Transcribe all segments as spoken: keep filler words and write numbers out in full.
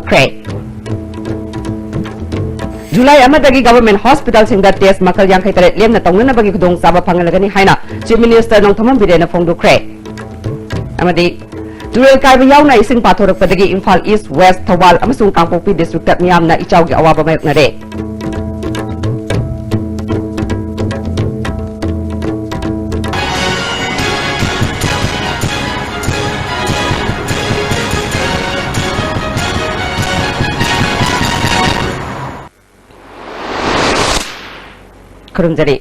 ꯈ꯭ꯔꯦ꯫ ꯖꯨꯂꯥꯏ ꯑꯃꯗꯒꯤ government hospitalꯁꯤꯡꯗ test ꯃꯈꯜ ꯌꯥꯡꯈꯩ ꯇꯔꯦꯠ ꯂꯦꯝꯅ ꯇꯧꯅꯅꯕꯒꯤ ꯈꯨꯗꯣꯡꯆꯥꯕ ꯐꯪꯍꯜꯂꯒꯅꯤ ꯍꯥꯏꯅ Chief Minister ꯅꯣꯡꯊꯣꯝꯕꯝ ꯕꯤꯔꯦꯟꯅ ꯐꯣꯡꯗꯣꯛꯈ꯭ꯔꯦ꯫ ꯑꯃꯗꯤ ꯇꯨꯔꯦꯜ ꯀꯥꯏꯕ ꯌꯥꯎꯅ ꯏꯁꯤꯡ ꯄꯥꯊꯣꯔꯛꯄꯗꯒꯤ ꯏꯝꯐꯥꯜ East, West, ꯊꯧꯕꯥꯜ ꯑꯃꯁꯨꯡ ꯀꯥꯡꯄꯣꯛꯄꯤ districtꯇ ꯃꯤꯌꯥꯝꯅ ꯏꯆꯥꯎꯒꯤ ꯑꯋꯥꯕ ꯃꯥꯌꯣꯛꯅꯔꯦ꯫ ꯈꯨꯔꯨꯝꯖꯔꯤ꯫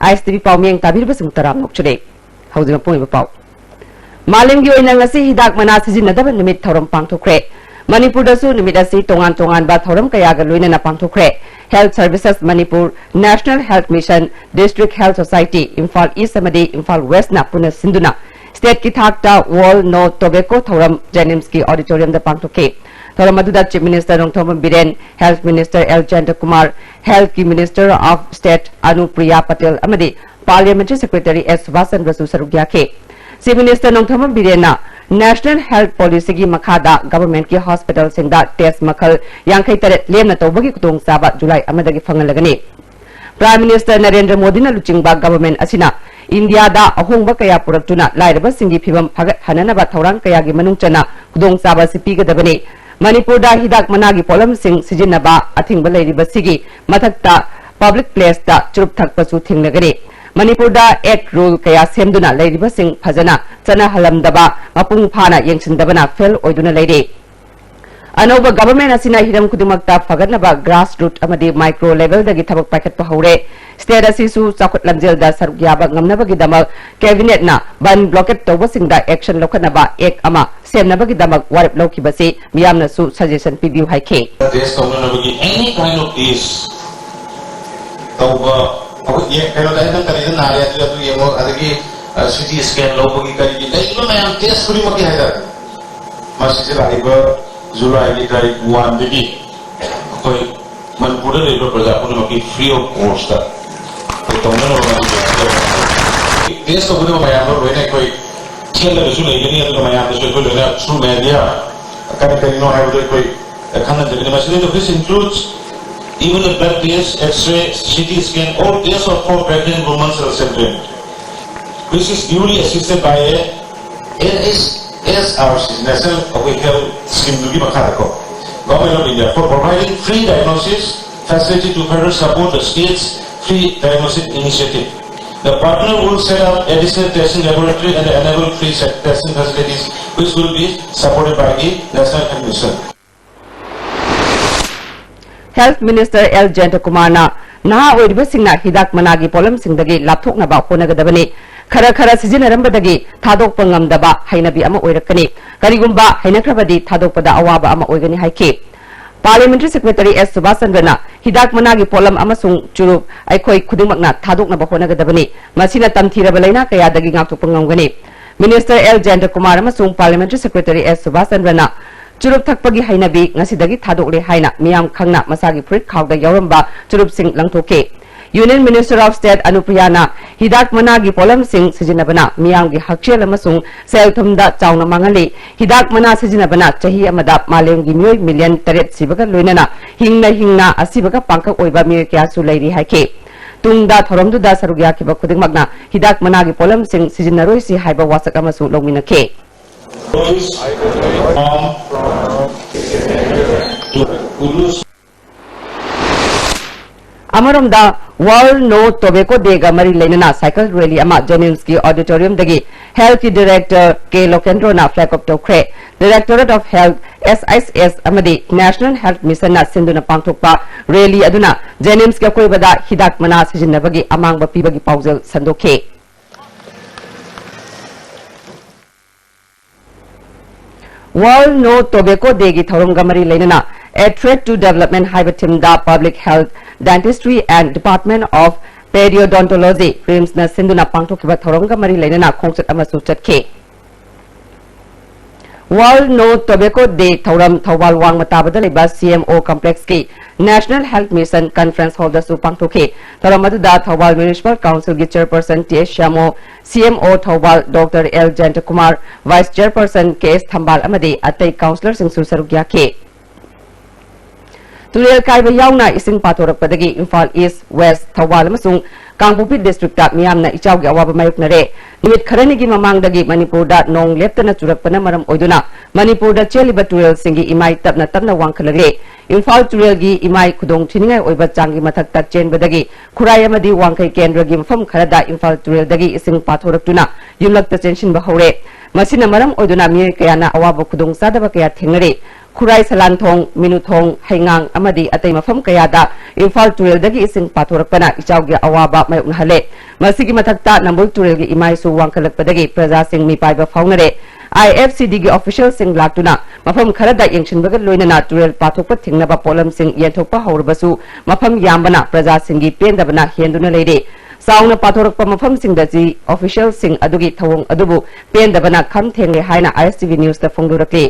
ISTV ꯄꯥꯎ ꯃꯤꯌꯦꯡ ꯇꯥꯕꯤꯔꯤꯕꯁꯤꯡ ꯇꯔꯥꯝꯅ ꯑꯣꯛꯆꯔꯤ꯫ ꯍꯧꯖꯤꯛ ꯃꯄꯨꯡ ꯑꯣꯏꯕ ꯄꯥꯎ꯫ ꯃꯥꯂꯦꯝꯒꯤ ꯑꯣꯏꯅ ꯉꯁꯤ ꯍꯤꯗꯥꯛ ꯃꯅꯥ ꯁꯤꯖꯤꯟꯅꯗꯕ ꯅꯨꯃꯤꯠ ꯊꯧꯔꯝ ꯄꯥꯡꯊꯣꯛꯈ꯭ꯔꯦ꯫ ꯃꯅꯤꯄꯨꯔꯗꯁꯨ ꯅꯨꯃꯤꯠ ꯑꯁꯤ ꯇꯣꯉꯥꯟ ꯇꯣꯉꯥꯟꯕ ꯊꯧꯔꯝ ꯀꯌꯥꯒ ꯂꯣꯏꯅꯅ ꯄꯥꯡꯊꯣꯛꯈ꯭ꯔꯦ꯫ Health Services Manipur, National Health Mission, District Health Society, Imphal East ꯑꯃꯗꯤ ꯏꯝꯐꯥꯜ Westꯅ ꯄꯨꯟꯅ ꯁꯤꯟꯗꯨꯅ stateꯀꯤ ꯊꯥꯛꯇ World No Tobacco ꯊꯧꯔꯝ JNIMSꯀꯤ auditoriumꯗ ꯄꯥꯡꯊꯣꯛꯈꯤ꯫ ꯊꯧꯔꯝ ꯑꯗꯨꯗ Chief Minister Nongthombam Biren, Health Minister L ꯖꯌꯟꯇꯀꯨꯃꯥꯔ, Healthꯀꯤ Minister of State ꯑꯅꯨꯄ꯭ꯔꯤꯌꯥ Patel ꯑꯃꯗꯤ Parliamentary Secretary S ꯁꯨꯕꯥꯁ ꯆꯟꯗ꯭ꯔꯁꯨ ꯁꯔꯨꯛ ꯌꯥꯈꯤ꯫ Chief Minister Nongthombam ꯕꯤꯔꯦꯟꯅ National Health Policyꯒꯤ ꯃꯈꯥꯗ governmentꯀꯤ hospitalꯁꯤꯡꯗ test ꯃꯈꯜ ꯌꯥꯡꯈꯩ ꯇꯔꯦꯠ ꯂꯦꯝꯅ ꯇꯧꯕꯒꯤ ꯈꯨꯗꯣꯡꯆꯥꯕ ꯖꯨꯂꯥꯏ ꯑꯃꯗꯒꯤ ꯐꯪꯍꯜꯂꯒꯅꯤ꯫ Prime Minister ꯅꯔꯦꯟꯗ꯭ꯔ ꯃꯣꯗꯤꯅ ꯂꯨꯆꯤꯡꯕ government ꯑꯁꯤꯅ ꯏꯟꯗꯤꯌꯥꯗ ꯑꯍꯣꯡꯕ ꯀꯌꯥ ꯄꯨꯔꯛꯇꯨꯅ ꯂꯥꯏꯔꯕꯁꯤꯡꯒꯤ ꯐꯤꯚꯝ ꯐꯒꯠꯍꯟꯅꯅꯕ ꯊꯧꯔꯥꯡ ꯀꯌꯥꯒꯤ ꯃꯅꯨꯡ ꯆꯟꯅ ꯈꯨꯗꯣꯡꯆꯥꯕ ꯑꯁꯤ ꯄꯤꯒꯗꯕꯅꯤ꯫ ꯃꯅꯤꯄꯨꯔꯗ ꯍꯤꯗꯥꯛ ꯃꯅꯥꯒꯤ ꯄꯣꯠꯂꯝꯁꯤꯡ ꯁꯤꯖꯤꯟꯅꯕ ꯑꯊꯤꯡꯕ ꯂꯩꯔꯤꯕꯁꯤꯒꯤ ꯃꯊꯛꯇ public placeꯇ ꯆꯨꯔꯨꯞ ꯊꯛꯄꯁꯨ ꯊꯤꯡꯂꯒꯅꯤ꯫ ꯃꯅꯤꯄꯨꯔꯗ act rule ꯀꯌꯥ ꯁꯦꯝꯗꯨꯅ ꯂꯩꯔꯤꯕꯁꯤꯡ ꯐꯖꯅ ꯆꯠꯅꯍꯜꯂꯝꯗꯕ, ꯃꯄꯨꯡ ꯐꯥꯅ ꯌꯦꯡꯁꯤꯟꯗꯕꯅ fail ꯑꯣꯏꯗꯨꯅ ꯂꯩꯔꯤ꯫ ꯑꯅꯧꯕ government ꯑꯁꯤꯅ ꯍꯤꯔꯝ ꯈꯨꯗꯤꯡꯃꯛꯇ ꯐꯒꯠꯅꯕ grassroot ꯑꯃꯗꯤ micro levelꯗꯒꯤ ꯊꯕꯛ ꯄꯥꯏꯈꯠꯄ ꯍꯧꯔꯦ꯫ State ꯑꯁꯤꯁꯨ ꯆꯥꯎꯈꯠ ꯂꯝꯖꯦꯜꯗ ꯁꯔꯨꯛ ꯌꯥꯕ ꯉꯝꯅꯕꯒꯤꯗꯃꯛ cabinetꯅ ꯕꯟ blockade ꯇꯧꯕꯁꯤꯡꯗ action ꯂꯧꯈꯠꯅꯕ act ꯑꯃ ꯁꯦꯝꯅꯕꯒꯤꯗꯃꯛ ꯋꯥꯔꯦꯞ ꯂꯧꯈꯤꯕꯁꯤ ꯃꯤꯌꯥꯝꯅꯁꯨ suggestion ꯄꯤꯕꯤꯌꯨ ꯍꯥꯏꯈꯤ꯫ Test ꯇꯧꯅꯅꯕꯒꯤ any kind of test ꯇꯧꯕ, ꯑꯩꯈꯣꯏ ꯌꯦ-, ꯀꯩꯅꯣꯗ ꯑꯩ ꯅꯪ ꯀꯔꯤꯗ ꯅꯥꯔꯦ ꯑꯗꯨ, ꯑꯗꯨ ꯌꯦꯡꯉꯣ, ꯑꯗꯒꯤ, ꯑ, C T scan ꯂꯧꯕꯒꯤ ꯀꯔꯤꯒꯤ ꯂꯩꯔꯤꯕ ꯃꯌꯥꯝ test ꯈꯨꯗꯤꯡꯃꯛꯀꯤ ꯍꯥꯏꯇꯥꯔꯦ, ꯃꯁꯤꯁꯦ ꯂꯥꯛꯏꯕ ꯖꯨꯂꯥꯏꯒꯤ ꯇꯥꯔꯤꯛ oneꯗꯒꯤ ꯑꯩꯈꯣꯏ ꯃꯅꯤꯄꯨꯔꯗ ꯂꯩꯔꯤꯕ ꯄ꯭ꯔꯖꯥ ꯄꯨꯝꯅꯃꯛꯀꯤ free of cost ꯑꯩꯈꯣꯏ ꯇꯧꯅꯅꯕ ꯃꯗꯨ test ꯇꯧꯒꯗꯕ ꯃꯌꯥꯝꯗꯣ ꯂꯣꯏꯅ ꯑꯩꯈꯣꯏ ꯈꯦꯠꯂꯒꯁꯨ ꯂꯩꯒꯅꯤ, ꯑꯗꯨꯒ ꯃꯌꯥꯝꯗꯁꯨ ꯑꯩꯈꯣꯏ ꯂꯣꯏꯅ through media ꯀꯔꯤ ꯀꯔꯤꯅꯣ ꯍꯥꯏꯕꯗꯣ ꯑꯩꯈꯣꯏ ꯈꯪꯍꯟꯖꯕꯅꯤ꯫ ꯃꯁꯤꯗꯩꯗ, which includes even a blood test, X-ray, C T scan, or test of for pregnant women and children, which is duly assisted by a N H S R C, National ꯑꯩꯈꯣꯏ Health Scheme ꯗꯨꯒꯤ ꯃꯈꯥꯗꯀꯣ, Government of India, for providing free diagnosis facility to further support the state's free diagnosis initiative. The partner will set up additional testing laboratory and enable free testing facilities, which will be supported by the National Health Mission. Health Minister L Jayantakumarꯅ ꯅꯍꯥ ꯑꯣꯏꯔꯤꯕꯁꯤꯡꯅ ꯍꯤꯗꯥꯛ ꯃꯅꯥꯒꯤ ꯄꯣꯠꯂꯝꯁꯤꯡꯗꯒꯤ ꯂꯥꯞꯊꯣꯛꯅꯕ ꯍꯣꯠꯅꯒꯗꯕꯅꯤ꯫ ꯈꯔ ꯈꯔ ꯁꯤꯖꯤꯟꯅꯔꯝꯕꯗꯒꯤ ꯊꯥꯗꯣꯛꯄ ꯉꯝꯗꯕ ꯍꯩꯅꯕꯤ ꯑꯃ ꯑꯣꯏꯔꯛꯀꯅꯤ꯫ ꯀꯔꯤꯒꯨꯝꯕ ꯍꯩꯅꯈ꯭ꯔꯕꯗꯤ ꯊꯥꯗꯣꯛꯄꯗ ꯑꯋꯥꯕ ꯑꯃ ꯑꯣꯏꯒꯅꯤ ꯍꯥꯏꯈꯤ꯫ Parliamentary Secretary S ꯁꯨꯕꯥꯁ ꯆꯟꯗ꯭ꯔꯅ ꯍꯤꯗꯥꯛ ꯃꯅꯥꯒꯤ ꯄꯣꯠꯂꯝ ꯑꯃꯁꯨꯡ ꯆꯨꯔꯨꯞ ꯑꯩꯈꯣꯏ ꯈꯨꯗꯤꯡꯃꯛꯅ ꯊꯥꯗꯣꯛꯅꯕ ꯍꯣꯠꯅꯒꯗꯕꯅꯤ꯫ ꯃꯁꯤꯅ ꯇꯝꯊꯤꯔꯕ ꯂꯥꯏꯅꯥ ꯀꯌꯥꯗꯒꯤ ꯉꯥꯛꯊꯣꯛꯄ ꯉꯝꯒꯅꯤ꯫ Minister L ꯖꯌꯟꯇ ꯀꯨꯃꯥꯔ ꯑꯃꯁꯨꯡ Parliamentary Secretary S ꯁꯨꯕꯥꯁ ꯆꯟꯗ꯭ꯔꯅ ꯆꯨꯔꯨꯞ ꯊꯛꯄꯒꯤ ꯍꯩꯅꯕꯤ ꯉꯁꯤꯗꯒꯤ ꯊꯥꯗꯣꯛꯂꯦ ꯍꯥꯏꯅ ꯃꯤꯌꯥꯝ ꯈꯪꯅ ꯃꯁꯥꯒꯤ ꯐꯨꯔꯤꯠ ꯈꯥꯎꯗ ꯌꯥꯎꯔꯝꯕ ꯆꯨꯔꯨꯞꯁꯤꯡ ꯂꯪꯊꯣꯛꯈꯤ꯫ Union Minister of State ꯑꯅꯨꯄ꯭ꯔꯤꯌꯥꯅ ꯍꯤꯗꯥꯛ ꯃꯅꯥꯒꯤ ꯄꯣꯠꯂꯝꯁꯤꯡ ꯁꯤꯖꯤꯟꯅꯕꯅ ꯃꯤꯌꯥꯝꯒꯤ ꯍꯛꯁꯦꯜ ꯑꯃꯁꯨꯡ ꯁꯦꯜ ꯊꯨꯝꯗ ꯆꯥꯎꯅ ꯃꯥꯡꯍꯜꯂꯤ꯫ ꯍꯤꯗꯥꯛ ꯃꯅꯥ ꯁꯤꯖꯤꯟꯅꯕꯅ ꯆꯍꯤ ꯑꯃꯗ ꯃꯥꯂꯦꯝꯒꯤ ꯃꯤꯑꯣꯏ million ꯇꯔꯦꯠ ꯁꯤꯕꯒ ꯂꯣꯏꯅꯅ ꯍꯤꯡꯅ ꯍꯤꯡꯅ ꯑꯁꯤꯕꯒ ꯄꯥꯡꯈꯛ ꯑꯣꯏꯕ ꯃꯤꯑꯣꯏ ꯀꯌꯥꯁꯨ ꯂꯩꯔꯤ ꯍꯥꯏꯈꯤ꯫ ꯇꯨꯡꯗ ꯊꯧꯔꯝꯗꯨꯗ ꯁꯔꯨꯛ ꯌꯥꯈꯤꯕ ꯈꯨꯗꯤꯡꯃꯛꯅ ꯍꯤꯗꯥꯛ ꯃꯅꯥꯒꯤ ꯄꯣꯠꯂꯝꯁꯤꯡ ꯁꯤꯖꯤꯟꯅꯔꯣꯏꯁꯤ ꯍꯥꯏꯕ ꯋꯥꯁꯛ ꯑꯃꯁꯨ ꯂꯧꯃꯤꯟꯅꯈꯤ꯫ ꯑꯃꯔꯣꯝꯗ, World No Tobacco Day ꯒ ꯃꯔꯤ ꯂꯩꯅꯅ cycle rally ꯑꯃ JNIMS ꯀꯤ auditorium ꯗꯒꯤ Health ꯀꯤ Director ꯀꯦ ꯂꯣꯀꯦꯟꯗ꯭ꯔꯣꯅ flag off ꯇꯧꯈ꯭ꯔꯦ꯫ Directorate of Health, S H S ꯑꯃꯗꯤ National Health Mission ꯅ ꯁꯤꯟꯗꯨꯅ ꯄꯥꯡꯊꯣꯛꯄ rally ꯑꯗꯨꯅ JNIMS ꯀꯤ ꯑꯀꯣꯏꯕꯗ ꯍꯤꯗꯥꯛ ꯃꯅꯥ ꯁꯤꯖꯤꯟꯅꯕꯒꯤ ꯑꯃꯥꯡꯕ ꯄꯤꯕꯒꯤ ꯄꯥꯎꯖꯦꯜ ꯁꯟꯗꯣꯛꯈꯤ꯫ World No Tobacco Day ꯒꯤ ꯊꯧꯔꯝꯒ ꯃꯔꯤ ꯂꯩꯅꯅ A Threat to Development ꯍꯥꯏꯕ theme the Public Health, Dentistry and Department of Periodontology, RIMS ꯅ ꯁꯤꯟꯗꯨꯅ ꯄꯥꯡꯊꯣꯛꯈꯤꯕ ꯊꯧꯔꯝꯒ ꯃꯔꯤ ꯂꯩꯅꯅ ꯈꯣꯡꯆꯠ ꯑꯃꯁꯨ ꯆꯠꯈꯤ꯫ World No Tobacco Day ꯊꯧꯔꯝ ꯊꯧꯕꯥꯜ ꯋꯥꯡꯃ ꯇꯥꯕꯗ ꯂꯩꯕ C M O complex ꯀꯤ National Health Mission Conference Hall ꯗꯁꯨ ꯄꯥꯡꯊꯣꯛꯈꯤ꯫ ꯊꯧꯔꯝ ꯑꯗꯨꯗ ꯊꯧꯕꯥꯜ Municipal Council ꯒꯤ Chairperson T S ꯁ꯭ꯌꯥꯃꯣ, C M O Thoubal Doctor L ꯖꯌꯟꯇ Kumar, Vice Chairperson K S ꯊꯝꯕꯥꯜ ꯑꯃꯗꯤ ꯑꯇꯩ councillor ꯁꯤꯡꯁꯨ ꯁꯔꯨꯛ ꯌꯥꯈꯤ꯫ ꯇꯨꯔꯦꯜ ꯀꯥꯏꯕ ꯌꯥꯎꯅ ꯏꯁꯤꯡ ꯄꯥꯊꯣꯔꯛꯄꯗꯒꯤ ꯏꯝꯐꯥꯜ ꯏꯁ, ꯋꯦꯁ, ꯊꯧꯕꯥꯜ ꯑꯃꯁꯨꯡ ꯀꯥꯡꯄꯣꯛꯄꯤ ꯗꯤꯁꯇ꯭ꯔꯤꯛꯇ ꯃꯤꯌꯥꯝꯅ ꯏꯆꯥꯎꯒꯤ ꯑꯋꯥꯕ ꯃꯥꯌꯣꯛꯅꯔꯦ꯫ ꯅꯨꯃꯤꯠ ꯈꯔꯅꯤꯒꯤ ꯃꯃꯥꯡꯗꯒꯤ ꯃꯅꯤꯄꯨꯔꯗ ꯅꯣꯡ ꯂꯦꯞꯇꯅ ꯆꯨꯔꯛꯄꯅ ꯃꯔꯝ ꯑꯣꯏꯗꯨꯅ ꯃꯅꯤꯄꯨꯔꯗ ꯆꯦꯜꯂꯤꯕ ꯇꯨꯔꯦꯜꯁꯤꯡꯒꯤ ꯏꯃꯥꯏ ꯇꯞꯅ ꯇꯞꯅ ꯋꯥꯡꯈꯠꯂꯛꯂꯦ꯫ ꯏꯝꯐꯥꯜ ꯇꯨꯔꯦꯜꯒꯤ ꯏꯃꯥꯏ ꯈꯨꯗꯣꯡ ꯊꯤꯅꯤꯡꯉꯥꯏ ꯑꯣꯏꯕ ꯆꯥꯡꯒꯤ ꯃꯊꯛꯇ ꯆꯦꯟꯕꯗꯒꯤ ꯈꯨꯔꯥꯏ ꯑꯃꯗꯤ ꯋꯥꯡꯈꯩ ꯀꯦꯟꯗ꯭ꯔꯒꯤ ꯃꯐꯝ ꯈꯔꯗ ꯏꯝꯐꯥꯜ ꯇꯨꯔꯦꯜꯗꯒꯤ ꯏꯁꯤꯡ ꯄꯥꯊꯣꯔꯛꯇꯨꯅ ꯌꯨꯝꯂꯛꯇ ꯆꯦꯟꯁꯤꯟꯕ ꯍꯧꯔꯦ꯫ ꯃꯁꯤꯅ ꯃꯔꯝ ꯑꯣꯏꯗꯨꯅ ꯃꯤꯑꯣꯏ ꯀꯌꯥꯅ ꯑꯋꯥꯕ ꯈꯨꯗꯣꯡꯆꯥꯗꯕ ꯀꯌꯥ ꯊꯦꯡꯅꯔꯤ꯫ ꯈꯨꯔꯥꯏ ꯁꯂꯥꯟꯊꯣꯡ, ꯃꯤꯅꯨꯊꯣꯡ, ꯍꯩꯉꯥꯡ ꯑꯃꯗꯤ ꯑꯇꯩ ꯃꯐꯝ ꯀꯌꯥꯗ ꯏꯝꯐꯥꯜ ꯇꯨꯔꯦꯜꯗꯒꯤ ꯏꯁꯤꯡ ꯄꯥꯊꯣꯔꯛꯄꯅ ꯏꯆꯥꯎꯒꯤ ꯑꯋꯥꯕ ꯃꯥꯌꯣꯛꯅꯍꯜꯂꯦ꯫ ꯃꯁꯤꯒꯤ ꯃꯊꯛꯇ ꯅꯝꯕꯨꯜ ꯇꯨꯔꯦꯜꯒꯤ ꯏꯃꯥꯏꯁꯨ ꯋꯥꯡꯈꯠꯂꯛꯄꯗꯒꯤ ꯄ꯭ꯔꯖꯥꯁꯤꯡ ꯃꯤꯄꯥꯏꯕ ꯐꯥꯎꯅꯔꯦ꯫ ꯑꯥꯏ ꯑꯦꯐ ꯁꯤ ꯗꯤꯒꯤ ꯑꯣꯐꯤꯁꯤꯌꯦꯜꯁꯤꯡ ꯂꯥꯛꯇꯨꯅ ꯃꯐꯝ ꯈꯔꯗ ꯌꯦꯡꯁꯤꯟꯕꯒ ꯂꯣꯏꯅꯅ ꯇꯨꯔꯦꯜ ꯄꯥꯊꯣꯛꯄ ꯊꯤꯡꯅꯕ ꯄꯣꯠꯂꯝꯁꯤꯡ ꯌꯦꯟꯊꯣꯛꯄ ꯍꯧꯔꯕꯁꯨ ꯃꯐꯝ ꯌꯥꯝꯕꯅ ꯄ꯭ꯔꯖꯥꯁꯤꯡꯒꯤ ꯄꯦꯟꯗꯕꯅ ꯍꯦꯟꯗꯨꯅ ꯂꯩꯔꯦ꯫ ꯆꯥꯎꯅ ꯄꯥꯊꯣꯔꯛꯄ ꯃꯐꯝꯁꯤꯡꯗꯗꯤ ꯑꯣꯐꯤꯁꯤꯌꯦꯜꯁꯤꯡ ꯑꯗꯨꯒꯤ ꯊꯧꯑꯣꯡ ꯑꯗꯨꯕꯨ ꯄꯦꯟꯗꯕꯅ ꯈꯝ ꯊꯦꯡꯂꯦ ꯍꯥꯏꯅ ꯑꯥꯏ ꯑꯦꯁ ꯇꯤ ꯚꯤ ꯅ꯭ꯌꯨꯁꯇ ꯐꯣꯡꯗꯣꯔꯛꯂꯤ꯫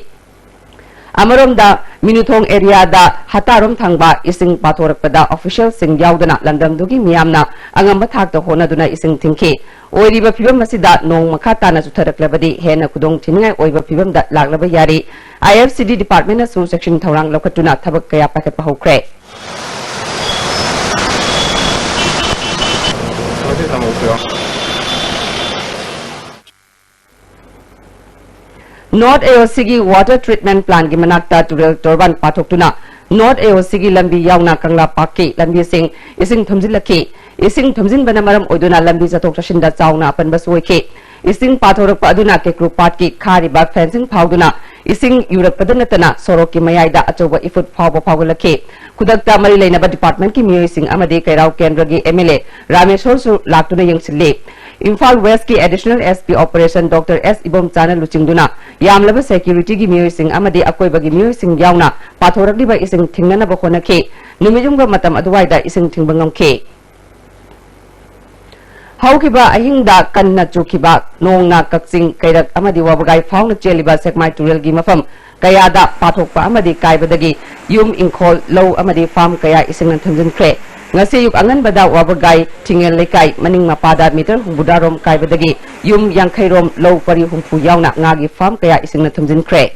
ꯑꯃꯔꯣꯝꯗ ꯃꯤꯅꯨꯊꯣꯡ ꯑꯦꯔꯤꯌꯥꯗ ꯍꯇꯥꯔꯣꯝ ꯊꯪꯕ ꯏꯁꯤꯡ ꯄꯥꯊꯣꯔꯛꯄꯗ ꯑꯣꯐꯤꯁꯤꯌꯦꯜꯁꯤꯡ ꯌꯥꯎꯗꯅ ꯂꯝꯗꯝꯗꯨꯒꯤ ꯃꯤꯌꯥꯝꯅ ꯑꯉꯝꯕ ꯊꯥꯛꯇ ꯍꯣꯠꯅꯗꯨꯅ ꯏꯁꯤꯡ ꯊꯤꯡꯈꯤ꯫ ꯑꯣꯏꯔꯤꯕ ꯐꯤꯕꯝ ꯑꯁꯤꯗ ꯅꯣꯡ ꯃꯈꯥ ꯇꯥꯅ ꯆꯨꯊꯔꯛꯂꯕꯗꯤ ꯍꯦꯟꯅ ꯈꯨꯗꯣꯡ ꯊꯤꯅꯤꯡꯉꯥꯏ ꯑꯣꯏꯕ ꯐꯤꯕꯝꯗ ꯂꯥꯛꯂꯕ ꯌꯥꯔꯤ꯫ ꯑꯥꯏ ꯑꯦꯐ ꯁꯤ ꯗꯤ ꯗꯤꯄꯥꯔꯠꯃꯦꯟꯅꯁꯨ ꯆꯦꯛꯁꯤꯟ ꯊꯧꯔꯥꯡ ꯂꯧꯈꯠꯇꯨꯅ ꯊꯕꯛ ꯀꯌꯥ ꯄꯥꯏꯈꯠꯄ ꯍꯧꯈ꯭ꯔꯦ꯫ ꯅꯣꯔꯠ ꯑꯦ ꯑꯣ ꯁꯤꯒꯤ ꯋꯥꯇꯔ ꯇ꯭ꯔꯤꯠꯃꯦꯟꯠ ꯄ꯭ꯂꯥꯟꯠꯀꯤ ꯃꯅꯥꯛꯇ ꯇꯨꯔꯦꯜ ꯇꯣꯔꯕꯥꯟ ꯄꯥꯊꯣꯛꯇꯨꯅ ꯅꯣꯔꯠ ꯑꯦ ꯑꯣ ꯁꯤꯒꯤ ꯂꯝꯕꯤ ꯌꯥꯎꯅ ꯀꯪꯂꯥ ꯄꯥꯔꯛꯀꯤ ꯂꯝꯕꯤꯁꯤꯡ ꯏꯁꯤꯡ ꯊꯨꯝꯖꯤꯜꯂꯛꯈꯤ꯫ ꯏꯁꯤꯡ ꯊꯨꯝꯖꯤꯟꯕꯅ ꯃꯔꯝ ꯑꯣꯏꯗꯨꯅ ꯂꯝꯕꯤ ꯆꯠꯊꯣꯛ ꯆꯠꯁꯤꯟꯗ ꯆꯥꯎꯅ ꯑꯄꯟꯕꯁꯨ ꯑꯣꯏꯈꯤ꯫ ꯏꯁꯤꯡ ꯄꯥꯊꯣꯔꯛꯄ ꯑꯗꯨꯅ ꯀꯦꯀ꯭ꯔꯨ ꯄꯥꯠꯀꯤ ꯈꯥꯔꯤꯕ ꯐꯦꯟꯁꯤꯡ ꯐꯥꯎꯗꯨꯅ ꯏꯁꯤꯡ ꯌꯨꯔꯛꯄꯗ ꯅꯠꯇꯅ ꯁꯣꯔꯣꯛꯀꯤ ꯃꯌꯥꯏꯗ ꯑꯆꯧꯕ ꯏꯐꯨꯠ ꯐꯥꯎꯕ ꯐꯥꯎꯒꯠꯂꯛꯈꯤ꯫ ꯈꯨꯗꯛꯇ ꯃꯔꯤ ꯂꯩꯅꯕ ꯗꯤꯄꯥꯔꯠꯃꯦꯟꯠꯀꯤ ꯃꯤꯑꯣꯏꯁꯤꯡ ꯑꯃꯗꯤ ꯀꯩꯔꯥꯎ ꯀꯦꯟꯗ꯭ꯔꯒꯤ ꯑꯦꯝ ꯑꯦꯜ ꯑꯦ ꯔꯥꯃꯦꯁꯣꯔꯁꯨ ꯂꯥꯛꯇꯨꯅ ꯌꯦꯡꯁꯤꯜꯂꯤ꯫ ꯏꯝꯐꯥꯜ ꯋꯦꯁ꯭ꯠꯀꯤ additional S P operation doctor S ꯏꯕꯣꯝꯆꯥꯅ ꯂꯨꯆꯤꯡꯗꯨꯅ ꯌꯥꯝꯂꯕ ꯁꯦꯀ꯭ꯌꯨꯔꯤꯇꯤꯒꯤ ꯃꯤꯑꯣꯏꯁꯤꯡ ꯑꯃꯗꯤ ꯑꯀꯣꯏꯕꯒꯤ ꯃꯤꯑꯣꯏꯁꯤꯡ ꯌꯥꯎꯅ ꯄꯥꯊꯣꯔꯛꯂꯤꯕ ꯏꯁꯤꯡ ꯊꯤꯡꯅꯅꯕ ꯍꯣꯠꯅꯈꯤ꯫ ꯅꯨꯃꯤꯠ ꯌꯨꯡꯕ ꯃꯇꯝ ꯑꯗꯨꯋꯥꯏꯗ ꯏꯁꯤꯡ ꯊꯤꯡꯕ ꯉꯝꯈꯤ꯫ ꯍꯧꯈꯤꯕ ꯑꯍꯤꯡꯗ ꯀꯟꯅ ꯆꯨꯈꯤꯕ ꯅꯣꯡꯅ ꯀꯛꯆꯤꯡ, ꯀꯩꯔꯛ ꯑꯃꯗꯤ ꯋꯥꯕꯒꯥꯏ ꯐꯥꯎꯅ ꯆꯦꯜꯂꯤꯕ ꯁꯦꯛꯃꯥꯏ ꯇꯨꯔꯦꯜꯒꯤ ꯃꯐꯝ ꯀꯌꯥꯗ ꯄꯥꯊꯣꯛꯄ ꯑꯃꯗꯤ ꯀꯥꯏꯕꯗꯒꯤ ꯌꯨꯝ, ꯏꯪꯈꯣꯜ, ꯂꯧ ꯑꯃꯗꯤ ꯐꯥꯔꯝ ꯀꯌꯥ ꯏꯁꯤꯡꯅ ꯊꯨꯝꯖꯤꯟꯈ꯭ꯔꯦ꯫ ꯉꯁꯤ ꯑꯌꯨꯛ ꯑꯉꯟꯕꯗ ꯋꯥꯕꯒꯥꯏ ꯊꯤꯡꯉꯦꯜ ꯂꯩꯀꯥꯏ ꯃꯅꯤꯡ ꯃꯄꯥꯗ ꯃꯤꯇꯔ ꯍꯨꯝꯐꯨꯇꯔꯥ ꯔꯣꯝ ꯀꯥꯏꯕꯗꯒꯤ ꯌꯨꯝ ꯌꯥꯡꯈꯩ ꯔꯣꯝ, ꯂꯧ ꯄꯔꯤ ꯍꯨꯝꯐꯨ ꯌꯥꯎꯅ ꯉꯥꯒꯤ ꯐꯥꯔꯝ ꯀꯌꯥ ꯏꯁꯤꯡꯅ ꯊꯨꯝꯖꯤꯟꯈ꯭ꯔꯦ꯫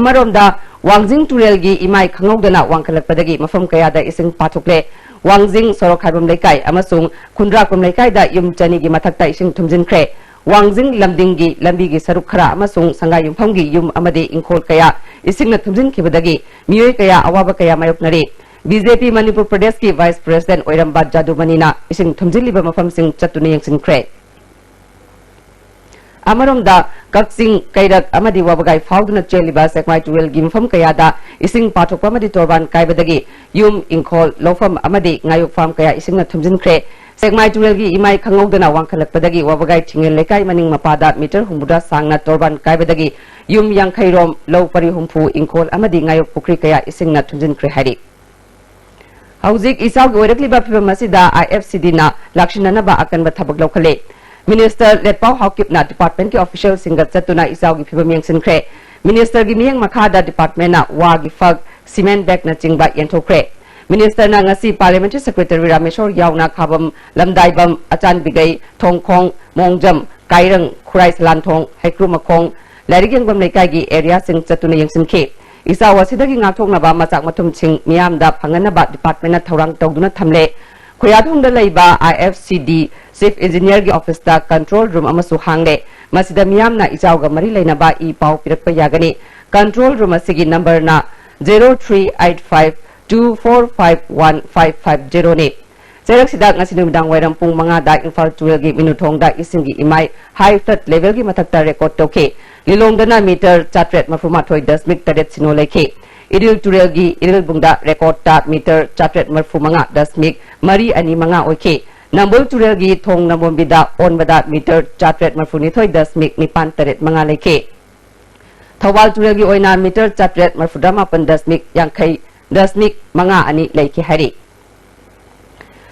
ꯑꯃꯔꯣꯝꯗ, ꯋꯥꯡꯖꯤꯡ ꯇꯨꯔꯦꯜꯒꯤ ꯏꯃꯥꯏ ꯈꯪꯍꯧꯗꯅ ꯋꯥꯡꯈꯠꯂꯛꯄꯗꯒꯤ ꯃꯐꯝ ꯀꯌꯥꯗ ꯏꯁꯤꯡ ꯄꯥꯊꯣꯛꯂꯦ꯫ ꯋꯥꯡꯖꯤꯡ ꯁꯣꯔꯣꯛ ꯈꯥꯏꯕꯝ ꯂꯩꯀꯥꯏ ꯑꯃꯁꯨꯡ ꯈꯨꯟꯗ꯭ꯔꯥꯛꯄꯝ ꯂꯩꯀꯥꯏꯗ ꯌꯨꯝ ꯆꯅꯤꯒꯤ ꯃꯊꯛꯇ ꯏꯁꯤꯡ ꯊꯨꯝꯖꯤꯟꯈ꯭ꯔꯦ꯫ ꯋꯥꯡꯖꯤꯡ ꯂꯝꯗꯤꯡꯒꯤ ꯂꯝꯕꯤꯒꯤ ꯁꯔꯨꯛ ꯈꯔ ꯑꯃꯁꯨꯡ ꯁꯪꯒꯥꯏ ꯌꯨꯝꯐꯝꯒꯤ ꯌꯨꯝ ꯑꯃꯗꯤ ꯏꯪꯈꯣꯜ ꯀꯌꯥ ꯏꯁꯤꯡꯅ ꯊꯨꯝꯖꯤꯟꯈꯤꯕꯗꯒꯤ ꯃꯤꯑꯣꯏ ꯀꯌꯥ ꯑꯋꯥꯕ ꯀꯌꯥ ꯃꯥꯌꯣꯛꯅꯔꯤ꯫ ꯕꯤ ꯖꯦ ꯄꯤ ꯃꯅꯤꯄꯨꯔ ꯄ꯭ꯔꯗꯦꯁꯀꯤ ꯚꯥꯏꯁ ꯄ꯭ꯔꯦꯁꯤꯗꯦꯟꯠ ꯑꯣꯏꯔꯝꯕ ꯖꯥꯗꯨꯃꯅꯤꯅ ꯏꯁꯤꯡ ꯊꯨꯝꯖꯤꯜꯂꯤꯕ ꯃꯐꯝꯁꯤꯡ ꯆꯠꯇꯨꯅ ꯌꯦꯡꯁꯤꯟꯈ꯭ꯔꯦ꯫ ꯑꯃꯔꯣꯝꯗ, ꯀꯛꯆꯤꯡ, ꯀꯩꯔꯛ ꯑꯃꯗꯤ ꯋꯥꯕꯒꯥꯏ ꯐꯥꯎꯗꯨꯅ ꯆꯦꯜꯂꯤꯕ ꯁꯦꯛꯃꯥꯏ ꯇꯨꯔꯦꯜꯒꯤ ꯃꯐꯝ ꯀꯌꯥꯗ ꯏꯁꯤꯡ ꯄꯥꯊꯣꯛꯄ ꯑꯃꯗꯤ ꯇꯣꯔꯕꯥꯟ ꯀꯥꯏꯕꯗꯒꯤ ꯌꯨꯝ, ꯏꯪꯈꯣꯜ, ꯂꯧꯐꯝ ꯑꯃꯗꯤ ꯉꯥꯌꯣꯛ ꯐꯥꯝ ꯀꯌꯥ ꯏꯁꯤꯡꯅ ꯊꯨꯝꯖꯤꯟꯈ꯭ꯔꯦ꯫ ꯁꯦꯛꯃꯥꯏ ꯇꯨꯔꯦꯜꯒꯤ ꯏꯃꯥꯏ ꯈꯪꯍꯧꯗꯅ ꯋꯥꯡꯈꯠꯂꯛꯄꯗꯒꯤ ꯋꯥꯕꯒꯥꯏ ꯊꯤꯡꯉꯦꯜ ꯂꯩꯀꯥꯏ ꯃꯅꯤꯡ ꯃꯄꯥꯗ ꯃꯤꯇꯔ ꯍꯨꯝꯐꯨꯇꯔꯥ ꯁꯥꯡꯅ ꯇꯣꯔꯕꯥꯟ ꯀꯥꯏꯕꯗꯒꯤ ꯌꯨꯝ ꯌꯥꯡꯈꯩ ꯔꯣꯝ, ꯂꯧ ꯄꯔꯤ ꯍꯨꯝꯐꯨ, ꯏꯪꯈꯣꯜ ꯑꯃꯗꯤ ꯉꯥꯌꯣꯛ ꯄꯨꯈ꯭ꯔꯤ ꯀꯌꯥ ꯏꯁꯤꯡꯅ ꯊꯨꯝꯖꯤꯟꯈ꯭ꯔꯦ ꯍꯥꯏꯔꯤ꯫ ꯍꯧꯖꯤꯛ ꯏꯆꯥꯎꯒꯤ ꯑꯣꯏꯔꯛꯂꯤꯕ ꯐꯤꯕꯝ ꯑꯁꯤꯗ ꯑꯥꯏ ꯑꯦꯐ ꯁꯤ ꯗꯤꯅ ꯂꯥꯛꯁꯤꯟꯅꯅꯕ ꯑꯀꯟꯕ ꯊꯕꯛ ꯂꯧꯈꯠꯂꯦ꯫ ꯃꯤꯅꯤꯁꯇꯔ ꯂꯦꯠꯄꯥꯎ ꯍꯥꯎꯀꯤꯞꯅ ꯗꯤꯄꯥꯔꯠꯃꯦꯟꯠꯀꯤ ꯑꯣꯐꯤꯁꯤꯌꯦꯜꯁꯤꯡꯒ ꯆꯠꯇꯨꯅ ꯏꯆꯥꯎꯒꯤ ꯐꯤꯕꯝ ꯌꯦꯡꯁꯤꯟꯈ꯭ꯔꯦ꯫ ꯃꯤꯅꯤꯁꯇꯔꯒꯤ ꯃꯤꯠꯌꯦꯡ ꯃꯈꯥꯗ ꯗꯤꯄꯥꯔꯠꯃꯦꯟꯠꯅ ꯋꯥꯒꯤ ꯐꯛ, ꯁꯤꯃꯦꯟꯠ ꯕꯦꯒꯅꯆꯤꯡꯕ ꯌꯦꯟꯊꯣꯛꯈ꯭ꯔꯦ꯫ ꯃꯤꯅꯤꯁꯇꯔꯅ ꯉꯁꯤ ꯄꯥꯔꯂꯤꯌꯥꯃꯦꯟꯇꯔꯤ ꯁꯦꯀ꯭ꯔꯦꯇꯔꯤ ꯔꯥꯃꯦꯁꯣꯔ ꯌꯥꯎꯅ ꯈꯥꯕꯝ, ꯂꯝꯗꯥꯏꯕꯝ, ꯑꯆꯥꯟꯕꯤꯒꯩ, ꯊꯣꯡꯈꯣꯡ, ꯃꯣꯡꯖꯝ, ꯀꯥꯏꯔꯪ, ꯈꯨꯔꯥꯏ ꯁꯂꯥꯟꯊꯣꯡ, ꯍꯩꯀ꯭ꯔꯨ ꯃꯈꯣꯡ, ꯂꯥꯏꯔꯤꯛ ꯌꯦꯡꯐꯝ ꯂꯩꯀꯥꯏꯒꯤ ꯑꯦꯔꯤꯌꯥꯁꯤꯡ ꯆꯠꯇꯨꯅ ꯌꯦꯡꯁꯤꯟꯈꯤ꯫ ꯏꯆꯥꯎ ꯑꯁꯤꯗꯒꯤ ꯉꯥꯛꯊꯣꯛꯅꯕ ꯃꯆꯥꯛ ꯃꯊꯨꯝꯁꯤꯡ ꯃꯤꯌꯥꯝꯗ ꯐꯪꯍꯟꯅꯕ ꯗꯤꯄꯥꯔꯠꯃꯦꯟꯠꯅ ꯊꯧꯔꯥꯡ ꯇꯧꯗꯨꯅ ꯊꯝꯂꯦ꯫ ꯈꯣꯌꯥꯊꯣꯡꯗ ꯂꯩꯕ ꯑꯥꯏ ꯑꯦꯐ ꯁꯤ ꯗꯤ ꯆꯤꯐ ꯏꯟꯖꯤꯅꯤꯌꯔꯒꯤ ꯑꯣꯐꯤꯁꯇ ꯀꯟꯇ꯭ꯔꯣꯜ ꯔꯨꯝ ꯑꯃꯁꯨ ꯍꯥꯡꯂꯦ꯫ ꯃꯁꯤꯗ ꯃꯤꯌꯥꯝꯅ ꯏꯆꯥꯎꯒ ꯃꯔꯤ ꯂꯩꯅꯕ ꯏ ꯄꯥꯎ ꯄꯤꯔꯛꯄ ꯌꯥꯒꯅꯤ꯫ ꯀꯟꯇ꯭ꯔꯣꯜ ꯔꯨꯝ ꯑꯁꯤꯒꯤ ꯅꯝꯕꯔꯅ zero three eight five two four five one five five zero ꯅꯤ꯫ ꯆꯩꯔꯛꯁꯤꯗ ꯉꯁꯤ ꯅꯨꯃꯤꯗꯥꯡ ꯋꯥꯏꯔꯝ ꯄꯨꯡ ꯃꯉꯥꯗ ꯏꯝꯐꯥꯜ ꯇꯨꯔꯦꯜꯒꯤ ꯃꯤꯅꯨꯊꯣꯡꯗ ꯏꯁꯤꯡꯒꯤ ꯏꯃꯥꯏ ꯍꯥꯏ ꯐ꯭ꯂꯗ ꯂꯦꯚꯦꯜꯒꯤ ꯃꯊꯛꯇ ꯔꯦꯀꯣꯔꯗ ꯇꯧꯈꯤ꯫ ꯂꯤꯂꯣꯡꯗꯅ ꯃꯤꯇꯔ ꯆꯥꯇ꯭ꯔꯦꯠ ꯃꯔꯐꯨ ꯃꯥꯊꯣꯏ ꯗꯁꯃꯤꯛ ꯇꯔꯦꯠ ꯁꯤꯅꯣ ꯂꯩꯈꯤ꯫ ꯏꯔꯤꯜ ꯇꯨꯔꯦꯜꯒꯤ ꯏꯔꯤꯜꯕꯨꯡꯗ ꯔꯦꯀꯣꯔꯗꯇ ꯃꯤꯇꯔ ꯆꯥꯇ꯭ꯔꯦꯠ ꯃꯔꯐꯨ ꯃꯉꯥ ꯗꯁꯃꯤꯛ ꯃꯔꯤ ꯑꯅꯤ ꯃꯉꯥ ꯑꯣꯏꯈꯤ꯫ ꯅꯝꯕꯨꯜ ꯇꯨꯔꯦꯜꯒꯤ ꯊꯣꯡ ꯅꯝꯕꯣꯝꯕꯤꯗ ꯑꯣꯟꯕꯗ ꯃꯤꯇꯔ ꯆꯥꯇ꯭ꯔꯦꯠ ꯃꯔꯐꯨꯅꯤꯊꯣꯏ ꯗꯁꯃꯤꯛ ꯅꯤꯄꯥꯟ ꯇꯔꯦꯠ ꯃꯉꯥ ꯂꯩꯈꯤ꯫ ꯊꯧꯕꯥꯜ ꯇꯨꯔꯦꯜꯒꯤ ꯑꯣꯏꯅ ꯃꯤꯇꯔ ꯆꯥꯇ꯭ꯔꯦꯠ ꯃꯔꯐꯨꯇꯔꯥꯃꯥꯄꯟ ꯗꯁꯃꯤꯛ ꯌꯥꯡꯈꯩ ꯗꯁꯃꯤꯛ ꯃꯉꯥ ꯑꯅꯤ ꯂꯩꯈꯤ ꯍꯥꯏꯔꯤ꯫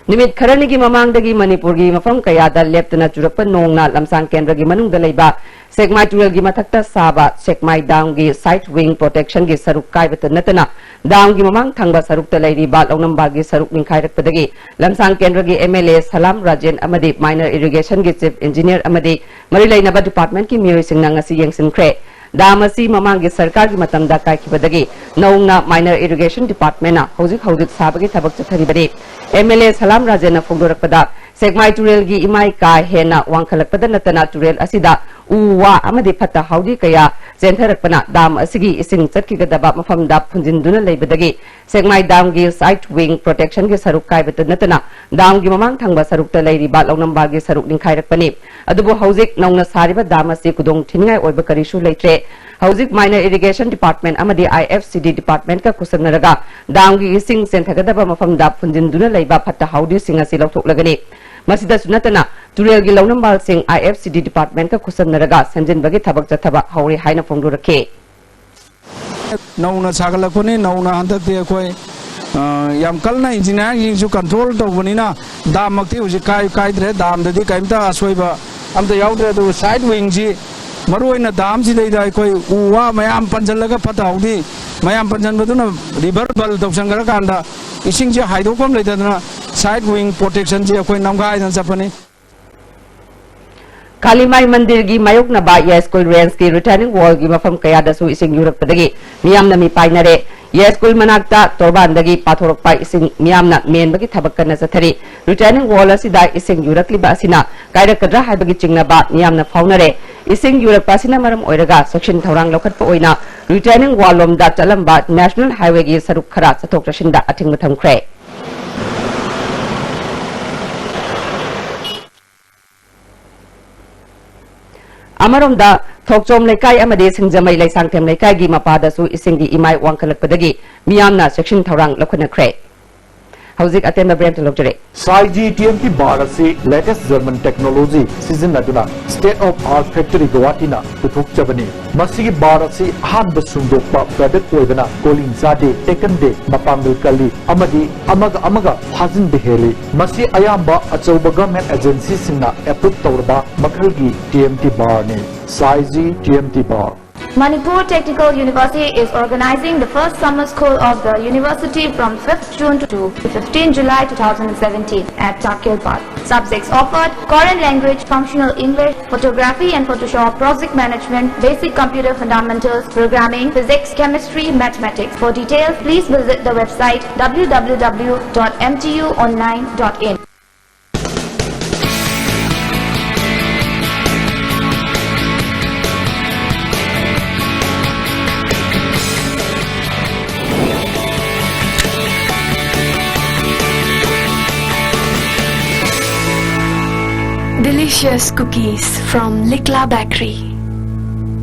ꯅꯨꯃꯤꯠ ꯈꯔꯅꯤꯒꯤ ꯃꯃꯥꯡꯗꯒꯤ ꯃꯅꯤꯄꯨꯔꯒꯤ ꯃꯐꯝ ꯀꯌꯥꯗ ꯂꯦꯞꯇꯅ ꯆꯨꯔꯛꯄ ꯅꯣꯡꯅ ꯂꯝꯁꯥꯡ ꯀꯦꯟꯗ꯭ꯔꯒꯤ ꯃꯅꯨꯡꯗ ꯂꯩꯕ ꯁꯦꯛꯃꯥꯏ ꯇꯨꯔꯦꯜꯒꯤ ꯃꯊꯛꯇ ꯁꯥꯕ ꯁꯦꯛꯃꯥꯏ ꯗꯥꯝꯒꯤ ꯁꯥꯏꯠ ꯋꯤꯡ ꯄ꯭ꯔꯣꯇꯦꯛꯁꯟꯒꯤ ꯁꯔꯨꯛ ꯀꯥꯏꯕꯇ ꯅꯠꯇꯅ ꯗꯥꯝꯒꯤ ꯃꯃꯥꯡ ꯊꯪꯕ ꯁꯔꯨꯛꯇ ꯂꯩꯔꯤꯕ ꯂꯧꯅꯝꯕꯥꯜꯒꯤ ꯁꯔꯨꯛ ꯅꯤꯡꯈꯥꯏꯔꯛꯄꯗꯒꯤ ꯂꯝꯁꯥꯡ ꯀꯦꯟꯗ꯭ꯔꯒꯤ ꯑꯦꯝ ꯑꯦꯜ ꯑꯦ ꯁꯂꯥꯝ ꯔꯥꯖꯦꯟ ꯑꯃꯗꯤ ꯃꯥꯏꯅꯔ ꯏꯔꯤꯒꯦꯁꯟꯒꯤ ꯆꯤꯐ ꯏꯟꯖꯤꯅꯤꯌꯔ ꯑꯃꯗꯤ ꯃꯔꯤ ꯂꯩꯅꯕ ꯗꯤꯄꯥꯔꯠꯃꯦꯟꯠꯀꯤ ꯃꯤꯑꯣꯏꯁꯤꯡꯅ ꯉꯁꯤ ꯌꯦꯡꯁꯤꯟꯈ꯭ꯔꯦ꯫ ꯗꯥꯝ ꯑꯁꯤ ꯃꯃꯥꯡꯒꯤ ꯁꯔꯀꯥꯔꯒꯤ ꯃꯇꯝꯗ ꯀꯥꯏꯈꯤꯕꯗꯒꯤ ꯅꯧꯅ Minor Irrigation Department ꯅ ꯍꯧꯖꯤꯛ ꯍꯧꯖꯤꯛ ꯁꯥꯕꯒꯤ ꯊꯕꯛ ꯆꯠꯊꯔꯤꯕꯅꯤ꯫ ꯑꯦꯝ ꯑꯦꯜ ꯑꯦ ꯁꯂꯥꯝ ꯔꯥꯖꯦꯟꯅ ꯐꯣꯡꯗꯣꯔꯛꯄꯗ, ꯁꯦꯛꯃꯥꯏ ꯇꯨꯔꯦꯜꯒꯤ ꯏꯃꯥꯏ ꯀꯥ ꯍꯦꯟꯅ ꯋꯥꯡꯈꯠꯂꯛꯄꯗ ꯅꯠꯇꯅ ꯇꯨꯔꯦꯜ ꯑꯁꯤꯗ ꯎ ꯋꯥ ꯑꯃꯗꯤ ꯐꯠꯇ ꯍꯥꯎꯗꯤ ꯀꯌꯥ ꯆꯦꯟꯊꯔꯛꯄꯅ ꯗꯥꯝ ꯑꯁꯤꯒꯤ ꯏꯁꯤꯡ ꯆꯠꯈꯤꯒꯗꯕ ꯃꯐꯝꯗ ꯐꯨꯟꯖꯤꯟꯗꯨꯅ ꯂꯩꯕꯗꯒꯤ ꯁꯦꯛꯃꯥꯏ ꯗꯥꯝꯒꯤ side wing protection ꯒꯤ ꯁꯔꯨꯛ ꯀꯥꯏꯕꯇ ꯅꯠꯇꯅ ꯗꯥꯝꯒꯤ ꯃꯃꯥꯡ ꯊꯪꯕ ꯁꯔꯨꯛꯇ ꯂꯩꯔꯤꯕ ꯂꯧꯅꯝꯕꯥꯜꯒꯤ ꯁꯔꯨꯛ ꯅꯤꯡꯈꯥꯏꯔꯛꯄꯅꯤ꯫ ꯑꯗꯨꯕꯨ ꯍꯧꯖꯤꯛ ꯅꯧꯅ ꯁꯥꯔꯤꯕ ꯗꯥꯝ ꯑꯁꯤ ꯈꯨꯗꯣꯡ ꯊꯤꯅꯤꯡꯉꯥꯏ ꯑꯣꯏꯕ ꯀꯔꯤꯁꯨ ꯂꯩꯇ꯭ꯔꯦ꯫ ꯍꯧꯖꯤꯛ Minor Irrigation Department ꯑꯃꯗꯤ I F C D Department ꯀ ꯈꯨꯠꯁꯝꯅꯔꯒ ꯗꯥꯝꯒꯤ ꯏꯁꯤꯡ ꯆꯦꯟꯊꯒꯗꯕ ꯃꯐꯝꯗ ꯐꯨꯟꯖꯤꯟꯗꯨꯅ ꯂꯩꯕ ꯐꯠꯇ ꯍꯥꯎꯗꯤꯁꯤꯡ ꯑꯁꯤ ꯂꯧꯊꯣꯛꯂꯒꯅꯤ꯫ ꯃꯁꯤꯗꯁꯨ ꯅꯠꯇꯅ ꯇꯨꯔꯦꯜꯒꯤ ꯂꯧꯅꯝꯕꯥꯜꯁꯤꯡ I F C D Department ꯀ ꯈꯨꯠꯁꯝꯅꯔꯒ ꯁꯦꯝꯖꯤꯟꯕꯒꯤ ꯊꯕꯛ ꯆꯠꯊꯕ ꯍꯧꯔꯦ ꯍꯥꯏꯅ ꯐꯣꯡꯗꯣꯔꯛꯈꯤ꯫ ꯅꯧꯅ ꯁꯥꯒꯠꯂꯛꯄꯅꯤ꯫ ꯅꯧꯅ ꯍꯟꯗꯛꯇꯤ ꯑꯩꯈꯣꯏ, ꯑ, ꯌꯥꯝ ꯀꯟꯅ ꯏꯟꯖꯤꯅꯤꯌꯥꯔꯁꯤꯡꯁꯨ ꯀꯟꯇ꯭ꯔꯣꯜ ꯇꯧꯕꯅꯤꯅ ꯗꯥꯝꯃꯛꯇꯤ ꯍꯧꯖꯤꯛ ꯀꯥꯏ-, ꯀꯥꯏꯗ꯭ꯔꯦ꯫ ꯗꯥꯝꯗꯗꯤ ꯀꯔꯤꯝꯇ ꯑꯁꯣꯏꯕ ꯑꯝꯇ ꯌꯥꯎꯗ꯭ꯔꯦ꯫ ꯑꯗꯨꯕꯨ side wing ꯁꯤ, ꯃꯔꯨꯑꯣꯏꯅ ꯗꯥꯝꯁꯤꯗꯩꯗ ꯑꯩꯈꯣꯏ ꯎ ꯋꯥ ꯃꯌꯥꯝ ꯄꯟꯁꯤꯜꯂꯒ ꯐꯠꯇ ꯍꯥꯎꯗꯤ ꯃꯌꯥꯝ ꯄꯟꯁꯤꯟꯕꯗꯨꯅ river ball ꯇꯧꯁꯟꯈ꯭ꯔꯀꯥꯟꯗ ꯏꯁꯤꯡꯁꯦ ꯍꯥꯏꯗꯣꯛꯐꯝ ꯂꯩꯇꯗꯅ side wing protection ꯁꯤ ꯑꯩꯈꯣꯏ ꯅꯝꯈꯥꯏꯗꯅ ꯆꯠꯄꯅꯤ꯫ ꯀꯥꯂꯤꯃꯥꯏ ꯃꯟꯗꯤꯔꯒꯤ ꯃꯥꯌꯣꯛꯅꯕ ꯌꯥꯏꯁ꯭ꯀꯨꯜ ꯔꯦꯟꯖꯀꯤ retaining wall ꯒꯤ ꯃꯐꯝ ꯀꯌꯥꯗꯁꯨ ꯏꯁꯤꯡ ꯌꯨꯔꯛꯄꯗꯒꯤ ꯃꯤꯌꯥꯝꯅ ꯃꯤꯄꯥꯏꯅꯔꯦ꯫ ꯌꯥꯏꯁ꯭ꯀꯨꯜ ꯃꯅꯥꯛꯇ ꯇꯣꯔꯕꯥꯟꯗꯒꯤ ꯄꯥꯊꯣꯔꯛꯄ ꯏꯁꯤꯡ ꯃꯤꯌꯥꯝꯅ ꯃꯦꯟꯕꯒꯤ ꯊꯕꯛ ꯀꯟꯅ ꯆꯠꯊꯔꯤ꯫ Retaining wall ꯑꯁꯤꯗ ꯏꯁꯤꯡ ꯌꯨꯔꯛꯂꯤꯕ ꯑꯁꯤꯅ ꯀꯥꯏꯔꯛꯀꯗ꯭ꯔꯥ ꯍꯥꯏꯕꯒꯤ ꯆꯤꯡꯅꯕ ꯃꯤꯌꯥꯝꯅ ꯐꯥꯎꯅꯔꯦ꯫ ꯏꯁꯤꯡ ꯌꯨꯔꯛꯄ ꯑꯁꯤꯅ ꯃꯔꯝ ꯑꯣꯏꯔꯒ ꯆꯦꯛꯁꯤꯟ ꯊꯧꯔꯥꯡ ꯂꯧꯈꯠꯄ ꯑꯣꯏꯅ retaining wall ꯂꯣꯝꯗ ꯆꯠꯂꯝꯕ National Highway ꯒꯤ ꯁꯔꯨꯛ ꯈꯔ ꯆꯠꯊꯣꯛ ꯆꯠꯁꯤꯟꯗ ꯑꯊꯤꯡꯕ ꯊꯝꯈ꯭ꯔꯦ꯫ ꯑꯃꯔꯣꯝꯗ, ꯊꯣꯛꯆꯣꯝ ꯂꯩꯀꯥꯏ ꯑꯃꯗꯤ ꯁꯤꯡꯖꯃꯩ ꯂꯩꯁꯥꯡꯊꯦꯝ ꯂꯩꯀꯥꯏꯒꯤ ꯃꯄꯥꯗꯁꯨ ꯏꯁꯤꯡꯒꯤ ꯏꯃꯥꯏ ꯋꯥꯡꯈꯠꯂꯛꯄꯗꯒꯤ ꯃꯤꯌꯥꯝꯅ ꯆꯦꯛꯁꯤꯟ ꯊꯧꯔꯥꯡ ꯂꯧꯈꯠꯅꯈ꯭ꯔꯦ꯫ ꯍꯧꯖꯤꯛ ꯑꯇꯦꯟꯕ break ꯂꯧꯖꯔꯦ꯫ ꯁꯥꯏꯖꯤ ꯇꯤ ꯑꯦꯝ ꯇꯤ ꯕꯥꯔ ꯑꯁꯤ latest German technology ꯁꯤꯖꯤꯟꯅꯗꯨꯅ state of art factory ꯒꯨꯋꯥꯍꯥꯇꯤꯅ ꯄꯨꯊꯣꯛꯆꯕꯅꯤ꯫ ꯃꯁꯤꯒꯤ ꯕꯥꯔ ꯑꯁꯤ ꯑꯍꯥꯟꯕ ꯁꯨꯡꯗꯣꯛꯄ product ꯑꯣꯏꯕꯅ ꯀꯣꯂꯤꯡ ꯆꯥꯗꯦ, ꯇꯦꯛꯀꯟꯗꯦ, ꯃꯄꯥꯡꯒꯜ ꯀꯜꯂꯤ ꯑꯃꯗꯤ ꯑꯃꯒ ꯑꯃꯒ ꯐꯥꯖꯤꯟꯕ ꯍꯦꯜꯂꯤ꯫ ꯃꯁꯤ ꯑꯌꯥꯝꯕ ꯑꯆꯧꯕ government agency ꯁꯤꯡꯅ approve ꯇꯧꯔꯕ ꯃꯈꯜꯒꯤ ꯇꯤ ꯑꯦꯝ ꯇꯤ ꯕꯥꯔꯅꯤ꯫ ꯁꯥꯏꯖꯤ T M T bar. Manipur Technical University is organizing the first summer school of the university from fifth June to fifteenth July two thousand seventeen at Takil Park. Subjects offered: Korean language, functional English, photography and Photoshop, project management, basic computer fundamentals, programming, physics, chemistry, mathematics. For details, please visit the website w w w dot m t u online dot in. Delicious cookies from Likla Bakery.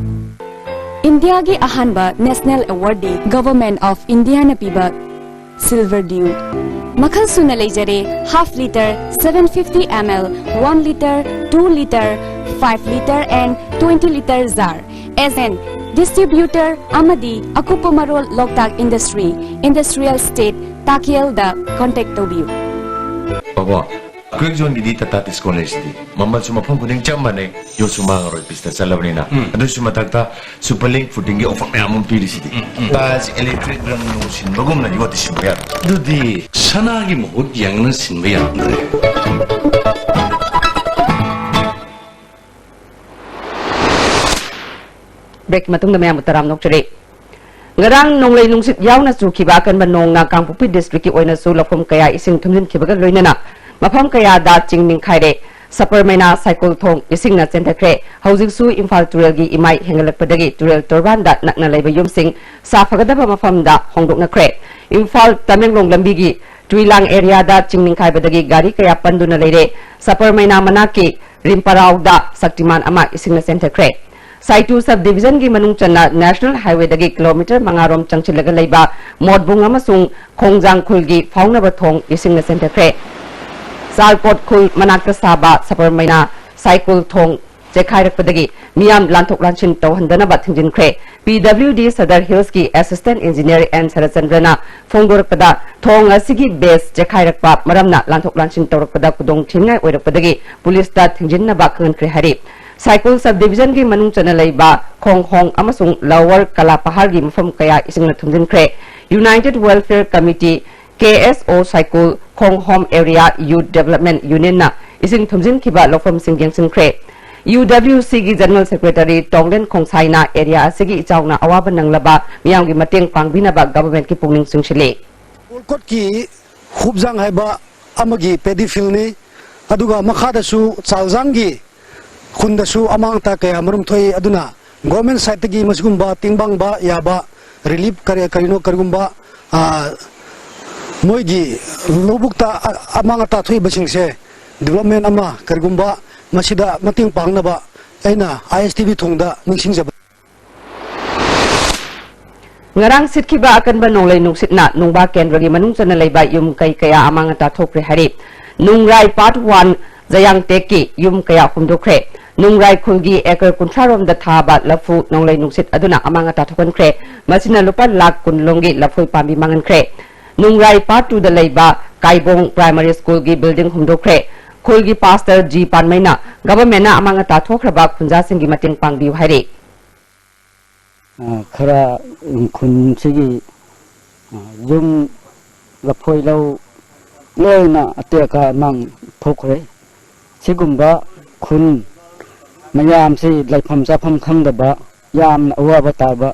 ꯏꯟꯗꯤꯌꯥꯒꯤ ꯑꯍꯥꯟꯕ national ꯑꯦꯋꯥꯔꯗꯤ government of ꯏꯟꯗꯤꯌꯥꯅ ꯄꯤꯕ silver Diu. ꯃꯈꯜ ꯁꯨꯅ ꯂꯩꯖꯔꯦ: half litre, seven fifty ml, one litre, two litre, five litre and twenty litre jar꯫ As an distributor ꯑꯃꯗꯤ ꯑꯀꯨꯞꯄ ꯃꯔꯣꯜ ꯂꯣꯛꯇꯥꯛ industry, industrial state, ꯇꯥꯀꯤꯌꯦꯜꯗ contact ꯇꯧꯕꯤꯌꯨ꯫ ꯕꯥꯕꯥ, ꯀ꯭ꯋꯤꯛ ꯖꯣꯟꯒꯤꯗꯤ ꯇꯥꯇꯥ ꯗꯤꯁꯀꯥꯎꯟ ꯂꯩꯁꯤꯗꯤ꯫ ꯃꯃꯜꯁꯨ ꯃꯐꯝ ꯈꯨꯗꯤꯡ ꯆꯞ ꯃꯥꯟꯅꯩ, ꯌꯣꯠꯁꯨ ꯃꯥꯡꯉꯔꯣꯏ, ꯄꯤꯁꯇ ꯆꯠꯂꯕꯅꯤꯅ꯫ ꯎꯝ꯫ ꯑꯗꯨꯁꯨ ꯃꯊꯛꯇ ꯁꯨꯄꯔ ꯂꯤꯡ ꯐꯨꯇꯤꯡꯒꯤ ꯑꯣꯐꯔ ꯃꯌꯥꯝ ꯑꯃ ꯄꯤꯔꯤꯁꯤꯗꯤ꯫ ꯎꯝ, ꯎꯝ꯫ ꯇꯥꯖ ꯏꯂꯦꯛꯇ꯭ꯔꯤꯛ ꯔꯪ ꯅꯨꯡ ꯁꯤꯟꯕꯒꯨꯝꯅ ꯌꯣꯠꯇꯤ ꯁꯤꯟꯕ ꯌꯥꯔꯣꯏ꯫ ꯑꯗꯨꯗꯤ ꯁꯅꯥꯒꯤ ꯃꯍꯨꯠ ꯌꯦꯡꯅ ꯁꯤꯟꯕ ꯌꯥꯔꯝꯗ꯭ꯔꯦ꯫ ꯕ꯭ꯔꯦꯛꯀꯤ ꯃꯇꯨꯡꯗ ꯃꯌꯥꯝꯕꯨ ꯇꯔꯥꯝꯅ ꯑꯣꯛꯆꯔꯤ꯫ ꯉꯔꯥꯡ ꯅꯣꯡꯂꯩ ꯅꯨꯡꯁꯤꯠ ꯌꯥꯎꯅ ꯆꯨꯈꯤꯕ ꯑꯀꯟꯕ ꯅꯣꯡꯅ ꯀꯥꯡꯄꯣꯛꯄꯤ ꯗꯤꯁꯇ꯭ꯔꯤꯛꯀꯤ ꯑꯣꯏꯅꯁꯨ ꯂꯧꯐꯝ ꯀꯌꯥ ꯏꯁꯤꯡ ꯊꯨꯝꯖꯤꯟꯈꯤꯕꯒ ꯂꯣꯏꯅꯅ ꯃꯐꯝ ꯀꯌꯥꯗ ꯆꯤꯡ ꯅꯤꯡꯈꯥꯏꯔꯦ꯫ ꯁꯄꯔꯃꯩꯅꯥ ꯁꯥꯏꯀꯨꯜ ꯊꯣꯡ ꯏꯁꯤꯡꯅ ꯆꯦꯟꯊꯈ꯭ꯔꯦ꯫ ꯍꯧꯖꯤꯛꯁꯨ ꯏꯝꯐꯥꯜ ꯇꯨꯔꯦꯜꯒꯤ ꯏꯃꯥꯏ ꯍꯦꯟꯒꯠꯂꯛꯄꯗꯒꯤ ꯇꯨꯔꯦꯜ ꯇꯣꯔꯕꯥꯟꯗ ꯅꯛꯅ ꯂꯩꯕ ꯌꯨꯝꯁꯤꯡ ꯁꯥꯐꯒꯗꯕ ꯃꯐꯝꯗ ꯍꯣꯡꯗꯣꯛꯅꯈ꯭ꯔꯦ꯫ ꯏꯝꯐꯥꯜ ꯇꯃꯦꯡꯂꯣꯡ ꯂꯝꯕꯤꯒꯤ ꯇꯨꯏꯂꯥꯡ ꯑꯦꯔꯤꯌꯥꯗ ꯆꯤꯡ ꯅꯤꯡꯈꯥꯏꯕꯗꯒꯤ ꯒꯥꯔꯤ ꯀꯌꯥ ꯄꯟꯗꯨꯅ ꯂꯩꯔꯦ꯫ ꯁꯄꯔꯃꯩꯅꯥ ꯃꯅꯥꯛꯀꯤ ꯔꯤꯝꯄꯔꯥꯎꯗ ꯁꯛꯇꯤꯃꯥꯟ ꯑꯃ ꯏꯁꯤꯡꯅ ꯆꯦꯟꯊꯈ꯭ꯔꯦ꯫ ꯁꯥꯏꯇꯨ ꯁꯕ ꯗꯤꯚꯤꯖꯟꯒꯤ ꯃꯅꯨꯡ ꯆꯟꯅ ꯅꯦꯁꯅꯦꯜ ꯍꯥꯏꯋꯦꯗꯒꯤ ꯀꯤꯂꯣꯃꯤꯇꯔ ꯃꯉꯥ ꯔꯣꯝ ꯆꯪꯁꯤꯜꯂꯒ ꯂꯩꯕ ꯃꯣꯠꯕꯨꯡ ꯑꯃꯁꯨꯡ ꯈꯣꯡꯖꯥꯡ ꯈꯨꯜꯒꯤ ꯐꯥꯎꯅꯕ ꯊꯣꯡ ꯏꯁꯤꯡꯅ ꯆꯦꯟꯊꯈ꯭ꯔꯦ꯫ ꯆꯥꯜꯄꯣꯠ ꯈꯨꯜ ꯃꯅꯥꯛꯇ ꯁꯥꯕ ꯁꯕꯔꯃꯩꯅꯥ ꯁꯥꯏꯀꯨꯜ ꯊꯣꯡ ꯆꯦꯈꯥꯏꯔꯛꯄꯗꯒꯤ ꯃꯤꯌꯥꯝ ꯂꯥꯟꯊꯣꯛ ꯂꯥꯟꯁꯤꯟ ꯇꯧꯍꯟꯗꯅꯕ ꯊꯤꯡꯖꯤꯟꯈ꯭ꯔꯦ꯫ ꯄꯤ ꯗꯕ꯭ꯂꯤꯎ ꯗꯤ ꯁꯗꯔ ꯍꯤꯜꯁꯀꯤ ꯑꯦꯁꯤꯁꯇꯦꯟꯠ ꯏꯟꯖꯤꯅꯤꯌꯔ ꯑꯦꯟ ꯁꯔꯠꯆꯟꯗ꯭ꯔꯅ ꯐꯣꯡꯗꯣꯔꯛꯄꯗ, ꯊꯣꯡ ꯑꯁꯤꯒꯤ ꯕꯦꯁ ꯆꯦꯈꯥꯏꯔꯛꯄ ꯃꯔꯝꯅ ꯂꯥꯟꯊꯣꯛ ꯂꯥꯟꯁꯤꯟ ꯇꯧꯔꯛꯄꯗ ꯈꯨꯗꯣꯡ ꯊꯤꯅꯤꯡꯉꯥꯏ ꯑꯣꯏꯔꯛꯄꯗꯒꯤ ꯄꯨꯂꯤꯁꯇ ꯊꯤꯡꯖꯤꯟꯅꯕ ꯈꯪꯍꯟꯈ꯭ꯔꯦ ꯍꯥꯏꯔꯤ꯫ ꯁꯥꯏꯀꯨꯜ ꯁꯕ ꯗꯤꯕꯤꯖꯟꯒꯤ ꯃꯅꯨꯡ ꯆꯟꯅ ꯂꯩꯕ ꯈꯣꯡꯍꯣꯡ ꯑꯃꯁꯨꯡ ꯂꯋꯔ ꯀꯂꯥꯄꯍꯥꯔꯒꯤ ꯃꯐꯝ ꯀꯌꯥ ꯏꯁꯤꯡꯅ ꯊꯨꯝꯖꯤꯟꯈ꯭ꯔꯦ꯫ ꯌꯨꯅꯥꯏꯇꯦꯗ ꯋꯦꯜꯐꯤꯌꯔ ꯀꯃꯤꯇꯤ, ꯀꯦ ꯑꯦꯁ ꯑꯣ, ꯁꯥꯏꯀꯨꯜ ꯈꯣꯡꯍꯣꯝ ꯑꯦꯔꯤꯌꯥ ꯌꯨꯊ ꯗꯦꯕꯂꯞꯃꯦꯟ ꯌꯨꯅꯤꯌꯟꯅ ꯏꯁꯤꯡ ꯊꯨꯝꯖꯤꯟꯈꯤꯕ ꯂꯧꯐꯝꯁꯤꯡ ꯌꯦꯡꯁꯤꯟꯈ꯭ꯔꯦ꯫ ꯌꯨ ꯗꯕ꯭ꯂꯤꯎ ꯁꯤꯒꯤ ꯖꯦꯅꯔꯦꯜ ꯁꯦꯀ꯭ꯔꯦꯇꯔꯤ ꯇꯣꯡꯂꯦꯟ ꯈꯣꯡꯁꯥꯏꯅ ꯑꯦꯔꯤꯌꯥ ꯑꯁꯤꯒꯤ ꯏꯆꯥꯎꯅ ꯑꯋꯥꯕ ꯅꯪꯂꯕ ꯃꯤꯌꯥꯝꯒꯤ ꯃꯇꯦꯡ ꯄꯥꯡꯕꯤꯅꯕ ꯒꯚꯔꯟꯃꯦꯟꯠꯀꯤ ꯄꯨꯛꯅꯤꯡ ꯆꯤꯡꯁꯤꯜꯂꯤ꯫ ꯀꯣꯜꯀꯣꯠꯀꯤ ꯍꯨꯞꯖꯥꯡ ꯍꯥꯏꯕ ꯑꯃꯒꯤ ꯄꯦꯗꯤ ꯐꯤꯜꯅꯤ, ꯑꯗꯨꯒ ꯃꯈꯥꯗꯁꯨ ꯆꯥꯜꯖꯥꯡꯒꯤ ꯈꯨꯟꯗꯁꯨ ꯑꯃꯥꯡ ꯑꯇꯥ ꯀꯌꯥ ꯃꯔꯨꯝ ꯊꯣꯛꯏ꯫ ꯑꯗꯨꯅ ꯒꯣꯔꯃꯦꯟ ꯁꯥꯏꯠꯇꯒꯤ ꯃꯁꯤꯒꯨꯝꯕ ꯇꯦꯡꯕꯥꯡꯕ ꯌꯥꯕ ꯔꯤꯂꯤꯐ ꯀꯔꯤ ꯀꯔꯤꯅꯣ ꯀꯔꯤꯒꯨꯝꯕ, ꯑ, ꯃꯣꯏꯒꯤ ꯂꯧꯕꯨꯛꯇ ꯑ-, ꯑꯃꯥꯡ ꯑꯇꯥ ꯊꯣꯛꯏꯕꯁꯤꯡꯁꯦ ꯗꯤꯕꯂꯞꯃꯦꯟ ꯑꯃ ꯀꯔꯤꯒꯨꯝꯕ ꯃꯁꯤꯗ ꯃꯇꯦꯡ ꯄꯥꯡꯅꯕ ꯑꯩꯅ ꯑꯥꯏ ꯑꯦꯁ ꯇꯤ ꯚꯤ ꯊꯣꯡꯗ ꯅꯤꯡꯁꯤꯡꯖꯕ꯫ ꯉꯔꯥꯡ ꯁꯤꯠꯈꯤꯕ ꯑꯀꯟꯕ ꯅꯣꯡꯂꯩ ꯅꯨꯡꯁꯤꯠꯅ ꯅꯨꯡꯕꯥ ꯀꯦꯟꯗ꯭ꯔꯒꯤ ꯃꯅꯨꯡ ꯆꯟꯅ ꯂꯩꯕ ꯌꯨꯝ ꯀꯩ ꯀꯌꯥ ꯑꯃꯥꯡ ꯑꯇꯥ ꯊꯣꯛꯈ꯭ꯔꯦ ꯍꯥꯏꯔꯤ꯫ ꯅꯨꯡꯔꯥꯏ ꯄꯥꯔꯠ ꯋꯥꯟ ꯖꯌꯥꯡꯇꯦꯛꯀꯤ ꯌꯨꯝ ꯀꯌꯥ ꯍꯨꯝꯗꯣꯛꯈ꯭ꯔꯦ꯫ ꯅꯨꯡꯔꯥꯏ ꯈꯨꯜꯒꯤ ꯑꯦꯀꯔ ꯀꯨꯟꯊ꯭ꯔꯥ ꯔꯣꯝꯗ ꯊꯥꯕ ꯂꯐꯨ ꯅꯣꯡꯂꯩ ꯅꯨꯡꯁꯤꯠ ꯑꯗꯨꯅ ꯑꯃꯥꯡ ꯑꯇꯥ ꯊꯣꯛꯍꯟꯈ꯭ꯔꯦ꯫ ꯃꯁꯤꯅ ꯂꯨꯄꯥ ꯂꯥꯈ ꯀꯨꯟ ꯂꯣꯝꯒꯤ ꯂꯐꯣꯏ ꯄꯥꯝꯕꯤ ꯃꯥꯡꯍꯟꯈ꯭ꯔꯦ꯫ ꯅꯨꯡꯔꯥꯏ ꯄꯥꯔꯠ ꯇꯨꯗ ꯂꯩꯕ ꯀꯥꯏꯕꯣꯡ ꯄ꯭ꯔꯥꯏꯃꯥꯔꯤ ꯁ꯭ꯀꯨꯜꯒꯤ ꯕꯤꯜꯗꯤꯡ ꯍꯨꯝꯗꯣꯛꯈ꯭ꯔꯦ꯫ ꯈꯨꯜꯒꯤ ꯄꯥꯁꯇꯔ ꯖꯤ ꯄꯥꯟꯃꯩꯅ ꯒꯚꯔꯟꯃꯦꯟꯠꯅ ꯑꯃꯥꯡ ꯑꯇꯥ ꯊꯣꯛꯈ꯭ꯔꯕ ꯈꯨꯟꯖꯥꯁꯤꯡꯒꯤ ꯃꯇꯦꯡ ꯄꯥꯡꯕꯤꯌꯨ ꯍꯥꯏꯔꯤ꯫ ꯑ, ꯈꯔ, ꯎꯝ, ꯈꯨꯟꯁꯤꯒꯤ, ꯑ, ꯌꯨꯝ, ꯂꯐꯣꯏ ꯂꯧ ꯂꯣꯏꯅ ꯑꯇꯦꯛ ꯑꯀꯥꯏ ꯑꯃꯥꯡ ꯊꯣꯛꯈ꯭ꯔꯦ꯫ ꯁꯤꯒꯨꯝꯕ ꯈꯨꯟ ꯃꯌꯥꯝꯁꯤ ꯂꯩꯐꯝ ꯆꯥꯐꯝ ꯈꯪꯗꯕ, ꯌꯥꯝꯅ ꯑꯋꯥꯕ ꯇꯥꯕ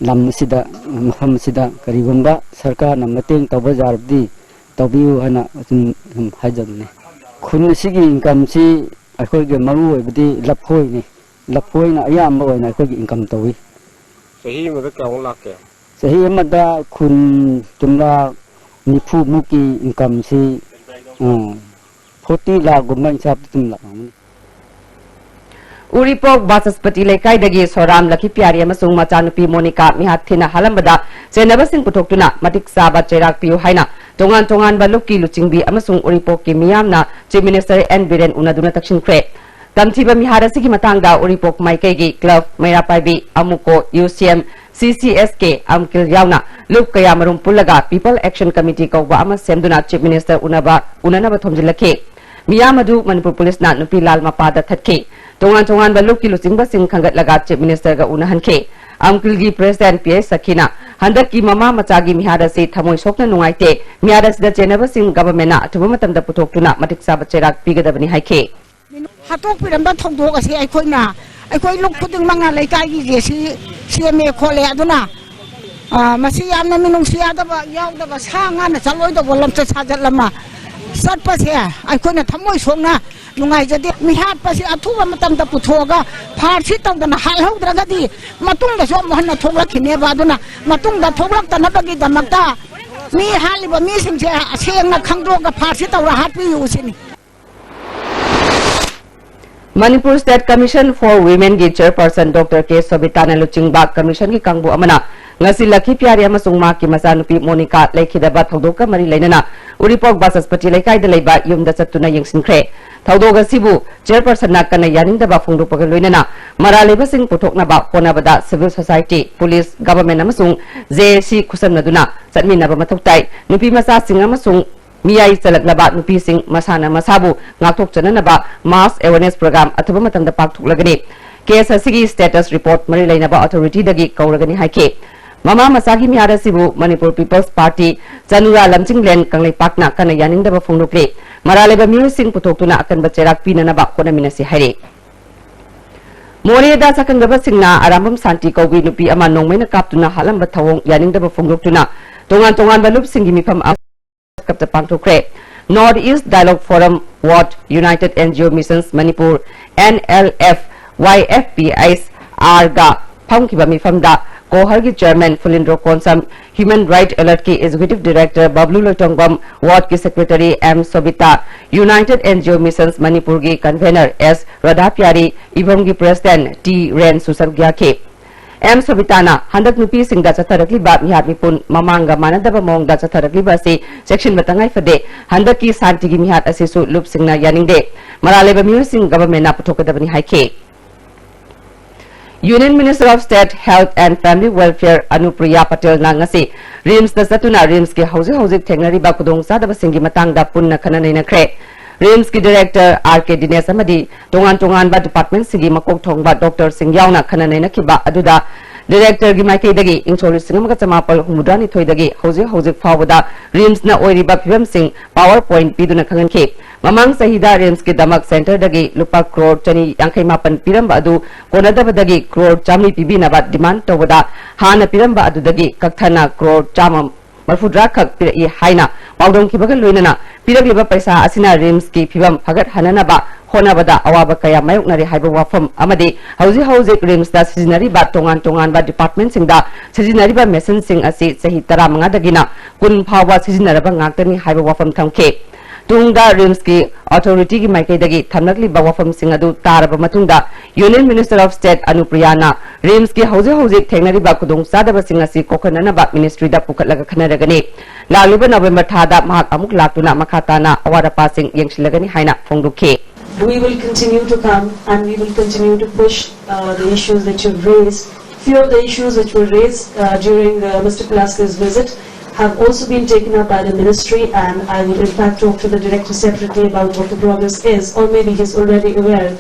ꯂꯝ ꯑꯁꯤꯗ, ꯃꯐꯝ ꯑꯁꯤꯗ ꯀꯔꯤꯒꯨꯝꯕ ꯁꯔꯀꯥꯔꯅ ꯃꯇꯦꯡ ꯇꯧꯕ ꯌꯥꯔꯕꯗꯤ ꯇꯧꯕꯤꯌꯨ ꯍꯥꯏꯅ ꯑꯗꯨꯝ, ꯑꯗꯨꯝ ꯍꯥꯏꯖꯕꯅꯤ꯫ ꯈꯨꯟ ꯑꯁꯤꯒꯤ ꯏꯟꯀꯝꯁꯤ ꯑꯩꯈꯣꯏꯒꯤ ꯃꯔꯨ ꯑꯣꯏꯕꯗꯤ ꯂꯐꯣꯏꯅꯤ꯫ ꯂꯐꯣꯏꯅ ꯑꯌꯥꯝꯕ ꯑꯣꯏꯅ ꯑꯩꯈꯣꯏꯒꯤ ꯏꯟꯀꯝ ꯇꯧꯏ꯫ ꯆꯍꯤ ꯑꯃꯗ ꯀꯌꯥꯃꯨꯛ ꯂꯥꯛꯀꯦ? ꯆꯍꯤ ꯑꯃꯗ ꯈꯨꯟ ꯆꯨꯝꯂꯥꯛ ꯅꯤꯐꯨ ꯃꯨꯛꯀꯤ ꯏꯟꯀꯝꯁꯤ, ꯑ, ꯐꯣꯔꯇꯤ ꯂꯥꯈꯒꯨꯝꯕ ꯍꯤꯁꯥꯕꯇ ꯑꯗꯨꯝ ꯂꯥꯛꯂꯝꯒꯅꯤ꯫ ꯎꯔꯤꯄꯣꯛ ꯕꯥꯆꯁꯄꯇꯤ ꯂꯩꯀꯥꯏꯗꯒꯤ ꯁꯣꯔꯥꯝ ꯂꯈꯤꯄꯤꯌꯥꯔꯤ ꯑꯃꯁꯨꯡ ꯃꯆꯥꯅꯨꯄꯤ ꯃꯣꯅꯤꯀꯥ ꯃꯤꯍꯥꯠ ꯊꯤꯅ ꯍꯥꯠꯂꯝꯕꯗ ꯆꯦꯟꯅꯕꯁꯤꯡ ꯄꯨꯊꯣꯛꯇꯨꯅ ꯃꯇꯤꯛ ꯆꯥꯕ ꯆꯩꯔꯥꯛ ꯄꯤꯌꯨ ꯍꯥꯏꯅ ꯇꯣꯉꯥꯟ ꯇꯣꯉꯥꯟꯕ ꯂꯨꯞꯀꯤ ꯂꯨꯆꯤꯡꯕꯤ ꯑꯃꯁꯨꯡ ꯎꯔꯤꯄꯣꯛꯀꯤ ꯃꯤꯌꯥꯝꯅ ꯆꯤꯐ ꯃꯤꯅꯤꯁꯇꯔ ꯑꯦꯟ ꯕꯤꯔꯦꯟ ꯎꯅꯗꯨꯅ ꯇꯛꯁꯤꯟꯈ꯭ꯔꯦ꯫ ꯇꯝꯊꯤꯕ ꯃꯤꯍꯥꯠ ꯑꯁꯤꯒꯤ ꯃꯇꯥꯡꯗ ꯎꯔꯤꯄꯣꯛ ꯃꯥꯏꯀꯩꯒꯤ ꯀ꯭ꯂꯕ ꯃꯩꯔꯥ ꯄꯥꯏꯕꯤ, ꯑꯃꯨꯀꯣ, ꯌꯨ ꯁꯤ ꯑꯦꯝ, ꯁꯤ ꯁꯤ ꯑꯦꯁ ꯀꯦ, ꯑꯝꯀꯤꯜ ꯌꯥꯎꯅ ꯂꯨꯞ ꯀꯌꯥꯃꯔꯨꯝ ꯄꯨꯜꯂꯒ ꯄꯤꯄꯜ ꯑꯦꯛꯁꯟ ꯀꯃꯤꯇꯤ ꯀꯧꯕ ꯑꯃ ꯁꯦꯝꯗꯨꯅ ꯆꯤꯐ ꯃꯤꯅꯤꯁꯇꯔ ꯎꯅꯕ, ꯎꯅꯅꯕ ꯊꯣꯝꯖꯤꯜꯂꯛꯈꯤ꯫ ꯃꯤꯌꯥꯝ ꯑꯗꯨ ꯃꯅꯤꯄꯨꯔ ꯄꯨꯂꯤꯁꯅ ꯅꯨꯄꯤ ꯂꯥꯜ ꯃꯄꯥꯗ ꯊꯠꯈꯤ꯫ ꯇꯣꯉꯥꯟ ꯇꯣꯉꯥꯟꯕ ꯂꯨꯞꯀꯤ ꯂꯨꯆꯤꯡꯕꯁꯤꯡ ꯈꯟꯒꯠꯂꯒ Chief Minister ꯒ ꯎꯅꯍꯟꯈꯤ꯫ ꯑꯝꯀꯤꯜꯒꯤ President ꯄꯤ ꯑꯩꯆ ꯁꯈꯤꯅ ꯍꯟꯗꯛꯀꯤ ꯃꯃꯥ ꯃꯆꯥꯒꯤ ꯃꯤꯍꯥꯠ ꯑꯁꯤ ꯊꯃꯣꯏ ꯁꯣꯛꯅ ꯅꯨꯡꯉꯥꯏꯇꯦ, ꯃꯤꯍꯥꯠ ꯑꯁꯤꯗ ꯆꯦꯟꯅꯕꯁꯤꯡ government ꯅ ꯑꯊꯨꯕ ꯃꯇꯝꯗ ꯄꯨꯊꯣꯛꯇꯨꯅ ꯃꯇꯤꯛ ꯆꯥꯕ ꯆꯩꯔꯥꯛ ꯄꯤꯒꯗꯕꯅꯤ ꯍꯥꯏꯈꯤ꯫ ꯍꯥꯠꯇꯣꯛꯄꯤꯔꯝꯕ ꯊꯧꯗꯣꯛ ꯑꯁꯤ ꯑꯩꯈꯣꯏꯅ, ꯑꯩꯈꯣꯏ ꯂꯨꯞ ꯈꯨꯗꯤꯡꯃꯛꯅ ꯂꯩꯀꯥꯏꯒꯤ ꯖꯦ ꯁꯤ ꯁꯦꯝꯃꯦ ꯈꯣꯠꯂꯦ꯫ ꯑꯗꯨꯅ, ꯑ, ꯃꯁꯤ ꯌꯥꯝꯅ ꯃꯤꯅꯨꯡꯁꯤ ꯌꯥꯗꯕ, ꯌꯥꯎꯗꯕ, ꯁꯥ ꯉꯥꯅ ꯆꯠꯂꯣꯏꯗꯧꯕ ꯂꯝꯆꯠ ꯁꯥꯖꯠ ꯑꯃ ꯆꯠꯄꯁꯦ ꯑꯩꯈꯣꯏꯅ ꯊꯃꯣꯏ ꯁꯣꯛꯅ ꯅꯨꯡꯉꯥꯏꯖꯗꯦ꯫ ꯃꯤꯍꯥꯠꯄꯁꯤ ꯑꯊꯨꯕ ꯃꯇꯝꯗ ꯄꯨꯊꯣꯛꯑꯒ ꯐꯥꯔꯁꯤ ꯇꯧꯗꯅ ꯍꯥꯠꯍꯧꯗ꯭ꯔꯒꯗꯤ ꯃꯇꯨꯡꯗꯁꯨ ꯑꯃꯨꯛ ꯍꯟꯅ ꯊꯣꯛꯂꯛꯈꯤꯅꯦꯕ꯫ ꯑꯗꯨꯅ ꯃꯇꯨꯡꯗ ꯊꯣꯛꯂꯛꯇꯅꯕꯒꯤꯗꯃꯛꯇ ꯃꯤ ꯍꯥꯠꯂꯤꯕ ꯃꯤꯁꯤꯡꯁꯦ ꯁꯦꯡꯅ ꯈꯪꯗꯣꯛꯑꯒ ꯐꯥꯔꯁꯤ ꯇꯧꯔ ꯍꯥꯠꯄꯤꯌꯨ ꯁꯤꯅꯤ꯫ Manipur State Commission for Women ꯒꯤ Chairperson Doctor ꯀꯦ ꯁꯣꯕꯤꯇꯥꯅ ꯂꯨꯆꯤꯡꯕ Commission ꯒꯤ ꯀꯥꯡꯕꯨ ꯑꯃꯅ ꯉꯁꯤ ꯂꯈꯤ ꯄꯤꯌꯥꯔꯤ ꯑꯃꯁꯨꯡ ꯃꯍꯥꯛꯀꯤ ꯃꯆꯥꯅꯨꯄꯤ ꯃꯣꯅꯤꯀꯥ ꯂꯩꯈꯤꯗꯕ ꯊꯧꯗꯣꯛꯀ ꯃꯔꯤ ꯂꯩꯅꯅ ꯎꯔꯤꯄꯣꯛ ꯕꯥꯆꯁꯄꯇꯤ ꯂꯩꯀꯥꯏꯗ ꯂꯩꯕ ꯌꯨꯝꯗ ꯆꯠꯇꯨꯅ ꯌꯦꯡꯁꯤꯟꯈ꯭ꯔꯦ꯫ ꯊꯧꯗꯣꯛ ꯑꯁꯤꯕꯨ Chairperson ꯅ ꯀꯟꯅ ꯌꯥꯅꯤꯡꯗꯕ ꯐꯣꯡꯗꯣꯛꯄꯒ ꯂꯣꯏꯅꯅ ꯃꯔꯥꯜ ꯂꯩꯕꯁꯤꯡ ꯄꯨꯊꯣꯛꯅꯕ ꯍꯣꯠꯅꯕꯗ civil society, police, government ꯑꯃꯁꯨꯡ J A C ꯈꯨꯠꯁꯝꯅꯗꯨꯅ ꯆꯠꯃꯤꯟꯅꯕ ꯃꯊꯧ ꯇꯥꯏ꯫ ꯅꯨꯄꯤ ꯃꯆꯥꯁꯤꯡ ꯑꯃꯁꯨꯡ ꯃꯤꯌꯥꯏ ꯆꯜꯂꯛꯂꯕ ꯅꯨꯄꯤꯁꯤꯡ ꯃꯁꯥꯅ ꯃꯁꯥꯕꯨ ꯉꯥꯛꯊꯣꯛꯆꯅꯅꯕ mass awareness program ꯑꯊꯨꯕ ꯃꯇꯝꯗ ꯄꯥꯡꯊꯣꯛꯂꯒꯅꯤ꯫ Case ꯑꯁꯤꯒꯤ status report ꯃꯔꯤ ꯂꯩꯅꯕ authority ꯗꯒꯤ ꯀꯧꯔꯒꯅꯤ ꯍꯥꯏꯈꯤ꯫ ꯃꯃꯥ ꯃꯆꯥꯒꯤ ꯃꯤꯍꯥꯠ ꯑꯁꯤꯕꯨ Manipur People's Party ꯆꯅꯨꯔꯥ ꯂꯝꯖꯤꯡꯂꯦꯟ ꯀꯪꯂꯩꯄꯥꯛꯅ ꯀꯟꯅ ꯌꯥꯅꯤꯡꯗꯕ ꯐꯣꯡꯗꯣꯛꯂꯤ꯫ ꯃꯔꯥꯜ ꯂꯩꯕ ꯃꯤꯑꯣꯏꯁꯤꯡ ꯄꯨꯊꯣꯛꯇꯨꯅ ꯑꯀꯟꯕ ꯆꯩꯔꯥꯛ ꯄꯤꯅꯅꯕ ꯍꯣꯠꯅꯃꯤꯟꯅꯁꯤ ꯍꯥꯏꯔꯤ꯫ ꯃꯣꯔꯦꯗ ꯁꯛꯈꯪꯗꯕꯁꯤꯡꯅ ꯑꯔꯥꯝꯕꯝ ꯁꯥꯟꯇꯤ ꯀꯧꯕꯤ ꯅꯨꯄꯤ ꯑꯃ ꯅꯣꯡꯃꯩꯅ ꯀꯥꯞꯇꯨꯅ ꯍꯥꯠꯂꯝꯕ ꯊꯧꯑꯣꯡ ꯌꯥꯅꯤꯡꯗꯕ ꯐꯣꯡꯗꯣꯛꯇꯨꯅ ꯇꯣꯉꯥꯟ ꯇꯣꯉꯥꯟꯕ ꯂꯨꯞꯁꯤꯡꯒꯤ ꯃꯤꯐꯝ ꯀꯞꯇ ꯄꯥꯡꯊꯣꯛꯈ꯭ꯔꯦ꯫ North East Dialogue Forum, World United N G O Missions Manipur, N L F Y F P H R ꯒ ꯐꯝꯈꯤꯕ ꯃꯤꯐꯝꯗ ꯀꯣꯍꯔꯒꯤ Chairman Phulindro Konsam, Human Right Alert ꯀꯤ Executive Director Bablu Loitongbam, World ꯀꯤ Secretary M Sobita, United N G O Missions Manipur ꯒꯤ Convener S Radha Piyari, ꯏꯚꯝꯒꯤ President T Ren Susal ꯒ꯭ꯌꯥꯈꯤ꯫ M ꯁꯣꯕꯤꯇꯥꯅ ꯍꯟꯗꯛ ꯅꯨꯄꯤꯁꯤꯡꯗ ꯆꯠꯊꯔꯛꯂꯤꯕ ꯃꯤꯍꯥꯠ ꯃꯤꯄꯨꯟ ꯃꯃꯥꯡꯒ ꯃꯥꯟꯅꯗꯕ ꯃꯑꯣꯡꯗ ꯆꯠꯊꯔꯛꯂꯤꯕ ꯑꯁꯤ ꯆꯦꯛꯁꯤꯟꯕ ꯇꯉꯥꯏ ꯐꯗꯦ꯫ ꯍꯟꯗꯛꯀꯤ ꯁꯥꯟꯇꯤꯒꯤ ꯃꯤꯍꯥꯠ ꯑꯁꯤꯁꯨ ꯂꯨꯞꯁꯤꯡꯅ ꯌꯥꯅꯤꯡꯗꯦ꯫ ꯃꯔꯥꯜ ꯂꯩꯕ ꯃꯤꯑꯣꯏꯁꯤꯡ government ꯅ ꯄꯨꯊꯣꯛꯀꯗꯕꯅꯤ ꯍꯥꯏꯈꯤ꯫ Union Minister of State Health and Family Welfare ꯑꯅꯨꯄ꯭ꯔꯤꯌꯥ ꯄꯇꯦꯜꯅ ꯉꯁꯤ ꯔꯤꯝꯁꯇ ꯆꯠꯇꯨꯅ ꯔꯤꯝꯁꯀꯤ ꯍꯧꯖꯤꯛ ꯍꯧꯖꯤꯛ ꯊꯦꯡꯅꯔꯤꯕ ꯈꯨꯗꯣꯡꯆꯥꯗꯕꯁꯤꯡꯒꯤ ꯃꯇꯥꯡꯗ ꯄꯨꯟꯅ ꯈꯟꯅ ꯅꯩꯅꯈ꯭ꯔꯦ꯫ ꯔꯤꯝꯁꯀꯤ ꯗꯥꯏꯔꯦꯛꯇꯔ ꯑꯥꯔ ꯀꯦ ꯗꯤꯅꯦꯁ ꯑꯃꯗꯤ ꯇꯣꯉꯥꯟ ꯇꯣꯉꯥꯟꯕ ꯗꯤꯄꯥꯔꯠꯃꯦꯟꯠꯁꯤꯡꯒꯤ ꯃꯀꯣꯛ ꯊꯣꯡꯕ ꯗꯣꯛꯇꯔꯁꯤꯡ ꯌꯥꯎꯅ ꯈꯟꯅ ꯅꯩꯅꯈꯤꯕ ꯑꯗꯨꯗ ꯗꯥꯏꯔꯦꯛꯇꯔꯒꯤ ꯃꯥꯏꯀꯩꯗꯒꯤ ꯏꯪ ꯁꯣꯛ ꯂꯤꯁꯤꯡ ꯑꯃꯒ ꯆꯃꯥꯄꯜ ꯍꯨꯝꯐꯨꯇꯔꯥꯅꯤꯊꯣꯏꯗꯒꯤ ꯍꯧꯖꯤꯛ ꯍꯧꯖꯤꯛ ꯐꯥꯎꯕꯗ ꯔꯤꯝꯁꯅ ꯑꯣꯏꯔꯤꯕ ꯐꯤꯕꯝꯁꯤꯡ ꯄꯥꯋꯔ ꯄꯣꯏꯟꯠ ꯄꯤꯗꯨꯅ ꯈꯪꯍꯟꯈꯤ꯫ ꯃꯃꯥꯡ ꯆꯍꯤꯗ ꯔꯤꯝꯁꯀꯤꯗꯃꯛ ꯁꯦꯟꯇꯔꯗꯒꯤ ꯂꯨꯄꯥ ꯀ꯭ꯔꯣꯔ ꯆꯅꯤ ꯌꯥꯡꯈꯩ ꯃꯥꯄꯟ ꯄꯤꯔꯝꯕ ꯑꯗꯨ ꯀꯣꯟꯅꯗꯕꯗꯒꯤ ꯀ꯭ꯔꯣꯔ ꯆꯥꯃꯔꯤ ꯄꯤꯕꯤꯅꯕ ꯗꯤꯃꯥꯟꯗ ꯇꯧꯕꯗ ꯍꯥꯟꯅ ꯄꯤꯔꯝꯕ ꯑꯗꯨꯗꯒꯤ ꯀꯛꯊꯅ ꯀ꯭ꯔꯣꯔ ꯆꯥꯝꯃ ꯃꯔꯤꯐꯨꯇꯔꯥ ꯈꯛ ꯄꯤꯔꯛꯏ ꯍꯥꯏꯅ ꯄꯥꯎꯗꯝꯈꯤꯕꯒ ꯂꯣꯏꯅꯅ ꯄꯤꯔꯛꯂꯤꯕ ꯄꯩꯁꯥ ꯑꯁꯤꯅ ꯔꯤꯝꯁꯀꯤ ꯐꯤꯕꯝ ꯐꯒꯠꯍꯟꯅꯅꯕ ꯍꯣꯠꯅꯕꯗ ꯑꯋꯥꯕ ꯀꯌꯥ ꯃꯥꯌꯣꯛꯅꯔꯤ ꯍꯥꯏꯕ ꯋꯥꯐꯝ ꯑꯃꯗꯤ ꯍꯧꯖꯤꯛ ꯍꯧꯖꯤꯛ ꯔꯤꯝꯁꯇ ꯁꯤꯖꯤꯟꯅꯔꯤꯕ ꯇꯣꯉꯥꯟ ꯇꯣꯉꯥꯟꯕ ꯗꯤꯄꯥꯔꯠꯃꯦꯟꯠꯁꯤꯡꯗ ꯁꯤꯖꯤꯟꯅꯔꯤꯕ ꯃꯦꯁꯤꯟꯁꯤꯡ ꯑꯁꯤ ꯆꯍꯤ ꯇꯔꯥꯃꯉꯥꯗꯒꯤꯅ ꯀꯨꯟ ꯐꯥꯎꯕ ꯁꯤꯖꯤꯟꯅꯔꯕ ꯉꯥꯛꯇꯅꯤ ꯍꯥꯏꯕ ꯋꯥꯐꯝ ꯊꯝꯈꯤ꯫ ꯇꯨꯡꯗ ꯔꯤꯝꯁꯀꯤ ꯑꯣꯊꯣꯔꯤꯇꯤꯒꯤ ꯃꯥꯏꯀꯩꯗꯒꯤ ꯊꯝꯂꯛꯂꯤꯕ ꯋꯥꯐꯝꯁꯤꯡ ꯑꯗꯨ ꯇꯥꯔꯕ ꯃꯇꯨꯡꯗ Union Minister of State ꯑꯅꯨꯄ꯭ꯔꯤꯌꯥꯅ ꯔꯤꯝꯁꯀꯤ ꯍꯧꯖꯤꯛ ꯍꯧꯖꯤꯛ ꯊꯦꯡꯅꯔꯤꯕ ꯈꯨꯗꯣꯡꯆꯥꯗꯕꯁꯤꯡ ꯑꯁꯤ ꯀꯣꯛꯍꯟꯅꯅꯕ ꯃꯤꯅꯤꯁꯇ꯭ꯔꯤꯗ ꯄꯨꯈꯠꯂꯒ ꯈꯟꯅꯔꯒꯅꯤ꯫ ꯂꯥꯛꯂꯤꯕ ꯅꯕꯦꯝꯕꯔ ꯊꯥꯗ ꯃꯍꯥꯛ ꯑꯃꯨꯛ ꯂꯥꯛꯇꯨꯅ ꯃꯈꯥ ꯇꯥꯅ ꯑꯋꯥꯠ ꯑꯄꯥꯁꯤꯡ ꯌꯦꯡꯁꯤꯜꯂꯒꯅꯤ ꯍꯥꯏꯅ ꯐꯣꯡꯗꯣꯛꯈꯤ꯫ We will continue to come and we will continue to push uh, the issues that you've raised. Few of the issues which were raised uh, during uh, Mister Pulaski's visit have also been taken up by the ministry, and I will in fact talk to the director separately about what the progress is, or maybe he's already aware.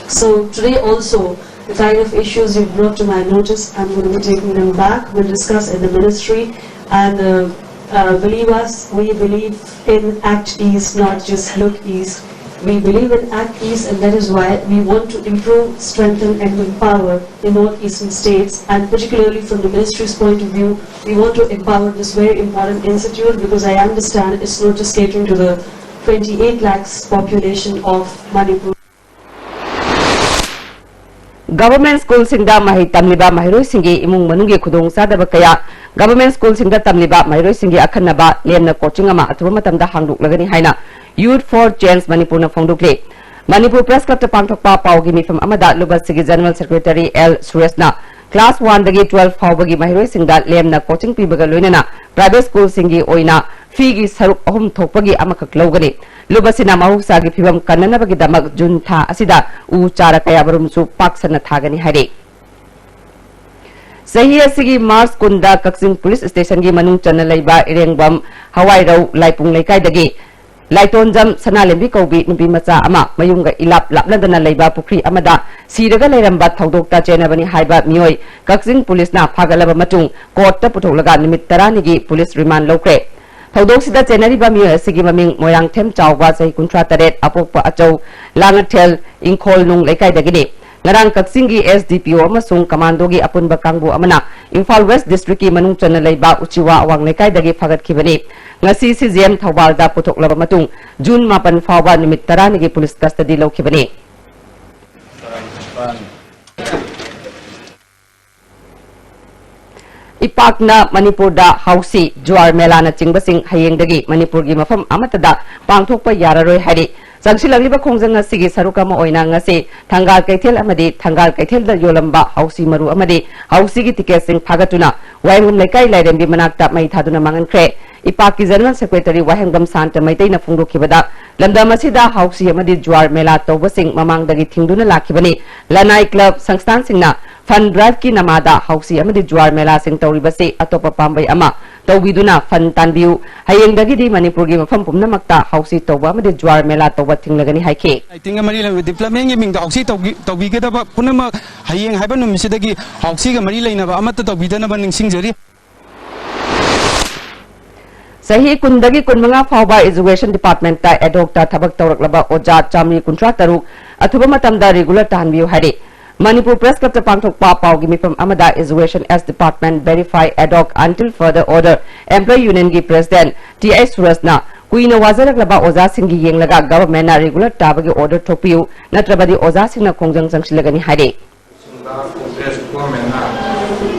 So today also, the kind of issues you brought to my notice, I'm going to be taking them back. We'll discuss in the ministry, and uh, uh, believe us, we believe in Act East, not just Look East. We believe in Act East, and that is why we want to improve, strengthen, and empower the northeastern states, and particularly from the ministry's point of view, we want to empower this very important institute, because I understand it's not just catering to the twenty-eight lakhs population of Manipur. Government schoolꯁꯤꯡꯗ ꯃꯍꯩ ꯇꯝꯂꯤꯕ ꯃꯍꯩꯔꯣꯏꯁꯤꯡꯒꯤ ꯏꯃꯨꯡ ꯃꯅꯨꯡꯒꯤ ꯈꯨꯗꯣꯡꯆꯥꯗꯕ ꯀꯌꯥ, government schoolꯁꯤꯡꯗ ꯇꯝꯂꯤꯕ ꯃꯍꯩꯔꯣꯏꯁꯤꯡꯒꯤ ꯑꯈꯟꯅꯕ ꯂꯦꯝꯅ coaching ꯑꯃ ꯑꯊꯨꯕ ꯃꯇꯝꯗ ꯍꯥꯡꯗꯣꯛꯂꯒꯅꯤ ꯍꯥꯏꯅ Youth for Change ꯃꯅꯤꯄꯨꯔꯅ ꯐꯣꯡꯗꯣꯛꯂꯤ꯫ ꯃꯅꯤꯄꯨꯔ Press Clubꯇ ꯄꯥꯡꯊꯣꯛꯄ ꯄꯥꯎꯒꯤ ꯃꯤꯐꯝ ꯑꯃꯗ ꯂꯨꯕꯁꯤꯒꯤ General Secretary ꯑꯦꯜ ꯁꯨꯔꯦꯁꯅ class one ꯗꯒꯤ twelve ꯐꯥꯎꯕꯒꯤ ꯃꯍꯩꯔꯣꯏꯁꯤꯡꯗ ꯂꯦꯝꯅ coaching ꯄꯤꯕꯒ ꯂꯣꯏꯅꯅ private schoolꯁꯤꯡꯒꯤ ꯑꯣꯏꯅ feeꯒꯤ ꯁꯔꯨꯛ ꯑꯍꯨꯝ ꯊꯣꯛꯄꯒꯤ ꯑꯃꯈꯛ ꯂꯧꯒꯅꯤ꯫ ꯂꯨꯕꯁꯤꯅ ꯃꯍꯧꯁꯥꯒꯤ ꯐꯤꯕꯝ ꯀꯟꯅꯅꯕꯒꯤꯗꯃꯛ June ꯊꯥ ꯑꯁꯤꯗ ꯎ ꯆꯥꯔ ꯀꯌꯥꯃꯔꯨꯝꯁꯨ ꯄꯥꯛ ꯁꯟꯅ ꯊꯥꯒꯅꯤ ꯍꯥꯏꯔꯤ꯫ ꯆꯍꯤ ꯑꯁꯤꯒꯤ March ꯀꯨꯟꯗ ꯀꯛꯆꯤꯡ Police Stationꯒꯤ ꯃꯅꯨꯡ ꯆꯟꯅ ꯂꯩꯕ ꯏꯔꯦꯡꯕꯝ ꯍꯋꯥꯏꯔꯧ ꯂꯥꯏꯄꯨꯡ ꯂꯩꯀꯥꯏꯗꯒꯤ ꯂꯥꯏꯇꯣꯟꯖꯝ ꯁꯅꯥꯂꯦꯝꯕꯤ ꯀꯧꯕꯤ ꯅꯨꯄꯤ ꯃꯆꯥ ꯑꯃ ꯃꯌꯨꯝꯒ ꯏꯂꯥꯞ ꯂꯥꯞꯅꯗꯅ ꯂꯩꯕ ꯄꯨꯈ꯭ꯔꯤ ꯑꯃꯗ ꯁꯤꯔꯒ ꯂꯩꯔꯝꯕ ꯊꯧꯗꯣꯛꯇ ꯆꯦꯟꯅꯕꯅꯤ ꯍꯥꯏꯕ ꯃꯤꯑꯣꯏ ꯀꯛꯆꯤꯡ ꯄꯨꯂꯤꯁꯅ ꯐꯥꯒꯠꯂꯕ ꯃꯇꯨꯡ ꯀꯣꯔꯠꯇ ꯄꯨꯊꯣꯛꯂꯒ ꯅꯨꯃꯤꯠ ꯇꯔꯥꯅꯤꯒꯤ ꯄꯨꯂꯤꯁ ꯔꯤꯃꯥꯟ ꯂꯧꯈ꯭ꯔꯦ꯫ ꯊꯧꯗꯣꯛꯁꯤꯗ ꯆꯦꯟꯅꯔꯤꯕ ꯃꯤꯑꯣꯏ ꯑꯁꯤꯒꯤ ꯃꯃꯤꯡ ꯃꯣꯏꯔꯥꯡꯊꯦꯝ ꯆꯥꯎꯕ, ꯆꯍꯤ ꯀꯨꯟꯊ꯭ꯔꯥ ꯇꯔꯦꯠ, ꯑꯄꯣꯛꯄ ꯑꯆꯧ ꯂꯥꯡꯉꯊꯦꯜ ꯏꯪꯈꯣꯜꯅꯨꯡ ꯂꯩꯀꯥꯏꯗꯒꯤꯅꯤ꯫ ꯉꯔꯥꯡ ꯀꯛꯆꯤꯡꯒꯤ S D P O ꯑꯃꯁꯨꯡ ꯀꯃꯥꯟꯗꯣꯒꯤ ꯑꯄꯨꯟꯕ ꯀꯥꯡꯕꯨ ꯑꯃꯅ ꯏꯝꯐꯥꯜ ꯋꯦꯁ ꯗꯤꯁꯇ꯭ꯔꯤꯛꯀꯤ ꯃꯅꯨꯡ ꯆꯟꯅ ꯂꯩꯕ ꯎꯆꯤꯋꯥ ꯑꯋꯥꯡ ꯂꯩꯀꯥꯏꯗꯒꯤ ꯐꯥꯒꯠꯈꯤꯕꯅꯤ꯫ ꯉꯁꯤ C J M ꯊꯧꯕꯥꯜꯗ ꯄꯨꯊꯣꯛꯂꯕ ꯃꯇꯨꯡ ꯖꯨꯟ ꯃꯥꯄꯟ ꯐꯥꯎꯕ ꯅꯨꯃꯤꯠ ꯇꯔꯥꯅꯤꯒꯤ ꯄꯨꯂꯤꯁ ꯀꯁꯇꯗꯤ ꯂꯧꯈꯤꯕꯅꯤ꯫ ꯏꯄꯥꯛꯅ ꯃꯅꯤꯄꯨꯔꯗ ꯍꯥꯎꯁꯤ, ꯖ꯭ꯋꯥꯔ ꯃꯦꯂꯥꯅꯆꯤꯡꯕꯁꯤꯡ ꯍꯌꯦꯡꯗꯒꯤ ꯃꯅꯤꯄꯨꯔꯒꯤ ꯃꯐꯝ ꯑꯃꯠꯇꯗ ꯄꯥꯡꯊꯣꯛꯄ ꯌꯥꯔꯔꯣꯏ ꯍꯥꯏꯔꯤ꯫ ꯆꯪꯁꯤꯜꯂꯛꯂꯤꯕ ꯈꯣꯡꯖꯪ ꯑꯁꯤꯒꯤ ꯁꯔꯨꯛ ꯑꯃ ꯑꯣꯏꯅ ꯉꯁꯤ ꯊꯪꯒꯥꯜ ꯀꯩꯊꯦꯜ ꯑꯃꯗꯤ ꯊꯪꯒꯥꯜ ꯀꯩꯊꯦꯜꯗ ꯌꯣꯜꯂꯝꯕ ꯍꯥꯎꯁꯤ ꯃꯔꯨ ꯑꯃꯗꯤ ꯍꯥꯎꯁꯤꯒꯤ ꯇꯤꯀꯦꯠꯁꯤꯡ ꯐꯥꯒꯠꯇꯨꯅ ꯋꯥꯍꯦꯡꯕꯝ ꯂꯩꯀꯥꯏ ꯂꯥꯏꯔꯦꯝꯕꯤ ꯃꯅꯥꯛꯇ ꯃꯩ ꯊꯥꯗꯨꯅ ꯃꯥꯡꯍꯟꯈ꯭ꯔꯦ꯫ ꯏꯄꯥꯛꯀꯤ ꯖꯦꯅꯔꯦꯜ ꯁꯦꯀ꯭ꯔꯦꯇꯔꯤ ꯋꯥꯍꯦꯡꯕꯝ ꯁꯥꯟꯇ ꯃꯩꯇꯩꯅ ꯐꯣꯡꯗꯣꯛꯈꯤꯕꯗ, ꯂꯝꯗꯝ ꯑꯁꯤꯗ ꯍꯥꯎꯁꯤ ꯑꯃꯗꯤ ꯖ꯭ꯋꯥꯔ ꯃꯦꯂꯥ ꯇꯧꯕꯁꯤꯡ ꯃꯃꯥꯡꯗꯒꯤ ꯊꯤꯡꯗꯨꯅ ꯂꯥꯛꯈꯤꯕꯅꯤ꯫ ꯂꯅꯥꯏ ꯀ꯭ꯂꯕ ꯁꯪꯁꯊꯥꯟꯁꯤꯡꯅ ꯐꯟ ꯗ꯭ꯔꯥꯏꯚꯀꯤ ꯅꯃꯥꯗ ꯍꯥꯎꯁꯤ ꯑꯃꯗꯤ ꯖ꯭ꯋꯥꯔ ꯃꯦꯂꯥꯁꯤꯡ ꯇꯧꯔꯤꯕꯁꯤ ꯑꯇꯣꯞꯄ ꯄꯥꯝꯕꯩ ꯑꯃ ꯇꯧꯕꯤꯗꯨꯅ ꯐꯟ ꯇꯥꯟꯕꯤꯌꯨ꯫ ꯍꯌꯦꯡꯗꯒꯤꯗꯤ ꯃꯅꯤꯄꯨꯔꯒꯤ ꯃꯐꯝ ꯄꯨꯝꯅꯃꯛꯇ ꯍꯥꯎꯁꯤ ꯇꯧꯕ ꯑꯃꯗꯤ ꯖ꯭ꯋꯥꯔ ꯃꯦꯂꯥ ꯇꯧꯕ ꯊꯤꯡꯂꯒꯅꯤ ꯍꯥꯏꯈꯤ꯫ ꯂꯥꯏꯇꯤꯡꯒ ꯃꯔꯤ ꯂꯩꯅꯕ ꯗꯤꯕ꯭ꯂꯞꯃꯦꯟꯒꯤ ꯃꯤꯡꯗ ꯍꯥꯎꯁꯤ ꯇꯧꯕꯤ-, ꯇꯧꯕꯤꯒꯗꯕ ꯄꯨꯝꯅꯃꯛ ꯍꯌꯦꯡ ꯍꯥꯏꯕ ꯅꯨꯃꯤꯠꯁꯤꯗꯒꯤ ꯍꯥꯎꯁꯤꯒ ꯃꯔꯤ ꯂꯩꯅꯕ ꯑꯃꯠꯇ ꯇꯧꯕꯤꯗꯅꯕ ꯅꯤꯡꯁꯤꯡꯖꯔꯤ꯫ ꯆꯍꯤ ꯀꯨꯟꯗꯒꯤ ꯀꯨꯟꯃꯉꯥ ꯐꯥꯎꯕ Education Departmentꯇ ad hocꯇ ꯊꯕꯛ ꯇꯧꯔꯛꯂꯕ ꯑꯣꯖꯥ ꯆꯥꯃꯔꯤ ꯀꯨꯟꯊ꯭ꯔꯥ ꯇꯔꯨꯛ ꯑꯊꯨꯕ ꯃꯇꯝꯗ regular ꯇꯥꯍꯟꯕꯤꯌꯨ ꯍꯥꯏꯔꯤ꯫ ꯃꯅꯤꯄꯨꯔ Press Clubꯇ ꯄꯥꯡꯊꯣꯛꯄ ꯄꯥꯎꯒꯤ ꯃꯤꯐꯝ ꯑꯃꯗ Education as Department Verify Ad hoc Until Further Order Employee Unionꯒꯤ President T I ꯁꯨꯔꯖꯅ ꯀꯨꯏꯅ ꯋꯥꯖꯔꯛꯂꯕ ꯑꯣꯖꯥꯁꯤꯡꯒꯤ ꯌꯦꯡꯂꯒ governmentꯅ regular ꯇꯥꯕꯒꯤ order ꯊꯣꯛꯄꯤꯌꯨ, ꯅꯠꯇ꯭ꯔꯕꯗꯤ ꯑꯣꯖꯥꯁꯤꯡꯅ ꯈꯣꯡꯖꯪ ꯆꯪꯁꯤꯜꯂꯒꯅꯤ ꯍꯥꯏꯔꯤ꯫ ꯀꯣꯡꯒ꯭ꯔꯦꯁ ꯒꯣꯔꯃꯦꯟꯅ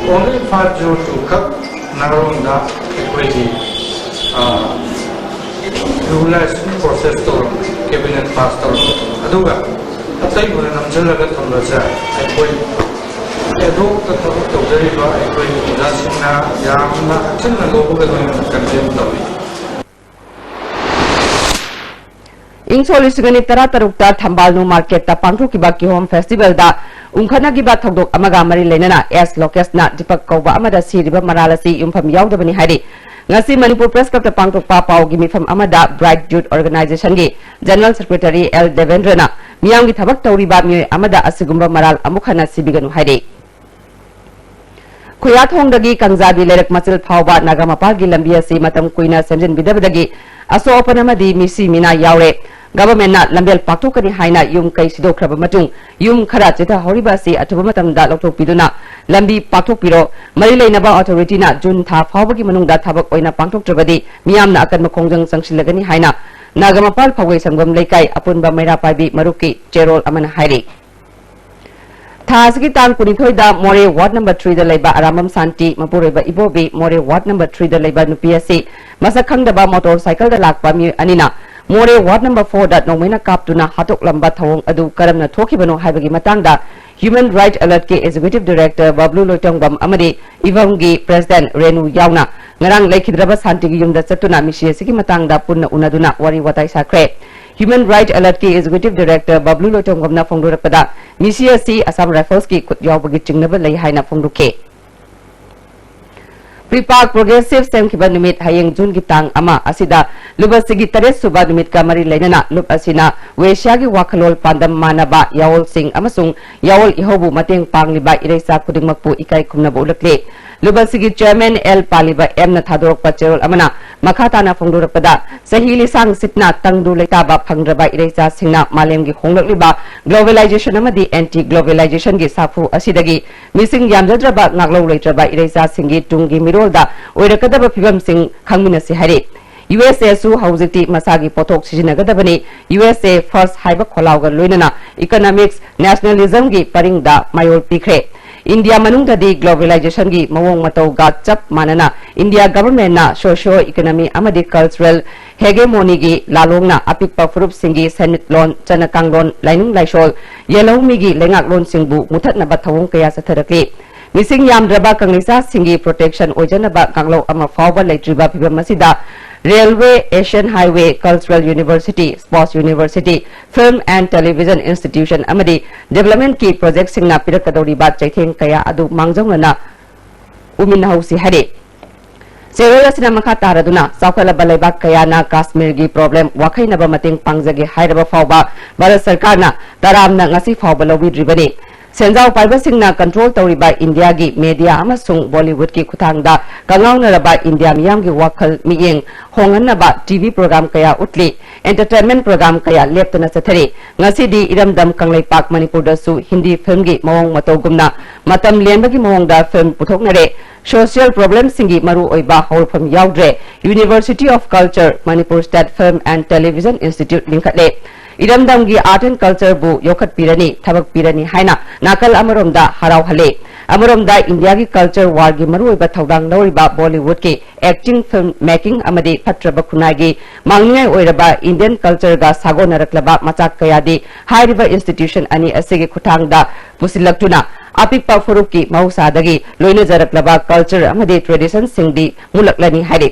only five zero two ꯈꯛ ꯅꯥꯔꯣꯟꯗ ꯑꯩꯈꯣꯏꯒꯤ, ꯑ, regularize process ꯇꯧꯔꯝꯃꯤ, cabinet pass ꯇꯧꯔꯝꯃꯤ꯫ ꯑꯗꯨꯒ ꯑꯇꯩꯕꯨꯅ ꯅꯝꯁꯤꯜꯂꯒ ꯊꯝꯕꯁꯦ ꯑꯩꯈꯣꯏ ad hocꯇ ꯊꯕꯛ ꯇꯧꯖꯔꯤꯕ ꯑꯩꯈꯣꯏ ꯑꯣꯖꯥꯁꯤꯡꯅ ꯌꯥꯝꯅ ꯍꯛꯆꯤꯟꯅ ꯂꯧꯕꯒ ꯂꯣꯏꯅꯅ condemn ꯇꯧꯏ꯫ ꯏꯪ ꯁꯣꯛ ꯂꯤꯁꯤꯡ ꯑꯅꯤ ꯇꯔꯥꯇꯔꯨꯛꯇ ꯊꯝꯕꯥꯜ ꯅꯨ ꯃꯥꯔꯀꯦꯠꯇ ꯄꯥꯡꯊꯣꯛꯈꯤꯕ ꯀꯤꯍꯣꯝ ꯐꯦꯁꯇꯤꯚꯦꯜꯗ ꯎꯪꯈꯠꯅꯈꯤꯕ ꯊꯧꯗꯣꯛ ꯑꯃꯒ ꯃꯔꯤ ꯂꯩꯅꯅ ꯑꯦꯁ ꯂꯣꯀꯦꯁꯅ ꯗꯤꯄꯛ ꯀꯧꯕ ꯑꯃꯗ ꯁꯤꯔꯤꯕ ꯃꯔꯥꯜ ꯑꯁꯤ ꯌꯨꯝꯐꯝ ꯌꯥꯎꯗꯕꯅꯤ ꯍꯥꯏꯔꯤ꯫ ꯉꯁꯤ ꯃꯅꯤꯄꯨꯔ ꯄ꯭ꯔꯦꯁ ꯀ꯭ꯂꯕꯇ ꯄꯥꯡꯊꯣꯛꯄ ꯄꯥꯎꯒꯤ ꯃꯤꯐꯝ ꯑꯃꯗ ꯕ꯭ꯔꯥꯏꯠ ꯌꯨꯠ ꯑꯣꯔꯒꯅꯥꯏꯖꯦꯁꯟꯒꯤ ꯖꯦꯅꯔꯦꯜ ꯁꯦꯀ꯭ꯔꯦꯇꯔꯤ ꯑꯦꯜ ꯗꯦꯕꯦꯟꯗ꯭ꯔꯅ ꯃꯤꯌꯥꯝꯒꯤ ꯊꯕꯛ ꯇꯧꯔꯤꯕ ꯃꯤꯑꯣꯏ ꯑꯃꯗ ꯑꯁꯤꯒꯨꯝꯕ ꯃꯔꯥꯜ ꯑꯃꯨꯛ ꯍꯟꯅ ꯁꯤꯕꯤꯒꯅꯨ ꯍꯥꯏꯔꯤ꯫ ꯈꯨꯌꯥꯊꯣꯡꯗꯒꯤ ꯀꯪꯖꯥꯒꯤ ꯂꯩꯔꯛ ꯃꯆꯤꯜ ꯐꯥꯎꯕ ꯅꯥꯒꯥꯃꯄꯥꯜꯒꯤ ꯂꯝꯕꯤ ꯑꯁꯤ ꯃꯇꯝ ꯀꯨꯏꯅ ꯁꯦꯝꯖꯤꯟꯕꯤꯗꯕꯗꯒꯤ ꯑꯁꯣꯛ ꯑꯄꯟ ꯑꯃꯗꯤ ꯃꯤꯁꯤ ꯃꯤꯅꯥ ꯌꯥꯎꯔꯦ꯫ ꯒꯚꯔꯟꯃꯦꯟꯠꯅ ꯂꯝꯕꯦꯜ ꯄꯥꯛꯊꯣꯛꯀꯅꯤ ꯍꯥꯏꯅ ꯌꯨꯝ ꯀꯩ ꯁꯤꯗꯣꯛꯈ꯭ꯔꯕ ꯃꯇꯨꯡ ꯌꯨꯝ ꯈꯔ ꯆꯤꯊꯍꯧꯔꯤꯕ ꯑꯁꯤ ꯑꯊꯨꯕ ꯃꯇꯝꯗ ꯂꯧꯊꯣꯛꯄꯤꯗꯨꯅ ꯂꯝꯕꯤ ꯄꯥꯛꯊꯣꯛꯄꯤꯔꯣ꯫ ꯃꯔꯤ ꯂꯩꯅꯕ ꯑꯣꯊꯣꯔꯤꯇꯤꯅ ꯖꯨꯟ ꯊꯥ ꯐꯥꯎꯕꯒꯤ ꯃꯅꯨꯡꯗ ꯊꯕꯛ ꯑꯣꯏꯅ ꯄꯥꯡꯊꯣꯛꯇ꯭ꯔꯕꯗꯤ ꯃꯤꯌꯥꯝꯅ ꯑꯀꯟꯕ ꯈꯣꯡꯖꯪ ꯆꯪꯁꯤꯜꯂꯒꯅꯤ ꯍꯥꯏꯅ ꯅꯥꯒꯥꯃꯄꯥꯜ ꯐꯧꯒꯩ ꯁꯪꯒꯝ ꯂꯩꯀꯥꯏ ꯑꯄꯨꯟꯕ ꯃꯩꯔꯥ ꯄꯥꯏꯕꯤ ꯃꯔꯨꯞꯀꯤ ꯆꯦꯔꯣꯜ ꯑꯃꯅ ꯍꯥꯏꯔꯤ꯫ ꯊꯥ ꯑꯁꯤꯒꯤ ꯇꯥꯡ ꯀꯨꯟꯅꯤꯊꯣꯏꯗ ꯃꯣꯔꯦ ꯋꯥꯔꯗ ꯅꯝꯕꯔ ꯊ꯭ꯔꯤꯗ ꯂꯩꯕ ꯑꯔꯥꯝꯕꯝ ꯁꯥꯟꯇꯤ ꯃꯄꯨꯔꯣꯏꯕ ꯏꯕꯣꯕꯤ ꯃꯣꯔꯦ ꯋꯥꯔꯗ ꯅꯝꯕꯔ ꯊ꯭ꯔꯤꯗ ꯂꯩꯕ ꯅꯨꯄꯤ ꯑꯁꯤ ꯃꯁꯛ ꯈꯪꯗꯕ ꯃꯣꯇꯣꯔ ꯁꯥꯏꯀꯜꯗ ꯂꯥꯛꯄ ꯃꯤꯑꯣꯏ ꯑꯅꯤꯅ ꯃꯣꯔꯦ ꯋꯥꯔꯗ ꯅꯝꯕꯔ ꯐꯣꯔꯗ ꯅꯣꯡꯃꯩꯅ ꯀꯥꯞꯇꯨꯅ ꯍꯥꯠꯇꯣꯛꯂꯝꯕ ꯊꯧꯑꯣꯡ ꯑꯗꯨ ꯀꯔꯝꯅ ꯊꯣꯛꯈꯤꯕꯅꯣ ꯍꯥꯏꯕꯒꯤ ꯃꯇꯥꯡꯗ ꯍ꯭ꯌꯨꯃꯦꯟ ꯔꯥꯏꯠ ꯑꯦꯂꯔꯠꯀꯤ ꯑꯦꯛꯖꯤꯀ꯭ꯌꯨꯇꯤꯚ ꯗꯥꯏꯔꯦꯛꯇꯔ ꯕꯕ꯭ꯂꯨ ꯂꯣꯏꯇꯣꯡꯕꯝ ꯑꯃꯗꯤ ꯏꯚꯝꯒꯤ ꯄ꯭ꯔꯦꯁꯤꯗꯦꯟꯠ ꯔꯦꯅꯨ ꯌꯥꯎꯅ ꯉꯔꯥꯡ ꯂꯩꯈꯤꯗ꯭ꯔꯕ ꯁꯥꯟꯇꯤꯒꯤ ꯌꯨꯝꯗ ꯆꯠꯇꯨꯅ ꯃꯤꯁꯤ ꯑꯁꯤꯒꯤ ꯃꯇꯥꯡꯗ ꯄꯨꯟꯅ ꯎꯅꯗꯨꯅ ꯋꯥꯔꯤ ꯋꯥꯇꯥꯏ ꯁꯥꯈ꯭ꯔꯦ꯫ ꯍ꯭ꯌꯨꯃꯦꯟ ꯔꯥꯏꯠ ꯑꯦꯂꯔꯠꯀꯤ ꯑꯦꯛꯖꯤꯀ꯭ꯌꯨꯇꯤꯚ ꯗꯥꯏꯔꯦꯛꯇꯔ ꯕꯕ꯭ꯂꯨ ꯂꯣꯏꯇꯣꯡꯕꯝꯅ ꯐꯣꯡꯗꯣꯔꯛꯄꯗ, ꯃꯤꯁꯤ ꯑꯁꯤ ꯑꯁꯥꯝ ꯔꯥꯏꯐꯜꯁꯀꯤ ꯈꯨꯠ ꯌꯥꯎꯕꯒꯤ ꯆꯤꯡꯅꯕ ꯂꯩ ꯍꯥꯏꯅ ꯐꯣꯡꯗꯣꯛꯈꯤ꯫ ꯄ꯭ꯔꯤꯄꯥꯛ ꯄ꯭ꯔꯣꯒ꯭ꯔꯦꯁꯤꯚ ꯁꯦꯝꯈꯤꯕ ꯅꯨꯃꯤꯠ ꯍꯌꯦꯡ ꯖꯨꯟꯒꯤ ꯇꯥꯡ ꯑꯃ ꯑꯁꯤꯗ ꯂꯨꯞ ꯑꯁꯤꯒꯤ ꯇꯔꯦꯠ ꯁꯨꯕ ꯅꯨꯃꯤꯠꯀ ꯃꯔꯤ ꯂꯩꯅꯅ ꯂꯨꯞ ꯑꯁꯤꯅ ꯋꯦꯁ꯭ꯌꯥꯒꯤ ꯋꯥꯈꯜꯂꯣꯟ ꯄꯥꯟꯗꯝ ꯃꯥꯟꯅꯕ ꯌꯥꯑꯣꯜꯁꯤꯡ ꯑꯃꯁꯨꯡ ꯌꯥꯑꯣꯜ ꯏꯍꯧꯕꯨ ꯃꯇꯦꯡ ꯄꯥꯡꯂꯤꯕ ꯏꯔꯩꯆꯥ ꯈꯨꯗꯤꯡꯃꯛꯄꯨ ꯏꯀꯥꯏ ꯈꯨꯝꯅꯕ ꯎꯠꯂꯛꯂꯤ꯫ ꯂꯨꯞ ꯑꯁꯤꯒꯤ ꯆꯦꯌꯔꯃꯦꯟ ꯑꯦꯜ ꯄꯥꯂꯤꯕ ꯑꯦꯝꯅ ꯊꯥꯗꯣꯔꯛꯄ ꯆꯦꯔꯣꯜ ꯑꯃꯅ ꯃꯈꯥ ꯇꯥꯅ ꯐꯣꯡꯗꯣꯔꯛꯄꯗ, ꯆꯍꯤ ꯂꯤꯁꯥꯡ ꯁꯤꯠꯅ ꯇꯪꯗꯨ ꯂꯩꯇꯥꯕ ꯐꯪꯗ꯭ꯔꯕ ꯏꯔꯩꯆꯥꯁꯤꯡꯅ ꯃꯥꯂꯦꯝꯒꯤ ꯍꯣꯡꯂꯛꯂꯤꯕ ꯒ꯭ꯂꯣꯕꯦꯂꯥꯏꯖꯦꯁꯟ ꯑꯃꯗꯤ ꯑꯦꯟꯇꯤ ꯒ꯭ꯂꯣꯕꯦꯂꯥꯏꯖꯦꯁꯟꯒꯤ ꯁꯥꯐꯨ ꯑꯁꯤꯗꯒꯤ ꯃꯤꯁꯤꯡ ꯌꯥꯝꯖꯗ꯭ꯔꯕ ꯉꯥꯛꯂꯧ ꯂꯩꯇ꯭ꯔꯕ ꯏꯔꯩꯆꯥꯁꯤꯡꯒꯤ ꯇꯨꯡꯒꯤ ꯃꯤꯔꯣꯜꯗ ꯑꯣꯏꯔꯛꯀꯗꯕ ꯐꯤꯕꯝꯁꯤꯡ ꯈꯪꯃꯤꯟꯅꯁꯤ ꯍꯥꯏꯔꯤ꯫ ꯌꯨ ꯑꯦꯁ ꯑꯦꯁꯨ ꯍꯧꯖꯤꯛꯇꯤ ꯃꯁꯥꯒꯤ ꯄꯣꯠꯊꯣꯛ ꯁꯤꯖꯤꯟꯅꯒꯗꯕꯅꯤ꯫ ꯌꯨ ꯑꯦꯁ ꯑꯦ ꯐꯥꯔꯁ ꯍꯥꯏꯕ ꯈꯣꯜꯂꯥꯎꯒ ꯂꯣꯏꯅꯅ ꯏꯀꯣꯅꯣꯃꯤꯛꯁ ꯅꯦꯁꯅꯦꯂꯤꯖꯝꯒꯤ ꯄꯔꯤꯡꯗ ꯃꯥꯌꯣꯜ ꯄꯤꯈ꯭ꯔꯦ꯫ ꯏꯟꯗꯤꯌꯥ ꯃꯅꯨꯡꯗꯗꯤ ꯒ꯭ꯂꯣꯕꯦꯂꯥꯏꯖꯦꯁꯟꯒꯤ ꯃꯑꯣꯡ ꯃꯇꯧꯒ ꯆꯞ ꯃꯥꯟꯅꯅ ꯏꯟꯗꯤꯌꯥ ꯒꯚꯔꯟꯃꯦꯟꯠꯅ ꯁꯣꯁꯤꯌꯣ ꯏꯀꯣꯅꯣꯃꯤ ꯑꯃꯗꯤ ꯀꯜꯆꯔꯦꯜ ꯍꯦꯒꯦꯃꯣꯅꯤꯒꯤ ꯂꯥꯂꯣꯡꯅ ꯑꯄꯤꯛꯄ ꯐꯨꯔꯨꯞꯁꯤꯡꯒꯤ ꯁꯦꯟꯃꯤꯠꯂꯣꯟ, ꯆꯠꯅ ꯀꯥꯡꯂꯣꯟ, ꯂꯥꯏꯅꯤꯡ ꯂꯥꯏꯁꯣꯜ, ꯌꯦꯜꯍꯧꯃꯤꯒꯤ ꯂꯩꯉꯥꯛꯂꯣꯟꯁꯤꯡꯕꯨ ꯃꯨꯊꯠꯅꯕ ꯊꯧꯑꯣꯡ ꯀꯌꯥ ꯆꯠꯊꯔꯛꯂꯤ꯫ ꯃꯤꯁꯤꯡ ꯌꯥꯝꯗ꯭ꯔꯕ ꯀꯪꯂꯩꯆꯥꯁꯤꯡꯒꯤ ꯄ꯭ꯔꯣꯇꯦꯛꯁꯟ ꯑꯣꯏꯖꯅꯕ ꯀꯥꯡꯂꯧ ꯑꯃ ꯐꯥꯎꯕ ꯂꯩꯇ꯭ꯔꯤꯕ ꯐꯤꯚꯝ ꯑꯁꯤꯗ railway, Asian highway, cultural university, sports university, film and television institution ꯑꯃꯗꯤ ꯗꯤꯕꯦꯂꯞꯃꯦꯟꯠꯀꯤ ꯄ꯭ꯔꯣꯖꯦꯛꯁꯤꯡꯅ ꯄꯤꯔꯛꯀꯗꯧꯔꯤꯕ ꯆꯩꯊꯦꯡ ꯀꯌꯥ ꯑꯗꯨ ꯃꯥꯡꯖꯧꯅꯅ ꯎꯃꯤꯟꯅꯍꯧꯁꯤ ꯍꯥꯏꯔꯤ꯫ ꯆꯦꯔꯣꯜ ꯑꯁꯤꯅ ꯃꯈꯥ ꯇꯥꯔꯗꯨꯅ, ꯆꯥꯎꯈꯠꯂꯕ ꯂꯩꯕꯥꯛ ꯀꯌꯥꯅ ꯀꯥꯁꯃꯤꯔꯒꯤ problem ꯋꯥꯈꯩꯅꯕ ꯃꯇꯦꯡ ꯄꯥꯡꯖꯒꯦ ꯍꯥꯏꯔꯕ ꯐꯥꯎꯕ ꯚꯥꯔꯠ ꯁꯔꯀꯥꯔꯅ ꯇꯔꯥꯝꯅ ꯉꯁꯤ ꯐꯥꯎꯕ ꯂꯧꯕꯤꯗ꯭ꯔꯤꯕꯅꯤ꯫ ꯁꯦꯟꯖꯥꯎ ꯄꯥꯏꯕꯁꯤꯡꯅ control ꯇꯧꯔꯤꯕ ꯏꯟꯗꯤꯌꯥꯒꯤ media ꯑꯃꯁꯨꯡ ꯕꯣꯂꯤꯋꯨꯗꯀꯤ ꯈꯨꯠꯊꯥꯡꯗ ꯀꯪꯉꯥꯎꯅꯔꯕ ꯏꯟꯗꯤꯌꯥ ꯃꯤꯌꯥꯝꯒꯤ ꯋꯥꯈꯜ ꯃꯤꯠꯌꯦꯡ ꯍꯣꯡꯍꯟꯅꯕ TV program ꯀꯌꯥ ꯎꯠꯂꯤ, entertainment program ꯀꯌꯥ ꯂꯦꯞꯇꯅ ꯆꯠꯊꯔꯤ꯫ ꯉꯁꯤꯗꯤ ꯏꯔꯝꯗꯝ ꯀꯪꯂꯩꯄꯥꯛ ꯃꯅꯤꯄꯨꯔꯗꯁꯨ ꯍꯤꯟꯗꯤ filmꯒꯤ ꯃꯑꯣꯡ ꯃꯇꯧꯒꯨꯝꯅ ꯃꯇꯝ ꯂꯦꯟꯕꯒꯤ ꯃꯑꯣꯡꯗ film ꯄꯨꯊꯣꯛꯅꯔꯦ꯫ Social problemꯁꯤꯡꯒꯤ ꯃꯔꯨꯑꯣꯏꯕ ꯍꯧꯔꯛꯐꯝ ꯌꯥꯎꯗ꯭ꯔꯦ꯫ University of Culture, Manipur State Film and Television Institute ꯂꯤꯡꯈꯠꯂꯦ꯫ ꯏꯔꯝꯗꯝꯒꯤ art and cultureꯕꯨ ꯌꯣꯛꯈꯠꯄꯤꯔꯅꯤ, ꯊꯕꯛ ꯄꯤꯔꯅꯤ ꯍꯥꯏꯅ ꯅꯥꯀꯜ ꯑꯃꯔꯣꯝꯗ ꯍꯔꯥꯎꯍꯜꯂꯦ꯫ ꯑꯃꯔꯣꯝꯗ ꯏꯟꯗꯤꯌꯥꯒꯤ culture warꯒꯤ ꯃꯔꯨꯑꯣꯏꯕ ꯊꯧꯗꯥꯡ ꯂꯧꯔꯤꯕ ꯕꯣꯂꯤꯋꯨꯗꯀꯤ acting, film making ꯑꯃꯗꯤ ꯐꯠꯇ꯭ꯔꯕ ꯈꯨꯟꯅꯥꯏꯒꯤ ꯃꯥꯡꯅꯤꯡꯉꯥꯏ ꯑꯣꯏꯔꯕ Indian cultureꯒ ꯁꯥꯒꯣꯟꯅꯔꯛꯂꯕ ꯃꯆꯥꯛ ꯀꯌꯥꯗꯤ ꯍꯥꯏꯔꯤꯕ institution ꯑꯅꯤ ꯑꯁꯤꯒꯤ ꯈꯨꯠꯊꯥꯡꯗ ꯄꯨꯁꯤꯜꯂꯛꯇꯨꯅ ꯑꯄꯤꯛꯄ ꯐꯨꯔꯨꯞꯀꯤ ꯃꯍꯧꯁꯥꯗꯒꯤ ꯂꯣꯏꯅꯖꯔꯛꯂꯕ culture ꯑꯃꯗꯤ traditionꯁꯤꯡꯗꯤ ꯃꯨꯠꯂꯛꯂꯅꯤ ꯍꯥꯏꯔꯤ꯫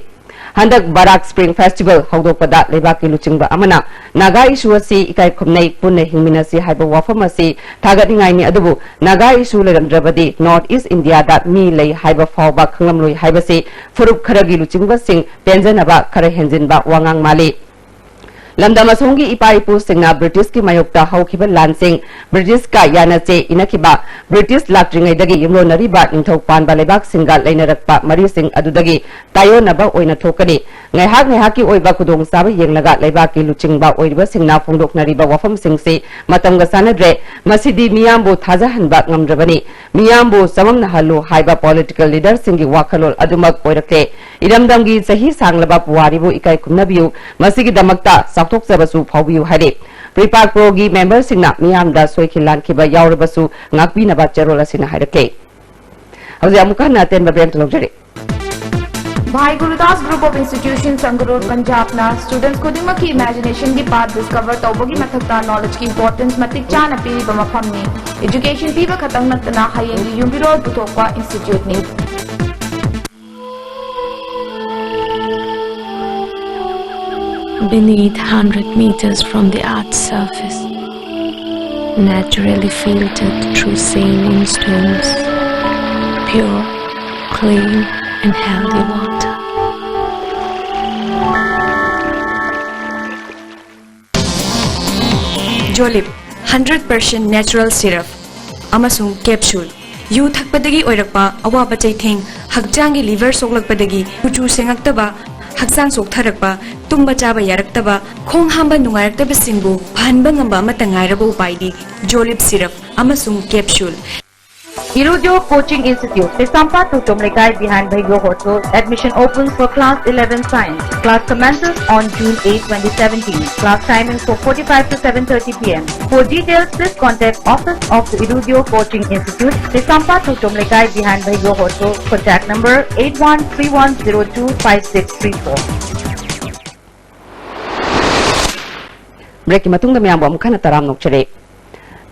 ꯍꯟꯗꯛ ꯕꯔꯥꯛ Spring Festival ꯍꯧꯗꯣꯛꯄꯗ ꯂꯩꯕꯥꯛꯀꯤ ꯂꯨꯆꯤꯡꯕ ꯑꯃꯅ ꯅꯥꯒꯥ issue ꯑꯁꯤ ꯏꯀꯥꯏ ꯈꯨꯝꯅꯩ, ꯄꯨꯟꯅ ꯍꯤꯡꯃꯤꯟꯅꯁꯤ ꯍꯥꯏꯕ ꯋꯥꯐꯝ ꯑꯁꯤ ꯊꯥꯒꯠꯅꯤꯡꯉꯥꯏꯅꯤ, ꯑꯗꯨꯕꯨ ꯅꯥꯒꯥ issue ꯂꯩꯔꯝꯗ꯭ꯔꯕꯗꯤ North East Indiaꯗ ꯃꯤ ꯂꯩ ꯍꯥꯏꯕ ꯐꯥꯎꯕ ꯈꯪꯂꯝꯂꯣꯏ ꯍꯥꯏꯕꯁꯤ ꯐꯨꯔꯨꯞ ꯈꯔꯒꯤ ꯂꯨꯆꯤꯡꯕꯁꯤꯡ ꯄꯦꯟꯖꯅꯕ ꯈꯔ ꯍꯦꯟꯖꯤꯟꯕ ꯋꯥꯉꯥꯡ ꯃꯥꯜꯂꯤ꯫ ꯂꯝꯗꯝ ꯑꯁꯣꯝꯒꯤ ꯏꯄꯥ ꯏꯄꯨꯁꯤꯡꯅ Britishꯀꯤ ꯃꯥꯌꯣꯛꯇ ꯍꯧꯈꯤꯕ ꯂꯥꯟꯁꯤꯡ, Britishꯀ ꯌꯥꯅꯆꯦ ꯏꯅꯈꯤꯕ, British ꯂꯥꯛꯇ꯭ꯔꯤꯉꯩꯗꯒꯤ ꯌꯨꯝꯂꯣꯟꯅꯔꯤꯕ ꯅꯤꯡꯊꯧ ꯄꯥꯟꯕ ꯂꯩꯕꯥꯛꯁꯤꯡꯒ ꯂꯩꯅꯔꯛꯄ ꯃꯔꯤꯁꯤꯡ ꯑꯗꯨꯗꯒꯤ ꯇꯥꯏꯑꯣꯟꯅꯕ ꯑꯣꯏꯅ ꯊꯣꯛꯀꯅꯤ꯫ ꯉꯥꯏꯍꯥꯛ ꯉꯥꯏꯍꯥꯛꯀꯤ ꯑꯣꯏꯕ ꯈꯨꯗꯣꯡꯆꯥꯕ ꯌꯦꯡꯂꯒ ꯂꯩꯕꯥꯛꯀꯤ ꯂꯨꯆꯤꯡꯕ ꯑꯣꯏꯔꯤꯕꯁꯤꯡꯅ ꯐꯣꯡꯗꯣꯛꯅꯔꯤꯕ ꯋꯥꯐꯝꯁꯤꯡꯁꯤ ꯃꯇꯝꯒ ꯆꯥꯟꯅꯗ꯭ꯔꯦ꯫ ꯃꯁꯤꯗꯤ ꯃꯤꯌꯥꯝꯕꯨ ꯊꯥꯖꯍꯟꯕ ꯉꯝꯗ꯭ꯔꯕꯅꯤ꯫ ꯃꯤꯌꯥꯝꯕꯨ ꯆꯃꯝꯅꯍꯜꯂꯨ ꯍꯥꯏꯕ political leaderꯁꯤꯡꯒꯤ ꯋꯥꯈꯜꯂꯣꯟ ꯑꯗꯨꯃꯛ ꯑꯣꯏꯔꯛꯂꯦ꯫ ꯏꯔꯝꯗꯝꯒꯤ ꯆꯍꯤ ꯁꯥꯡꯂꯕ ꯄꯨꯋꯥꯔꯤꯕꯨ ꯏꯀꯥꯏ ꯈꯨꯝꯅꯕꯤꯌꯨ꯫ ꯃꯁꯤꯒꯤꯗꯃꯛꯇ ꯆꯥꯎꯊꯣꯛꯆꯕꯁꯨ ꯐꯥꯎꯕꯤꯌꯨ ꯍꯥꯏꯔꯤ꯫ ꯄ꯭ꯔꯤꯄꯥꯛ ꯄ꯭ꯔꯣꯒꯤ memberꯁꯤꯡꯅ ꯃꯤꯌꯥꯝꯗ ꯁꯣꯏꯈꯤ ꯂꯥꯟꯈꯤꯕ ꯌꯥꯎꯔꯕꯁꯨ ꯉꯥꯛꯄꯤꯅꯕ ꯆꯦꯔꯣꯜ ꯑꯁꯤꯅ ꯍꯥꯏꯔꯛꯂꯦ꯫ ꯍꯧꯖꯤꯛ ꯑꯃꯨꯛꯀ ꯍꯟꯅ ꯑꯇꯦꯟꯕ break ꯑꯃ ꯂꯧꯖꯔꯤ꯫ Bhai Gurudas Group of Institutions, Sangrur, Punjabꯅ students ꯈꯨꯗꯤꯡꯃꯛꯀꯤ imaginationꯒꯤ path discover ꯇꯧꯕꯒꯤ ꯃꯊꯛꯇ knowledgeꯀꯤ importance ꯃꯇꯤꯛ ꯆꯥꯅ ꯄꯤꯔꯤꯕ ꯃꯐꯝꯅꯤ꯫ Education ꯄꯤꯕ ꯈꯛꯇꯪ ꯅꯠꯇꯅ ꯍꯌꯦꯡꯒꯤ ꯌꯨꯝꯕꯤꯔꯣꯜ ꯄꯨꯊꯣꯛꯄ instituteꯅꯤ꯫ Beneath hundred meters from the earth's surface, naturally filtered through saline stones, pure, clean, and healthy water. Jolib, hundred percent natural syrup ꯑꯃꯁꯨꯡ capsule꯫ ꯌꯨ ꯊꯛꯄꯗꯒꯤ ꯑꯣꯏꯔꯛꯄ ꯑꯋꯥꯕ ꯆꯩꯊꯦꯡ, ꯍꯛꯆꯥꯡꯒꯤ liver ꯁꯣꯛꯂꯛꯄꯗꯒꯤ ꯀꯨꯆꯨ ꯁꯦꯡꯉꯛꯇꯕ, ꯍꯛꯆꯥꯡ ꯁꯣꯛꯊꯔꯛꯄ, ꯇꯨꯝꯕ ꯆꯥꯕ ꯌꯥꯔꯛꯇꯕ, ꯈꯣꯡ ꯍꯥꯝꯕ ꯅꯨꯡꯉꯥꯏꯔꯛꯇꯕꯁꯤꯡꯕꯨ ꯐꯍꯟꯕ ꯉꯝꯕ ꯑꯃꯠꯇ ꯉꯥꯏꯔꯕ ꯎꯄꯥꯏꯗꯤ Jolib syrup ꯑꯃꯁꯨꯡ capsule꯫ Irudio Coaching Institute, Kaisampa Totom Lekai behind Bhaiyo Hotel. Admission opens for class eleven science. Class commences on June eighth, twenty seventeen. Class timings for four forty-five to seven thirty p m. For details, please contact Office of the Irudio Coaching Institute, Kaisampa Totom Lekai behind Bhaiyo Hotel. Contact number eight one three one zero two five six three four. Break ꯀꯤ ꯃꯇꯨꯡꯗ ꯃꯌꯥꯝꯕꯨ ꯑꯃꯨꯛ ꯍꯟꯅ ꯇꯔꯥꯝꯅ ꯑꯣꯛꯆꯔꯤ꯫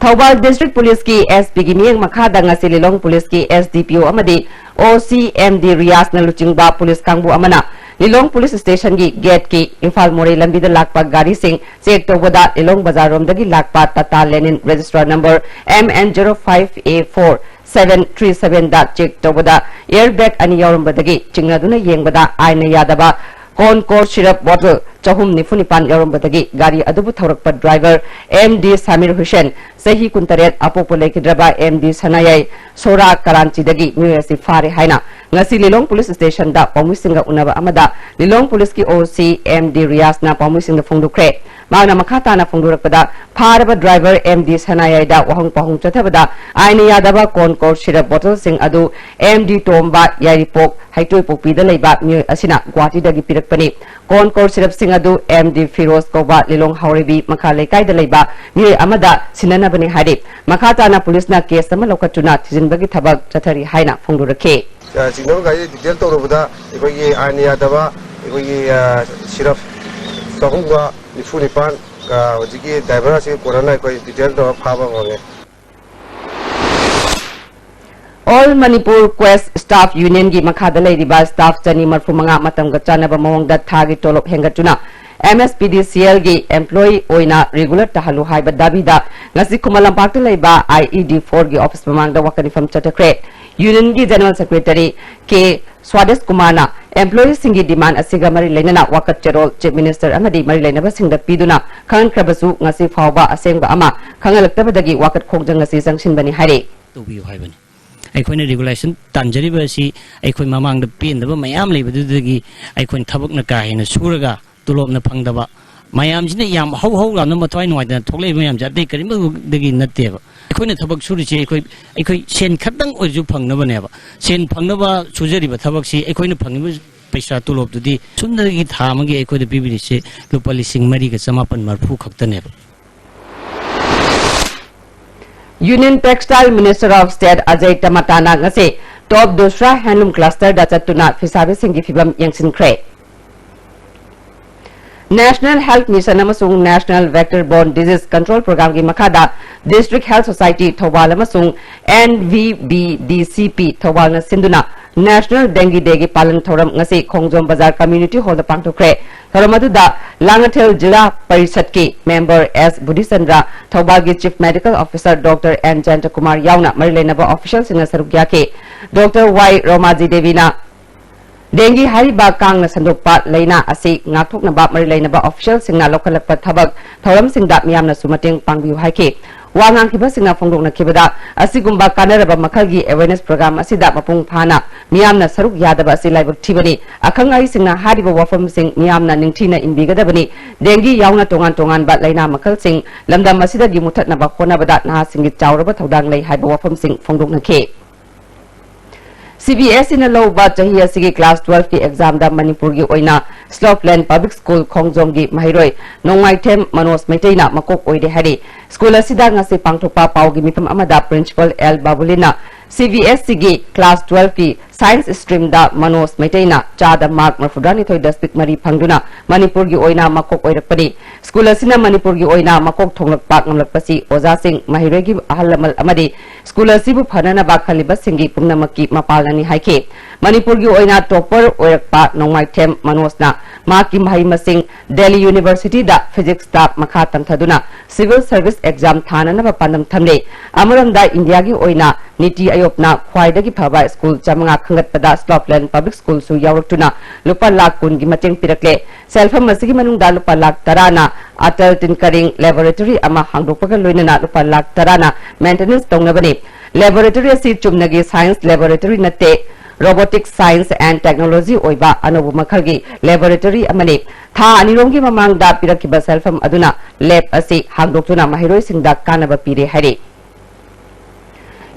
Thoubal District Police ꯀꯤ S P ꯒꯤ ꯃꯤꯠꯌꯦꯡ ꯃꯈꯥꯗ ꯉꯁꯤ ꯂꯤꯂꯣꯡ Police ꯀꯤ S D P O ꯑꯃꯗꯤ O C M D ꯔꯤꯌꯥꯖꯅ ꯂꯨꯆꯤꯡꯕ police ꯀꯥꯡꯕꯨ ꯑꯃꯅ ꯂꯤꯂꯣꯡ Police Station ꯒꯤ gate ꯀꯤ ꯏꯝꯐꯥꯜ ꯃꯣꯔꯦ ꯂꯝꯕꯤꯗ ꯂꯥꯛꯄ ꯒꯥꯔꯤꯁꯤꯡ check ꯇꯧꯕꯗ ꯂꯤꯂꯣꯡ ꯕꯖꯥꯔ ꯔꯣꯝꯗꯒꯤ ꯂꯥꯛꯄ Tata Lenin register number M N zero five A four seven three seven the check ꯇꯧꯕꯗ air bag ꯑꯅꯤ ꯌꯥꯎꯔꯝꯕꯗꯒꯤ ꯆꯤꯡꯅꯗꯨꯅ ꯌꯦꯡꯕꯗ ꯑꯥꯏꯟꯅ ꯌꯥꯗꯕ Concord syrup bottle ꯆꯍꯨꯝ ꯅꯤꯐꯨ ꯅꯤꯄꯥꯟ ꯌꯥꯎꯔꯝꯕꯗꯒꯤ ꯒꯥꯔꯤ ꯑꯗꯨꯕꯨ ꯊꯧꯔꯛꯄ driver M D Samir Hussain, ꯆꯍꯤ ꯀꯨꯟꯇꯔꯦꯠ, ꯑꯄꯣꯛꯄ ꯂꯩꯈꯤꯗ꯭ꯔꯕ M D ꯁꯅꯥꯌꯥꯏ ꯁꯣꯔꯥ ꯀꯔꯥꯟꯆꯤꯗꯒꯤ ꯃꯤꯑꯣꯏ ꯑꯁꯤ ꯐꯥꯔꯦ ꯍꯥꯏꯅ ꯉꯁꯤ ꯂꯤꯂꯣꯡ Police Station ꯗ ꯄꯥꯎꯃꯤꯁꯤꯡꯒ ꯎꯅꯕ ꯑꯃꯗ ꯂꯤꯂꯣꯡ Police ꯀꯤ O C M D ꯔꯤꯌꯥꯖꯅ ꯄꯥꯎꯃꯤꯁꯤꯡꯗ ꯐꯣꯡꯗꯣꯛꯈ꯭ꯔꯦ꯫ ꯃꯍꯥꯛꯅ ꯃꯈꯥ ꯇꯥꯅ ꯐꯣꯡꯗꯣꯔꯛꯄꯗ, ꯐꯥꯔꯕ driver M D ꯁꯅꯥꯌꯥꯏꯗ ꯋꯥꯍꯪ ꯄꯥꯎꯍꯪ ꯆꯠꯊꯕꯗ ꯑꯥꯏꯟꯅ ꯌꯥꯗꯕ Concord syrup bottle ꯁꯤꯡ ꯑꯗꯨ M D ꯇꯣꯝꯕ, ꯌꯥꯏꯔꯤꯄꯣꯛ, ꯍꯩꯇꯣꯏꯄꯣꯛꯄꯤꯗ ꯂꯩꯕ ꯃꯤꯑꯣꯏ ꯑꯁꯤꯅ ꯒꯨꯋꯥꯍꯥꯇꯤꯗꯒꯤ ꯄꯤꯔꯛꯄꯅꯤ꯫ Concord syrup ꯁꯤꯡ ꯑꯗꯨ M D ꯐꯤꯔꯣꯖ ꯀꯧꯕ ꯂꯤꯂꯣꯡ ꯍꯥꯎꯔꯩꯕꯤ ꯃꯈꯥ ꯂꯩꯀꯥꯏꯗ ꯂꯩꯕ ꯃꯤꯑꯣꯏ ꯑꯃꯗ ꯁꯤꯟꯅꯅꯕꯅꯤ ꯍꯥꯏꯔꯤ꯫ ꯃꯈꯥ ꯇꯥꯅ police ꯅ case ꯑꯃ ꯂꯧꯈꯠꯇꯨꯅ ꯊꯤꯖꯤꯟꯕꯒꯤ ꯊꯕꯛ ꯆꯠꯊꯔꯤ ꯍꯥꯏꯅ ꯐꯣꯡꯗꯣꯔꯛꯈꯤ꯫ ꯑ, ꯆꯤꯡꯅꯕ ꯒꯥꯔꯤ detail ꯇꯧꯔꯨꯕꯗ ꯑꯩꯈꯣꯏꯒꯤ ꯑꯥꯏꯟꯅ ꯌꯥꯗꯕ ꯑꯩꯈꯣꯏꯒꯤ, ꯑ, syrup ꯆꯍꯨꯝꯒ ꯅꯤꯐꯨ ꯅꯤꯄꯥꯟ, ꯑ, ꯍꯧꯖꯤꯛꯀꯤ driver ꯑꯁꯤ ꯀꯣꯟꯅꯅ ꯑꯩꯈꯣꯏ detail ꯇꯧꯔꯒ ꯐꯥꯕ ꯐꯪꯉꯦ꯫ All Manipur Quest Staff Union ꯒꯤ ꯃꯈꯥꯗ ꯂꯩꯔꯤꯕ staff ꯆꯅꯤ ꯃꯔꯤꯐꯨ ꯃꯉꯥ ꯃꯇꯝꯒ ꯆꯥꯟꯅꯕ ꯃꯑꯣꯡꯗ ꯊꯥꯒꯤ ꯇꯣꯂꯣꯞ ꯍꯦꯟꯒꯠꯇꯨꯅ M S P D C L ꯒꯤ employee ꯑꯣꯏꯅ regular ꯇꯥꯍꯜꯂꯨ ꯍꯥꯏꯕ ꯗꯥꯕꯤꯗ ꯉꯁꯤ ꯈꯨꯃꯟ ꯂꯝꯄꯥꯛꯇ ꯂꯩꯕ I E D four ꯒꯤ office ꯃꯃꯥꯡꯗ ꯋꯥꯀꯠ ꯃꯤꯐꯝ ꯆꯠꯊꯈ꯭ꯔꯦ꯫ ꯌꯨꯅꯤꯌꯟꯒꯤ ꯖꯦꯅꯔꯦꯜ ꯁꯦꯀ꯭ꯔꯦꯇꯔꯤ ꯀꯦ ꯁ꯭ꯋꯥꯗꯦꯁ ꯀꯨꯃꯥꯔꯅ employeeꯁꯤꯡꯒꯤ demand ꯑꯁꯤꯒ ꯃꯔꯤ ꯂꯩꯅꯅ ꯋꯥꯀꯠ ꯆꯦꯔꯣꯜ Chief Minister ꯑꯃꯗꯤ ꯃꯔꯤ ꯂꯩꯅꯕꯁꯤꯡꯗ ꯄꯤꯗꯨꯅ ꯈꯪꯍꯟꯈ꯭ꯔꯕꯁꯨ, ꯉꯁꯤ ꯐꯥꯎꯕ ꯑꯁꯦꯡꯕ ꯑꯃ ꯈꯪꯍꯜꯂꯛꯇꯕꯗꯒꯤ ꯋꯥꯀꯠ ꯈꯣꯡꯖꯪ ꯑꯁꯤ ꯆꯪꯁꯤꯟꯕꯅꯤ ꯍꯥꯏꯔꯤ꯫ ꯇꯧꯕꯤꯌꯨ ꯍꯥꯏꯕꯅꯤ꯫ ꯑꯩꯈꯣꯏꯅ regulation ꯇꯥꯟꯖꯔꯤꯕ ꯑꯁꯤ ꯑꯩꯈꯣꯏ ꯃꯃꯥꯡꯗ ꯄꯦꯟꯗꯕ ꯃꯌꯥꯝ ꯂꯩꯕꯗꯨꯗꯒꯤ ꯑꯩꯈꯣꯏꯅ ꯊꯕꯛꯅ ꯀꯥ ꯍꯦꯟꯅ ꯁꯨꯔꯒ ꯇꯣꯂꯣꯞꯅ ꯐꯪꯗꯕ ꯃꯌꯥꯝꯁꯤꯅ ꯌꯥꯝ ꯍꯧ ꯍꯧ ꯂꯥꯎꯅ ꯃꯊ꯭ꯋꯥꯏ ꯅꯨꯡꯉꯥꯏꯇꯅ ꯊꯣꯛꯂꯛꯏꯕ ꯃꯌꯥꯝꯁꯦ ꯑꯇꯩ ꯀꯔꯤꯝꯇꯗꯒꯤ ꯅꯠꯇꯦꯕ꯫ ꯑꯩꯈꯣꯏꯅ ꯊꯕꯛ ꯁꯨꯔꯤꯁꯦ ꯑꯩꯈꯣꯏ, ꯑꯩꯈꯣꯏ ꯁꯦꯟ ꯈꯛꯇꯪ ꯑꯣꯏꯔꯁꯨ ꯐꯪꯅꯕꯅꯦꯕ꯫ ꯁꯦꯟ ꯐꯪꯅꯕ ꯁꯨꯖꯔꯤꯕ ꯊꯕꯛꯁꯤ ꯑꯩꯈꯣꯏꯅ ꯐꯪꯉꯤꯕ ꯄꯩꯁꯥ ꯇꯣꯂꯣꯞꯇꯨꯗꯤ ꯁꯨꯞꯅꯒꯤ ꯊꯥ ꯑꯃꯒꯤ ꯑꯩꯈꯣꯏꯗ ꯄꯤꯕꯤꯔꯤꯁꯦ ꯂꯨꯄꯥ ꯂꯤꯁꯤꯡ ꯃꯔꯤꯒ ꯆꯃꯥꯄꯟ ꯃꯔꯤꯐꯨ ꯈꯛꯇꯅꯦꯕ꯫ Union Textile Minister of State Ajay Tamatana ꯉꯁꯤ Top Dusra Handloom Clusterꯗ ꯆꯠꯇꯨꯅ ꯐꯤꯁꯥꯕꯤꯁꯤꯡꯒꯤ ꯐꯤꯚꯝ ꯌꯦꯡꯁꯤꯟꯈ꯭ꯔꯦ꯫ National Health Mission ꯑꯃꯁꯨꯡ National Vector Borne Disease Control Programmeꯒꯤ ꯃꯈꯥꯗ District Health Society ꯊꯧꯕꯥꯜ ꯑꯃꯁꯨꯡ NVBDCP ꯊꯧꯕꯥꯜꯅ ꯁꯤꯟꯗꯨꯅ National Dengue Dayꯒꯤ ꯄꯥꯂꯟ ꯊꯧꯔꯝ ꯉꯁꯤ ꯈꯣꯡꯖꯣꯝ ꯕꯖꯥꯔ Community Hallꯗ ꯄꯥꯡꯊꯣꯛꯈ꯭ꯔꯦ꯫ ꯊꯧꯔꯝ ꯑꯗꯨꯗ ꯂꯥꯡꯉꯊꯦꯜ ꯖꯤꯂꯥ ꯄꯔꯤꯁꯠꯀꯤ member ꯑꯦꯁ ꯕꯨꯙꯤꯆꯟꯗ꯭ꯔ, ꯊꯧꯕꯥꯜꯒꯤ Chief Medical Officer Doctor N Jayantakumar ꯌꯥꯎꯅ ꯃꯔꯤ ꯂꯩꯅꯕ officialꯁꯤꯡꯅ ꯁꯔꯨꯛ ꯌꯥꯈꯤ꯫ Doctor ꯋꯥꯏ ꯔꯣꯃꯥꯖꯤ ꯗꯦꯕꯤꯅ ꯗꯦꯡꯒꯤ ꯍꯥꯏꯔꯤꯕ ꯀꯥꯡꯅ ꯁꯟꯗꯣꯛꯄ ꯂꯥꯏꯅꯥ ꯑꯁꯤ ꯉꯥꯛꯊꯣꯛꯅꯕ ꯃꯔꯤ ꯂꯩꯅꯕ officialꯁꯤꯡꯅ ꯂꯧꯈꯠꯂꯛꯄ ꯊꯕꯛ ꯊꯧꯔꯝꯁꯤꯡꯗ ꯃꯤꯌꯥꯝꯅꯁꯨ ꯃꯇꯦꯡ ꯄꯥꯡꯕꯤꯌꯨ ꯍꯥꯏꯈꯤ꯫ ꯋꯥ ꯉꯥꯡꯈꯤꯕꯁꯤꯡꯅ ꯐꯣꯡꯗꯣꯛꯅꯈꯤꯕꯗ, ꯑꯁꯤꯒꯨꯝꯕ ꯀꯥꯟꯅꯔꯕ ꯃꯈꯜꯒꯤ awareness program ꯑꯁꯤꯗ ꯃꯄꯨꯡ ꯐꯥꯅ ꯃꯤꯌꯥꯝꯅ ꯁꯔꯨꯛ ꯌꯥꯗꯕ ꯑꯁꯤ ꯂꯥꯏꯕꯛ ꯊꯤꯕꯅꯤ꯫ ꯑꯈꯪ ꯑꯍꯩꯁꯤꯡꯅ ꯍꯥꯏꯔꯤꯕ ꯋꯥꯐꯝꯁꯤꯡ ꯃꯤꯌꯥꯝꯅ ꯅꯤꯡꯊꯤꯅ ꯏꯟꯕꯤꯒꯗꯕꯅꯤ꯫ ꯗꯦꯡꯒꯤ ꯌꯥꯎꯅ ꯇꯣꯉꯥꯟ ꯇꯣꯉꯥꯟꯕ ꯂꯥꯏꯅꯥ ꯃꯈꯜꯁꯤꯡ ꯂꯝꯗꯝ ꯑꯁꯤꯗꯒꯤ ꯃꯨꯊꯠꯅꯕ ꯍꯣꯠꯅꯕꯗ ꯅꯍꯥꯁꯤꯡꯒꯤ ꯆꯥꯎꯔꯕ ꯊꯧꯗꯥꯡ ꯂꯩ ꯍꯥꯏꯕ ꯋꯥꯐꯝꯁꯤꯡ ꯐꯣꯡꯗꯣꯛꯅꯈꯤ꯫ CBSEꯅ ꯂꯧꯕ ꯆꯍꯤ ꯑꯁꯤꯒꯤ class twelveꯀꯤ examꯗ ꯃꯅꯤꯄꯨꯔꯒꯤ ꯑꯣꯏꯅ Slopeland Public School ꯈꯣꯡꯖꯣꯝꯒꯤ ꯃꯍꯩꯔꯣꯏ ꯅꯣꯡꯃꯥꯏꯊꯦꯝ ꯃꯅꯣꯖ ꯃꯩꯇꯩꯅ ꯃꯀꯣꯛ ꯑꯣꯏꯔꯦ ꯍꯥꯏꯔꯤ꯫ School ꯑꯁꯤꯗ ꯉꯁꯤ ꯄꯥꯡꯊꯣꯛꯄ ꯄꯥꯎꯒꯤ ꯃꯤꯐꯝ ꯑꯃꯗ Principal L ꯕꯥꯕꯨꯂꯤꯅ CBSEꯒꯤ class twelveꯀꯤ Science streamꯗ Manoj ꯃꯩꯇꯩꯅ ꯆꯥꯗ mark ꯃꯔꯤꯐꯨꯇꯔꯥꯅꯤꯊꯣꯏ ꯗꯁꯃꯤꯛ ꯃꯔꯤ ꯐꯪꯗꯨꯅ ꯃꯅꯤꯄꯨꯔꯒꯤ ꯑꯣꯏꯅ ꯃꯀꯣꯛ ꯑꯣꯏꯔꯛꯄꯅꯤ꯫ School ꯑꯁꯤꯅ ꯃꯅꯤꯄꯨꯔꯒꯤ ꯑꯣꯏꯅ ꯃꯀꯣꯛ ꯊꯣꯡꯂꯛꯄ ꯉꯝꯂꯛꯄꯁꯤ ꯑꯣꯖꯥꯁꯤꯡ, ꯃꯍꯩꯔꯣꯏꯒꯤ ꯑꯍꯜ ꯂꯃꯟ ꯑꯃꯗꯤ school ꯑꯁꯤꯕꯨ ꯐꯅꯅꯕ ꯈꯜꯂꯤꯕꯁꯤꯡꯒꯤ ꯄꯨꯝꯅꯃꯛꯀꯤ ꯃꯄꯥꯜꯅꯅꯤ ꯍꯥꯏꯈꯤ꯫ ꯃꯅꯤꯄꯨꯔꯒꯤ ꯑꯣꯏꯅ topper ꯑꯣꯏꯔꯛꯄ ꯅꯣꯡꯃꯥꯏꯊꯦꯝ ꯃꯅꯣꯖꯅ ꯃꯍꯥꯛꯀꯤ ꯃꯍꯩ ꯃꯁꯤꯡ Delhi Universityꯗ Physicsꯇ ꯃꯈꯥ ꯇꯝꯊꯗꯨꯅ Civil Service exam ꯊꯥꯅꯅꯕ ꯄꯥꯟꯗꯝ ꯊꯝꯂꯤ꯫ ꯑꯃꯔꯣꯝꯗ ꯏꯟꯗꯤꯌꯥꯒꯤ ꯑꯣꯏꯅ ꯅꯤꯇꯤ ꯑꯌꯣꯒꯅ ꯈ꯭ꯋꯥꯏꯗꯒꯤ ꯐꯕ ꯁ꯭ꯀꯨꯜ ꯆꯥꯃꯉꯥ ꯈꯟꯒꯠꯄꯗ ꯁ꯭ꯂꯣꯞꯂꯦꯟ ꯄꯕ꯭ꯂꯤꯛ ꯁ꯭ꯀꯨꯜꯁꯨ ꯌꯥꯎꯔꯛꯇꯨꯅ ꯂꯨꯄꯥ ꯂꯥꯈ ꯀꯨꯟꯒꯤ ꯃꯇꯦꯡ ꯄꯤꯔꯛꯂꯦ꯫ ꯁꯦꯜꯐꯝ ꯑꯁꯤꯒꯤ ꯃꯅꯨꯡꯗ ꯂꯨꯄꯥ ꯂꯥꯈ ꯇꯔꯥꯅ ꯑꯇꯜ ꯇꯤꯟꯀꯔꯤꯡ ꯂꯦꯕꯣꯔꯦꯇꯔꯤ ꯑꯃ ꯍꯥꯡꯗꯣꯛꯄꯒ ꯂꯣꯏꯅꯅ ꯂꯨꯄꯥ ꯂꯥꯈ ꯇꯔꯥꯅ ꯃꯦꯟꯇꯦꯅꯦꯟꯁ ꯇꯧꯅꯕꯅꯤ꯫ ꯂꯦꯕꯣꯔꯦꯇꯔꯤ ꯑꯁꯤ ꯆꯨꯝꯅꯒꯤ ꯁꯥꯏꯟꯁ ꯂꯦꯕꯣꯔꯦꯇꯔꯤ ꯅꯠꯇꯦ, ꯔꯣꯕꯣꯇꯤꯛ ꯁꯥꯏꯟꯁ ꯑꯦꯟ ꯇꯦꯛꯅꯣꯂꯣꯖꯤ ꯑꯣꯏꯕ ꯑꯅꯧꯕ ꯃꯈꯜꯒꯤ ꯂꯦꯕꯣꯔꯦꯇꯔꯤ ꯑꯃꯅꯤ꯫ ꯊꯥ ꯑꯅꯤꯔꯣꯝꯒꯤ ꯃꯃꯥꯡꯗ ꯄꯤꯔꯛꯈꯤꯕ ꯁꯦꯜꯐꯝ ꯑꯗꯨꯅ ꯂꯦꯕ ꯑꯁꯤ ꯍꯥꯡꯗꯣꯛꯇꯨꯅ ꯃꯍꯩꯔꯣꯏꯁꯤꯡꯗ ꯀꯥꯟꯅꯕ ꯄꯤꯔꯦ ꯍꯥꯏꯔꯤ꯫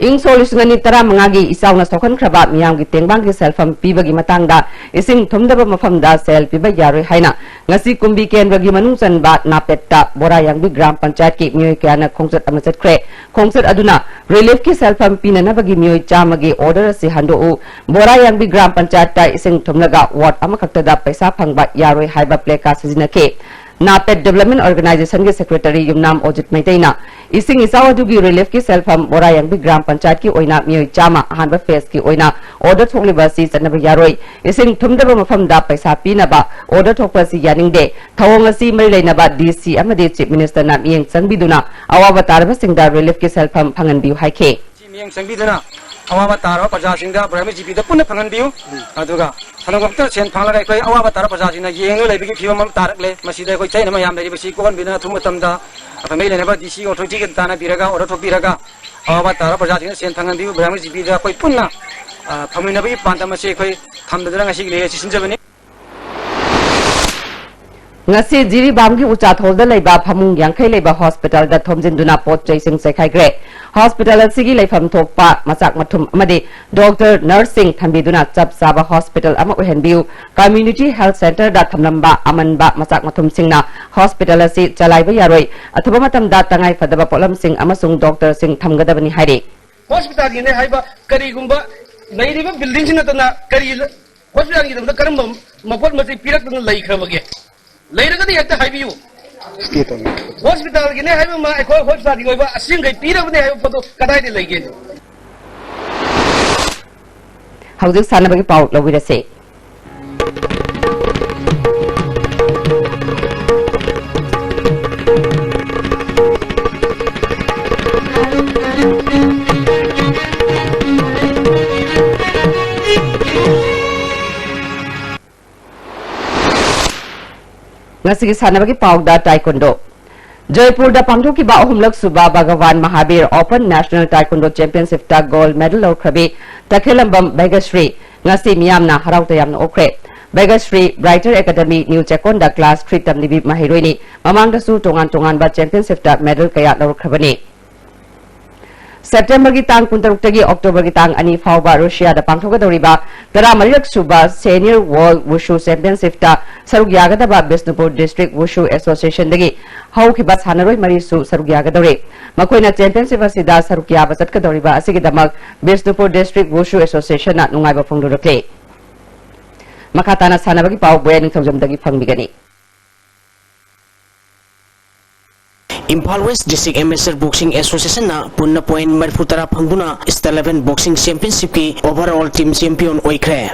ꯏꯪ ꯁꯣꯛ ꯂꯤꯁꯤꯡ ꯑꯅꯤ ꯇꯔꯥꯃꯉꯥꯒꯤ ꯏꯆꯥꯎꯅ ꯁꯣꯛꯍꯟꯈ꯭ꯔꯕ ꯃꯤꯌꯥꯝꯒꯤ ꯇꯦꯡꯕꯥꯡꯒꯤ ꯁꯦꯜꯐꯝ ꯄꯤꯕꯒꯤ ꯃꯇꯥꯡꯗ ꯏꯁꯤꯡ ꯊꯨꯝꯗꯕ ꯃꯐꯝꯗ ꯁꯦꯜ ꯄꯤꯕ ꯌꯥꯔꯣꯏ ꯍꯥꯏꯅ ꯉꯁꯤ ꯀꯨꯝꯕꯤ ꯀꯦꯟꯗ꯭ꯔꯒꯤ ꯃꯅꯨꯡ ꯆꯟꯕ ꯅꯥꯄꯦꯠꯇ ꯕꯣꯔꯥꯌꯥꯡꯕꯤ ꯒ꯭ꯔꯥꯝ ꯄꯟꯆꯥꯌꯠꯀꯤ ꯃꯤꯑꯣꯏ ꯀꯌꯥꯅ ꯈꯣꯡꯆꯠ ꯑꯃ ꯆꯠꯈ꯭ꯔꯦ꯫ ꯈꯣꯡꯆꯠ ꯑꯗꯨꯅ ꯔꯤꯂꯤꯐꯀꯤ ꯁꯦꯜꯐꯝ ꯄꯤꯅꯅꯕꯒꯤ ꯃꯤꯑꯣꯏ ꯆꯥꯝꯃꯒꯤ ꯑꯣꯔꯗꯔ ꯑꯁꯤ ꯍꯟꯗꯣꯛꯎ, ꯕꯣꯔꯥꯌꯥꯡꯕꯤ ꯒ꯭ꯔꯥꯝ ꯄꯟꯆꯥꯌꯠꯇ ꯏꯁꯤꯡ ꯊꯨꯝꯂꯒ ꯋꯥꯔꯗ ꯑꯃꯈꯛꯇꯗ ꯄꯩꯁꯥ ꯐꯪꯕ ꯌꯥꯔꯣꯏ ꯍꯥꯏꯕ ꯄ꯭ꯂꯦꯀꯥꯔꯗ ꯁꯤꯖꯤꯟꯅꯈꯤ꯫ ꯅꯥꯄꯦꯠ ꯗꯦꯕꯂꯞꯃꯦꯟ ꯑꯣꯔꯒꯅꯥꯏꯖꯦꯁꯟꯒꯤ ꯁꯦꯀ꯭ꯔꯦꯇꯔꯤ ꯌꯨꯝꯅꯥꯝ ꯑꯣꯖꯤꯠ ꯃꯩꯇꯩꯅ ꯏꯁꯤꯡ ꯏꯆꯥꯎ ꯑꯗꯨꯒꯤ ꯔꯤꯂꯤꯐꯀꯤ ꯁꯦꯜꯐꯝ ꯕꯣꯔꯥꯌꯥꯡꯕꯤ ꯒ꯭ꯔꯥꯝ ꯄꯟꯆꯥꯌꯠꯀꯤ ꯑꯣꯏꯅ ꯃꯤꯑꯣꯏ ꯆꯥꯝꯃ ꯑꯍꯥꯟꯕ ꯐꯦꯖꯀꯤ ꯑꯣꯏꯅ ꯑꯣꯔꯗꯔ ꯊꯣꯛꯂꯤꯕ ꯑꯁꯤ ꯆꯠꯅꯕ ꯌꯥꯔꯣꯏ꯫ ꯏꯁꯤꯡ ꯊꯨꯝꯗꯕ ꯃꯐꯝꯗ ꯄꯩꯁꯥ ꯄꯤꯅꯕ ꯑꯣꯔꯗꯔ ꯊꯣꯛꯄ ꯑꯁꯤ ꯌꯥꯅꯤꯡꯗꯦ꯫ ꯊꯧꯑꯣꯡ ꯑꯁꯤ ꯃꯔꯤ ꯂꯩꯅꯕ ꯗꯤ ꯁꯤ ꯑꯃꯗꯤ ꯆꯤꯐ ꯃꯤꯅꯤꯁꯇꯔꯅ ꯃꯤꯠꯌꯦꯡ ꯆꯪꯕꯤꯗꯨꯅ ꯑꯋꯥꯕ ꯇꯥꯔꯕꯁꯤꯡꯗ ꯔꯤꯂꯤꯐꯀꯤ ꯁꯦꯜꯐꯝ ꯐꯪꯍꯟꯕꯤꯌꯨ ꯍꯥꯏꯈꯤ꯫ ꯁꯤ ꯃꯤꯠꯌꯦꯡ ꯆꯪꯕꯤꯗꯨꯅ ꯑꯋꯥꯕ ꯇꯥꯔꯕ ꯄ꯭ꯔꯖꯥꯁꯤꯡꯗ ꯕ꯭ꯔꯥꯍꯃ ꯖꯤꯄꯤꯗ ꯄꯨꯟꯅ ꯐꯪꯍꯟꯕꯤꯌꯨ꯫ ꯑꯗꯨꯒ ꯁꯅꯥꯃꯣꯝꯇ ꯁꯦꯟ ꯐꯪꯂꯒ ꯑꯩꯈꯣꯏ ꯑꯋꯥꯕ ꯇꯥꯔꯕ ꯄ꯭ꯔꯖꯥꯁꯤꯡꯅ ꯌꯦꯡꯗꯨꯅ ꯂꯩꯕꯒꯤ ꯐꯤꯕꯝ ꯑꯃ ꯇꯥꯔꯛꯂꯦ꯫ ꯃꯁꯤꯗ ꯑꯩꯈꯣꯏ ꯆꯌꯦꯠꯅꯕ ꯌꯥꯝ ꯂꯩꯔꯤꯕꯁꯤ ꯀꯣꯛꯍꯟꯕꯤꯗꯨꯅ ꯑꯊꯨꯕ ꯃꯇꯝꯗ ꯑꯩꯈꯣꯏ ꯃꯔꯤ ꯂꯩꯅꯕ ꯗꯤ ꯁꯤ ꯑꯣꯊꯣꯔꯤꯇꯤꯒ ꯇꯥꯟꯅꯕꯤꯔꯒ ꯑꯣꯔꯗꯔ ꯊꯣꯛꯄꯤꯔꯒ ꯑꯋꯥꯕ ꯇꯥꯔꯕ ꯄ꯭ꯔꯖꯥꯁꯤꯡꯅ ꯁꯦꯟ ꯐꯪꯍꯟꯕꯤꯌꯨ꯫ ꯕ꯭ꯔꯥꯍꯃ ꯖꯤꯄꯤꯗ ꯑꯩꯈꯣꯏ ꯄꯨꯟꯅ, ꯑ, ꯐꯪꯃꯤꯟꯅꯕꯒꯤ ꯄꯥꯟꯗꯝ ꯑꯁꯤ ꯑꯩꯈꯣꯏ ꯊꯝꯖꯗꯨꯅ ꯉꯁꯤꯒꯤ ꯂꯩꯔꯦ ꯑꯁꯤ ꯁꯤꯟꯖꯕꯅꯤ꯫ ꯉꯁꯤ ꯖꯤꯔꯤꯕꯥꯝꯒꯤ ꯎꯆꯥꯊꯣꯜꯗ ꯂꯩꯕ ꯐꯃꯨꯡ ꯌꯥꯡꯈꯩ ꯂꯩꯕ ꯍꯣꯁꯄꯤꯇꯥꯜꯗ ꯊꯣꯝꯖꯤꯟꯗꯨꯅ ꯄꯣꯠ ꯆꯩꯁꯤꯡ ꯆꯩꯈꯥꯏꯈ꯭ꯔꯦ꯫ ꯍꯣꯁꯄꯤꯇꯥꯜ ꯑꯁꯤꯒꯤ ꯂꯩꯐꯝ ꯊꯣꯛꯄ ꯃꯆꯥꯛ ꯃꯊꯨꯝ ꯑꯃꯗꯤ ꯗꯣꯛꯇꯔ, ꯅꯔꯁꯁꯤꯡ ꯊꯝꯕꯤꯗꯨꯅ ꯆꯞ ꯆꯥꯕ ꯍꯣꯁꯄꯤꯇꯥꯜ ꯑꯃ ꯑꯣꯏꯍꯟꯕꯤꯌꯨ꯫ ꯀꯝꯃ꯭ꯌꯨꯅꯤꯇꯤ ꯍꯦꯜꯊ ꯁꯦꯟꯇꯔꯗ ꯊꯝꯂꯝꯕ ꯑꯃꯟꯕ ꯃꯆꯥꯛ ꯃꯊꯨꯝꯁꯤꯡꯅ ꯍꯣꯁꯄꯤꯇꯥꯜ ꯑꯁꯤ ꯆꯂꯥꯏꯕ ꯌꯥꯔꯣꯏ꯫ ꯑꯊꯨꯕ ꯃꯇꯝꯗ ꯇꯉꯥꯏ ꯐꯗꯕ ꯄꯣꯠꯂꯝꯁꯤꯡ ꯑꯃꯁꯨꯡ ꯗꯣꯛꯇꯔꯁꯤꯡ ꯊꯝꯒꯗꯕꯅꯤ ꯍꯥꯏꯔꯤ꯫ ꯍꯣꯁꯄꯤꯇꯥꯜꯒꯤꯅꯦ ꯍꯥꯏꯕ ꯀꯔꯤꯒꯨꯝꯕ ꯂꯩꯔꯤꯕ ꯕꯤꯜꯗꯤꯡꯁꯤ ꯅꯠꯇꯅ ꯀꯔꯤ ꯍꯣꯁꯄꯤꯇꯥꯜꯒꯤꯗꯃꯛꯇ ꯀꯔꯝꯕ ꯃꯄꯣꯠ ꯃꯆꯩ ꯄꯤꯔꯛꯇꯨꯅ ꯂꯩꯈ꯭ꯔꯕꯒꯦ? ꯂꯩꯔꯒꯗꯤ ꯍꯦꯛꯇ ꯍꯥꯏꯕꯤꯌꯨ꯫ ꯍꯣꯁꯄꯤꯇꯥꯜꯒꯤꯅꯦ ꯍꯥꯏꯕ ꯑꯃ ꯑꯩꯈꯣꯏ ꯍꯣꯁꯄꯤꯇꯥꯜꯒꯤ ꯑꯣꯏꯕ ꯑꯁꯦꯡꯈꯩ ꯄꯤꯔꯕꯅꯦ ꯍꯥꯏꯕ ꯄꯣꯠꯇꯣ ꯀꯗꯥꯏꯗ ꯂꯩꯒꯦ? ꯍꯧꯖꯤꯛ ꯁꯥꯟꯅꯕꯒꯤ ꯄꯥꯎ ꯂꯧꯕꯤꯔꯁꯦ꯫ ꯑꯁꯤꯒꯤ ꯁꯥꯟꯅꯕꯒꯤ ꯄꯥꯎꯗ ꯇꯥꯏꯀꯨꯟꯗꯣ꯫ ꯖꯣꯏꯄꯨꯔꯗ ꯄꯥꯡꯊꯣꯛꯈꯤꯕ ꯑꯍꯨꯝꯂꯛ ꯁꯨꯕ Bhagwan Mahavir open national taekwondo ꯆꯦꯝꯄꯤꯌꯟꯁꯤꯞꯇ ꯒꯣꯜꯗ ꯃꯦꯗꯜ ꯂꯧꯈ꯭ꯔꯕꯤ ꯇꯈꯦꯂꯝꯕꯝ ꯚꯩꯒꯁ꯭ꯔꯤ ꯉꯁꯤ ꯃꯤꯌꯥꯝꯅ ꯍꯔꯥꯎ ꯇꯌꯥꯝꯅ ꯑꯣꯛꯈ꯭ꯔꯦ꯫ ꯚꯩꯒꯁ꯭ꯔꯤ ꯕ꯭ꯔꯥꯏꯇꯔ ꯑꯦꯀꯥꯗꯃꯤ ꯅ꯭ꯌꯨ ꯆꯦꯛꯀꯣꯟꯗ ꯀ꯭ꯂꯥꯁ ꯊ꯭ꯔꯤ ꯇꯝꯂꯤꯕꯤ ꯃꯍꯩꯔꯣꯏꯅꯤ꯫ ꯃꯃꯥꯡꯗꯁꯨ ꯇꯣꯉꯥꯟ ꯇꯣꯉꯥꯟꯕ ꯆꯦꯝꯄꯤꯌꯟꯁꯤꯞꯇ ꯃꯦꯗꯜ ꯀꯌꯥ ꯂꯧꯔꯛꯈ꯭ꯔꯕꯅꯤ꯫ ꯁꯦꯞꯇꯦꯝꯕꯔꯒꯤ ꯇꯥꯡ ꯀꯨꯟꯇꯔꯨꯛꯇꯒꯤ ꯑꯣꯛꯇꯣꯕꯔꯒꯤ ꯇꯥꯡ ꯑꯅꯤ ꯐꯥꯎꯕ ꯔꯨꯁꯤꯌꯥꯗ ꯄꯥꯡꯊꯣꯛꯀꯗꯧꯔꯤꯕ ꯇꯔꯥꯃꯔꯤꯔꯛ ꯁꯨꯕ ꯁꯦꯅꯤꯌꯔ ꯋꯥꯔꯜꯗ ꯋꯨꯁꯨ ꯆꯦꯝꯄꯤꯌꯟꯁꯤꯞꯇ ꯁꯔꯨꯛ ꯌꯥꯒꯗꯕ ꯕꯤꯁꯅꯨꯄꯨꯔ ꯗꯤꯁꯇ꯭ꯔꯤꯛ ꯋꯨꯁꯨ ꯑꯦꯁꯣꯁꯤꯌꯦꯁꯟꯗꯒꯤ ꯍꯧꯈꯤꯕ ꯁꯥꯟꯅꯔꯣꯏ ꯃꯔꯤꯁꯨ ꯁꯔꯨꯛ ꯌꯥꯒꯗꯧꯔꯤ꯫ ꯃꯈꯣꯏꯅ ꯆꯦꯝꯄꯤꯌꯟꯁꯤꯞ ꯑꯁꯤꯗ ꯁꯔꯨꯛ ꯌꯥꯕ ꯆꯠꯀꯗꯧꯔꯤꯕ ꯑꯁꯤꯒꯤꯗꯃꯛ ꯕꯤꯁꯅꯨꯄꯨꯔ ꯗꯤꯁꯇ꯭ꯔꯤꯛ ꯋꯨꯁꯨ ꯑꯦꯁꯣꯁꯤꯌꯦꯁꯟꯅ ꯅꯨꯡꯉꯥꯏꯕ ꯐꯣꯡꯗꯣꯔꯛꯂꯤ꯫ ꯃꯈꯥ ꯇꯥꯅ ꯁꯥꯟꯅꯕꯒꯤ ꯄꯥꯎ ꯕꯣꯌꯥ ꯅꯤꯡꯊꯧꯖꯝꯗꯒꯤ ꯐꯪꯕꯤꯒꯅꯤ꯫ Imphal west district amateur boxing ꯑꯦꯁꯣꯁꯤꯌꯦꯁꯟꯅ ꯄꯨꯟꯅ ꯄꯣꯏꯟ ꯃꯔꯤꯐꯨ ꯇꯔꯥ ꯐꯪꯗꯨꯅ ꯁ꯭ꯇꯦꯠ ꯂꯦꯚꯦꯜ ꯕꯣꯛꯁꯤꯡ ꯆꯦꯝꯄꯤꯌꯟꯁꯤꯞꯀꯤ ꯑꯣꯚꯔꯑꯣꯜ ꯇꯤꯝ ꯆꯦꯝꯄꯤꯌꯟ ꯑꯣꯏꯈ꯭ꯔꯦ꯫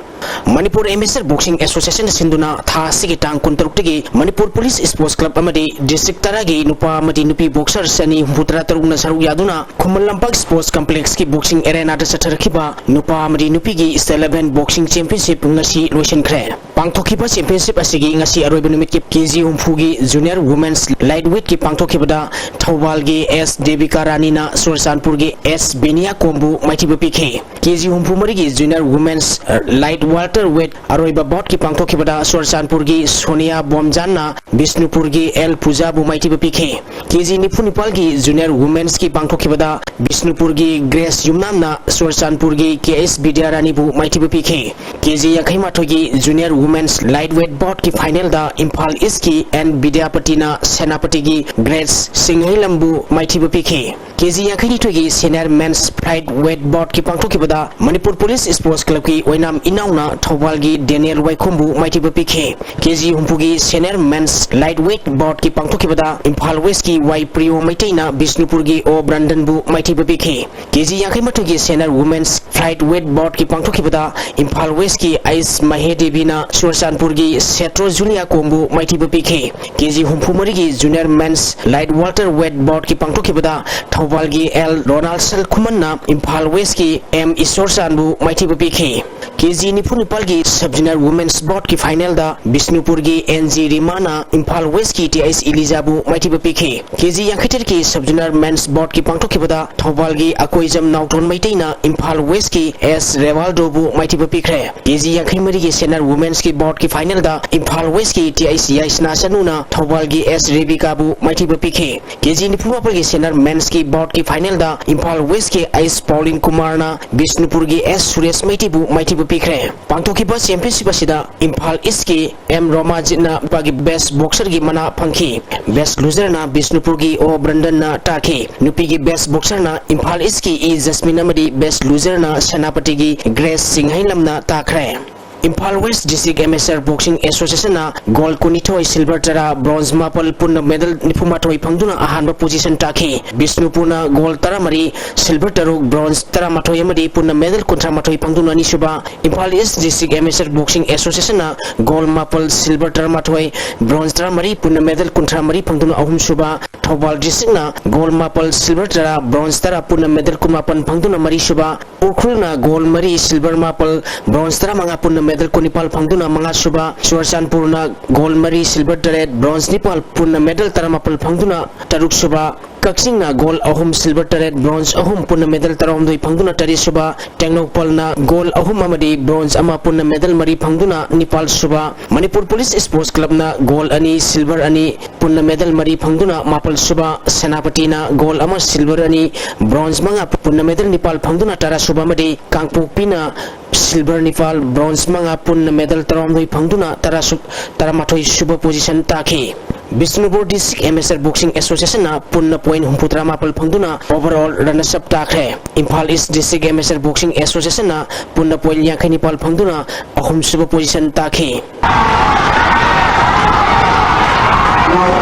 ꯃꯅꯤꯄꯨꯔ ꯑꯦꯃꯦꯆꯔ ꯕꯣꯛꯁꯤꯡ ꯑꯦꯁꯣꯁꯤꯌꯦꯁꯟꯅ ꯁꯤꯟꯗꯨꯅ ꯊꯥ ꯑꯁꯤꯒꯤ ꯇꯥꯡ ꯀꯨꯟꯇꯔꯨꯛꯇꯒꯤ ꯃꯅꯤꯄꯨꯔ ꯄꯨꯂꯤꯁ ꯁ꯭ꯄꯣꯔꯠꯁ ꯀ꯭ꯂꯕ ꯑꯃꯗꯤ ꯗꯤꯁꯇ꯭ꯔꯤꯛ ꯇꯔꯥꯒꯤ ꯅꯨꯄꯥ ꯑꯃꯗꯤ ꯅꯨꯄꯤ ꯕꯣꯛꯁꯔ ꯆꯅꯤ ꯍꯨꯝꯐꯨ ꯇꯔꯥ ꯇꯔꯨꯛꯅ ꯁꯔꯨꯛ ꯌꯥꯗꯨꯅ ꯈꯨꯃꯟ ꯂꯝꯄꯥꯛ ꯁ꯭ꯄꯣꯔꯠꯁ ꯀꯝꯄ꯭ꯂꯦꯛꯁꯀꯤ ꯕꯣꯛꯁꯤꯡ ꯑꯦꯔꯦꯅꯥꯗ ꯆꯠꯊꯔꯛꯈꯤꯕ ꯅꯨꯄꯥ ꯑꯃꯗꯤ ꯅꯨꯄꯤꯒꯤ ꯁ꯭ꯇꯦꯠ ꯂꯦꯚꯦꯜ ꯕꯣꯛꯁꯤꯡ ꯆꯦꯝꯄꯤꯌꯟꯁꯤꯞ ꯉꯁꯤ ꯂꯣꯏꯁꯤꯟꯈ꯭ꯔꯦ꯫ ꯄꯥꯡꯊꯣꯛꯈꯤꯕ ꯆꯦꯝꯄꯤꯌꯟꯁꯤꯞ ꯑꯁꯤꯒꯤ ꯉꯁꯤ ꯑꯔꯣꯏꯕ ꯅꯨꯃꯤꯠꯀꯤ ꯀꯦ ꯖꯤ ꯍꯨꯝꯐꯨꯒꯤ ꯖꯨꯅꯤꯌꯔ ꯋꯨꯃꯦꯟꯁ ꯂꯥꯏꯠ ꯋꯦꯠꯀꯤ ꯄꯥꯡꯊꯣꯛꯈꯤꯕꯗ ꯊꯧꯕꯥꯜꯒꯤ ꯑꯦꯁ ꯗꯦꯕꯤꯀꯥ ꯔꯥꯅꯤꯅ ꯆꯨꯔꯆꯥꯟꯄꯨꯔꯒꯤ ꯑꯦꯁ ꯕꯦꯅꯤꯌꯥ ꯀꯣꯝꯕꯨ ꯃꯥꯏꯊꯤꯕ ꯄꯤꯈꯤ꯫ ꯀꯦ ꯖꯤ ꯍꯨꯝꯐꯨ ꯃꯔꯤꯒꯤ junior women's light welter weight ꯑꯔꯣꯏꯕ ꯕꯥꯎꯠꯀꯤ ꯄꯥꯡꯊꯣꯛꯈꯤꯕꯗ ꯆꯨꯔꯆꯥꯟꯄꯨꯔꯒꯤ ꯁꯣꯅꯤꯌꯥ ꯕꯣꯝꯖꯥꯟꯅ ꯕꯤꯁꯅꯨꯄꯨꯔꯒꯤ ꯑꯦꯜ ꯄꯨꯖꯥꯕꯨ ꯃꯥꯏꯊꯤꯕ ꯄꯤꯈꯤ꯫ ꯀꯦ ꯖꯤ ꯅꯤꯐꯨ ꯅꯤꯄꯥꯜꯒꯤ ꯖꯨꯅꯤꯌꯔ ꯋꯨꯃꯦꯟꯁꯀꯤ ꯄꯥꯡꯊꯣꯛꯈꯤꯕꯗ ꯕꯤꯁꯅꯨꯄꯨꯔꯒꯤ ꯒ꯭ꯔꯦꯁ ꯌꯨꯝꯅꯥꯝꯅ ꯆꯨꯔꯆꯥꯟꯄꯨꯔꯒꯤ ꯀꯦ ꯑꯦꯁ ꯕꯤꯗ꯭ꯌꯥꯔꯥꯅꯤꯕꯨ ꯃꯥꯏꯊꯤꯕ ꯄꯤꯈꯤ꯫ ꯀꯦ ꯖꯤ ꯌꯥꯡꯈꯩ ꯃꯥꯊꯣꯏꯒꯤ ꯖꯨꯅꯤꯌꯔ ꯋꯨꯃꯦꯟꯁ ꯂꯥꯏꯠ ꯋꯦꯠ ꯕꯥꯎꯠꯀꯤ ꯐꯥꯏꯅꯦꯜꯗ ꯏꯝꯐꯥꯜ ꯏꯁꯀꯤ ꯑꯦꯟ ꯕꯤꯗ꯭ꯌꯥꯄꯇꯤꯅ ꯁꯦꯅꯥꯄꯇꯤꯒꯤ ꯒ꯭ꯔꯦꯁ ꯁꯤꯡꯍꯩꯂꯝꯕꯨ ꯃꯥꯏꯊꯤꯕ ꯄꯤꯈꯤ꯫ ꯀꯦ ꯖꯤ ꯌꯥꯡꯈꯩ ꯅꯤꯊꯣꯏꯒꯤ ꯁꯦꯅꯤꯌꯔ ꯃꯦꯟꯁ ꯐ꯭ꯂꯥꯏꯠ ꯋꯦꯠ ꯕꯥꯎꯠꯀꯤ ꯄꯥꯡꯊꯣꯛꯈꯤꯕꯗ ꯃꯅꯤꯄꯨꯔ ꯄꯨꯂꯤꯁ ꯁ꯭ꯄꯣꯔꯠꯁ ꯀ꯭ꯂꯕꯀꯤ ꯑꯣꯏꯅꯥꯝ ꯏꯅꯥꯎꯅ ꯊꯧꯕꯥꯜꯒꯤ ꯗꯦꯅꯤꯌꯦꯜ ꯋꯥꯏꯈꯣꯝꯕꯨ ꯃꯥꯏꯊꯤꯕ ꯄꯤꯈꯤ꯫ ꯀꯦ ꯖꯤ ꯍꯨꯝꯐꯨꯒꯤ ꯁꯦꯅꯤꯌꯔ ꯃꯦꯟꯁ ꯂꯥꯏꯠ ꯋꯦꯠ ꯕꯥꯎꯠꯀꯤ ꯄꯥꯡꯊꯣꯛꯈꯤꯕꯗ ꯏꯝꯐꯥꯜ ꯋꯦꯁꯀꯤ ꯋꯥꯏ ꯄ꯭ꯔꯤꯌꯣ ꯃꯩꯇꯩꯅ ꯕꯤꯁꯅꯨꯄꯨꯔꯒꯤ ꯑꯣ ꯕ꯭ꯔꯟꯗꯟꯕꯨ ꯃꯥꯏꯊꯤꯕ ꯄꯤꯈꯤ꯫ ꯀꯦ ꯖꯤ ꯌꯥꯡꯈꯩ ꯃꯥꯊꯣꯏꯒꯤ ꯁꯦꯅꯤꯌꯔ ꯋꯨꯃꯦꯟꯁ ꯐ꯭ꯂꯥꯏꯠ ꯋꯦꯠ ꯕꯥꯎꯠꯀꯤ ꯄꯥꯡꯊꯣꯛꯈꯤꯕꯗ ꯏꯝꯐꯥꯜ ꯋꯦꯁꯀꯤ ꯑꯩꯁ ꯃꯍꯦꯗꯦꯕꯤꯅ ꯆꯨꯔꯆꯥꯟꯄꯨꯔꯒꯤ ꯁꯦꯇ꯭ꯔꯣ ꯖꯨꯂꯤꯌꯥ ꯀꯣꯝꯕꯨ ꯃꯥꯏꯊꯤꯕ ꯄꯤꯈꯤ꯫ ꯀꯦ ꯖꯤ ꯍꯨꯝꯐꯨ ꯃꯔꯤꯒꯤ junior men's light welter weight ꯕꯥꯎꯠꯀꯤ ꯄꯥꯡꯊꯣꯛꯈꯤꯕꯗ ꯊꯧꯕꯥꯜꯒꯤ ꯑꯦꯜ ꯔꯣꯅꯥꯜꯁꯟ ꯈꯨꯃꯟꯅ ꯏꯝꯐꯥꯜ ꯋꯦꯁꯀꯤ ꯑꯦꯝ ꯏꯁꯣꯔꯆꯥꯟꯕꯨ ꯃꯥꯏꯊꯤꯕ ꯄꯤꯈꯤ꯫ ꯀꯦ ꯖꯤ ꯅꯤꯐꯨ ꯅꯤꯄꯥꯜꯒꯤ Sub Junior Women's Boutꯀꯤ finalꯗ ꯕꯤꯁꯅꯨꯄꯨꯔꯒꯤ ꯑꯦꯟ ꯖꯤ ꯔꯤꯃꯥꯅ ꯏꯝꯐꯥꯜ Westꯀꯤ ꯇꯤ ꯑꯩꯆ ꯏꯂꯤꯖꯥꯕꯨ ꯃꯥꯏꯊꯤꯕ ꯄꯤꯈꯤ꯫ ꯀꯦ ꯖꯤ ꯌꯥꯡꯈꯩ ꯇꯔꯦꯠꯀꯤ Sub Junior Men's Boutꯀꯤ ꯄꯥꯡꯊꯣꯛꯈꯤꯕꯗ ꯊꯧꯕꯥꯜꯒꯤ Akoijam ꯅꯥꯎꯊꯣꯟ ꯃꯩꯇꯩꯅ Imphal Westꯀꯤ ꯑꯦꯁ ꯔꯦꯋꯥꯜꯗꯣꯕꯨ ꯃꯥꯏꯊꯤꯕ ꯄꯤꯈ꯭ꯔꯦ꯫ ꯀꯦ ꯖꯤ ꯌꯥꯡꯈꯩ ꯃꯔꯤꯒꯤ Senior Women'sꯀꯤ boutꯀꯤ finalꯗ ꯏꯝꯐꯥꯜ Westꯀꯤ ꯇꯤ ꯑꯩꯆ ꯌꯥꯏꯁꯅꯥ ꯆꯅꯨꯅ ꯊꯧꯕꯥꯜꯒꯤ ꯑꯦꯁ ꯔꯦꯕꯤꯀꯥꯕꯨ ꯃꯥꯏꯊꯤꯕ ꯄꯤꯈꯤ꯫ ꯀꯦ ꯖꯤ ꯅꯤꯐꯨ ꯃꯥꯄꯜꯒꯤ Senior Men'sꯀꯤ boutꯀꯤ finalꯗ ꯏꯝꯐꯥꯜ Westꯀꯤ ꯑꯩꯆ ꯄꯥꯎꯂꯤꯟ ꯀꯨꯃꯥꯔꯅ ꯕꯤꯁꯅꯨꯄꯨꯔꯒꯤ ꯑꯦꯁ ꯁꯨꯔꯦꯁ ꯃꯩꯇꯤꯕꯨ ꯃꯥꯏꯊꯤꯕ ꯄꯤꯈ꯭ꯔꯦ꯫ ꯄꯥꯡꯊꯣꯛꯈꯤꯕ championship ꯑꯁꯤꯗ ꯏꯝꯐꯥꯜ Eastꯀꯤ ꯑꯦꯝ ꯔꯣꯃꯥꯖꯤꯠꯅ ꯅꯨꯄꯥꯒꯤ best boxerꯒꯤ ꯃꯅꯥ ꯐꯪꯈꯤ꯫ Best loserꯅ ꯕꯤꯁꯅꯨꯄꯨꯔꯒꯤ ꯑꯣ ꯕ꯭ꯔꯟꯗꯟꯅ ꯇꯥꯈꯤ꯫ ꯅꯨꯄꯤꯒꯤ best boxerꯅ ꯏꯝꯐꯥꯜ Eastꯀꯤ ꯏ ꯖꯁꯃꯤꯟ ꯑꯃꯗꯤ best loserꯅ ꯁꯦꯅꯥꯄꯇꯤꯒꯤ ꯒ꯭ꯔꯦꯁ ꯁꯤꯡꯍꯩꯂꯝꯅ ꯇꯥꯈ꯭ꯔꯦ꯫ Imphal West District Amateur Boxing Associationꯅ gold ꯀꯨꯟꯅꯤꯊꯣꯏ, silver ꯇꯔꯥ, bronze ꯃꯥꯄꯜ, ꯄꯨꯟꯅ medal ꯅꯤꯐꯨ ꯃꯥꯊꯣꯏ ꯐꯪꯗꯨꯅ ꯑꯍꯥꯟꯕ position ꯇꯥꯈꯤ꯫ ꯕꯤꯁꯅꯨꯄꯨꯔꯅ gold ꯇꯔꯥꯃꯔꯤ, silver ꯇꯔꯨꯛ, bronze ꯇꯔꯥꯃꯥꯊꯣꯏ ꯑꯃꯗꯤ ꯄꯨꯟꯅ medal ꯀꯨꯟꯊ꯭ꯔꯥ ꯃꯥꯊꯣꯏ ꯐꯪꯗꯨꯅ ꯑꯅꯤꯁꯨꯕ, Imphal East District Amateur Boxing Associationꯅ gold ꯃꯥꯄꯜ, silver ꯇꯔꯥꯃꯥꯊꯣꯏ, bronze ꯇꯔꯥꯃꯔꯤ, ꯄꯨꯟꯅ medal ꯀꯨꯟꯊ꯭ꯔꯥ ꯃꯔꯤ ꯐꯪꯗꯨꯅ ꯑꯍꯨꯝꯁꯨꯕ, ꯊꯧꯕꯥꯜ districtꯅ gold ꯃꯥꯄꯜ, silver ꯇꯔꯥ, bronze ꯇꯔꯥ, ꯄꯨꯟꯅ medal ꯀꯨꯟꯃꯥꯄꯜ ꯐꯪꯗꯨꯅ ꯃꯔꯤꯁꯨꯕ, ꯎꯈ꯭ꯔꯨꯜꯅ gold ꯃꯔꯤ, silver ꯃꯥꯄꯜ, bronze ꯇꯔꯥꯃꯉꯥ, ꯄꯨꯟꯅ medal ꯀꯨꯟꯅꯤꯄꯥꯜ ꯐꯪꯗꯨꯅ ꯃꯉꯥꯁꯨꯕ, ꯆꯨꯔꯆꯥꯟꯄꯨꯔꯅ gold ꯃꯔꯤ, silver ꯇꯔꯦꯠ, bronze ꯅꯤꯄꯥꯜ, ꯄꯨꯟꯅ medal ꯇꯔꯥꯃꯥꯄꯜ ꯐꯪꯗꯨꯅ ꯇꯔꯨꯛꯁꯨꯕ, ꯀꯛꯆꯤꯡꯅ gold ꯑꯍꯨꯝ, silver ꯇꯔꯦꯠ, bronze ꯑꯍꯨꯝ, ꯄꯨꯟꯅ medal ꯇꯔꯥꯍꯨꯝꯗꯣꯏ ꯐꯪꯗꯨꯅ ꯇꯔꯦꯠꯁꯨꯕ, ꯇꯦꯡꯅꯧꯄꯜꯅ gold ꯑꯍꯨꯝ ꯑꯃꯗꯤ bronze ꯑꯃ, ꯄꯨꯟꯅ medal ꯃꯔꯤ ꯐꯪꯗꯨꯅ ꯅꯤꯄꯥꯜꯁꯨꯕ, ꯃꯅꯤꯄꯨꯔ Police Sports Clubꯅ gold ꯑꯅꯤ, silver ꯑꯅꯤ, ꯄꯨꯟꯅ medal ꯃꯔꯤ ꯐꯪꯗꯨꯅ ꯃꯥꯄꯜꯁꯨꯕ, ꯁꯦꯅꯥꯄꯇꯤꯅ gold ꯑꯃ, silver ꯑꯅꯤ, bronze ꯃꯉꯥ, ꯄꯨꯟꯅ medal ꯅꯤꯄꯥꯜ ꯐꯪꯗꯨꯅ ꯇꯔꯥꯁꯨꯕ ꯑꯃꯗꯤ ꯀꯥꯡꯄꯣꯛꯄꯤꯅ silver ꯅꯤꯄꯥꯜ, bronze ꯃꯉꯥ, ꯄꯨꯟꯅ medal ꯇꯔꯥꯍꯨꯝꯗꯣꯏ ꯐꯪꯗꯨꯅ ꯇꯔꯥ ꯁꯨ-, ꯇꯔꯥꯃꯥꯊꯣꯏ ꯁꯨꯕ position ꯇꯥꯈꯤ꯫ ꯕꯤꯁꯅꯨꯄꯨꯔ District Amateur Boxing Associationꯅ ꯄꯨꯟꯅ point ꯍꯨꯝꯐꯨꯇꯔꯥ ꯃꯥꯄꯜ ꯐꯪꯗꯨꯅ overall runners up ꯇꯥꯈ꯭ꯔꯦ꯫ Imphal East District Amateur Boxing Associationꯅ ꯄꯨꯟꯅ point ꯌꯥꯡꯈꯩ ꯅꯤꯄꯥꯜ ꯐꯪꯗꯨꯅ ꯑꯍꯨꯝꯁꯨꯕ position ꯇꯥꯈꯤ꯫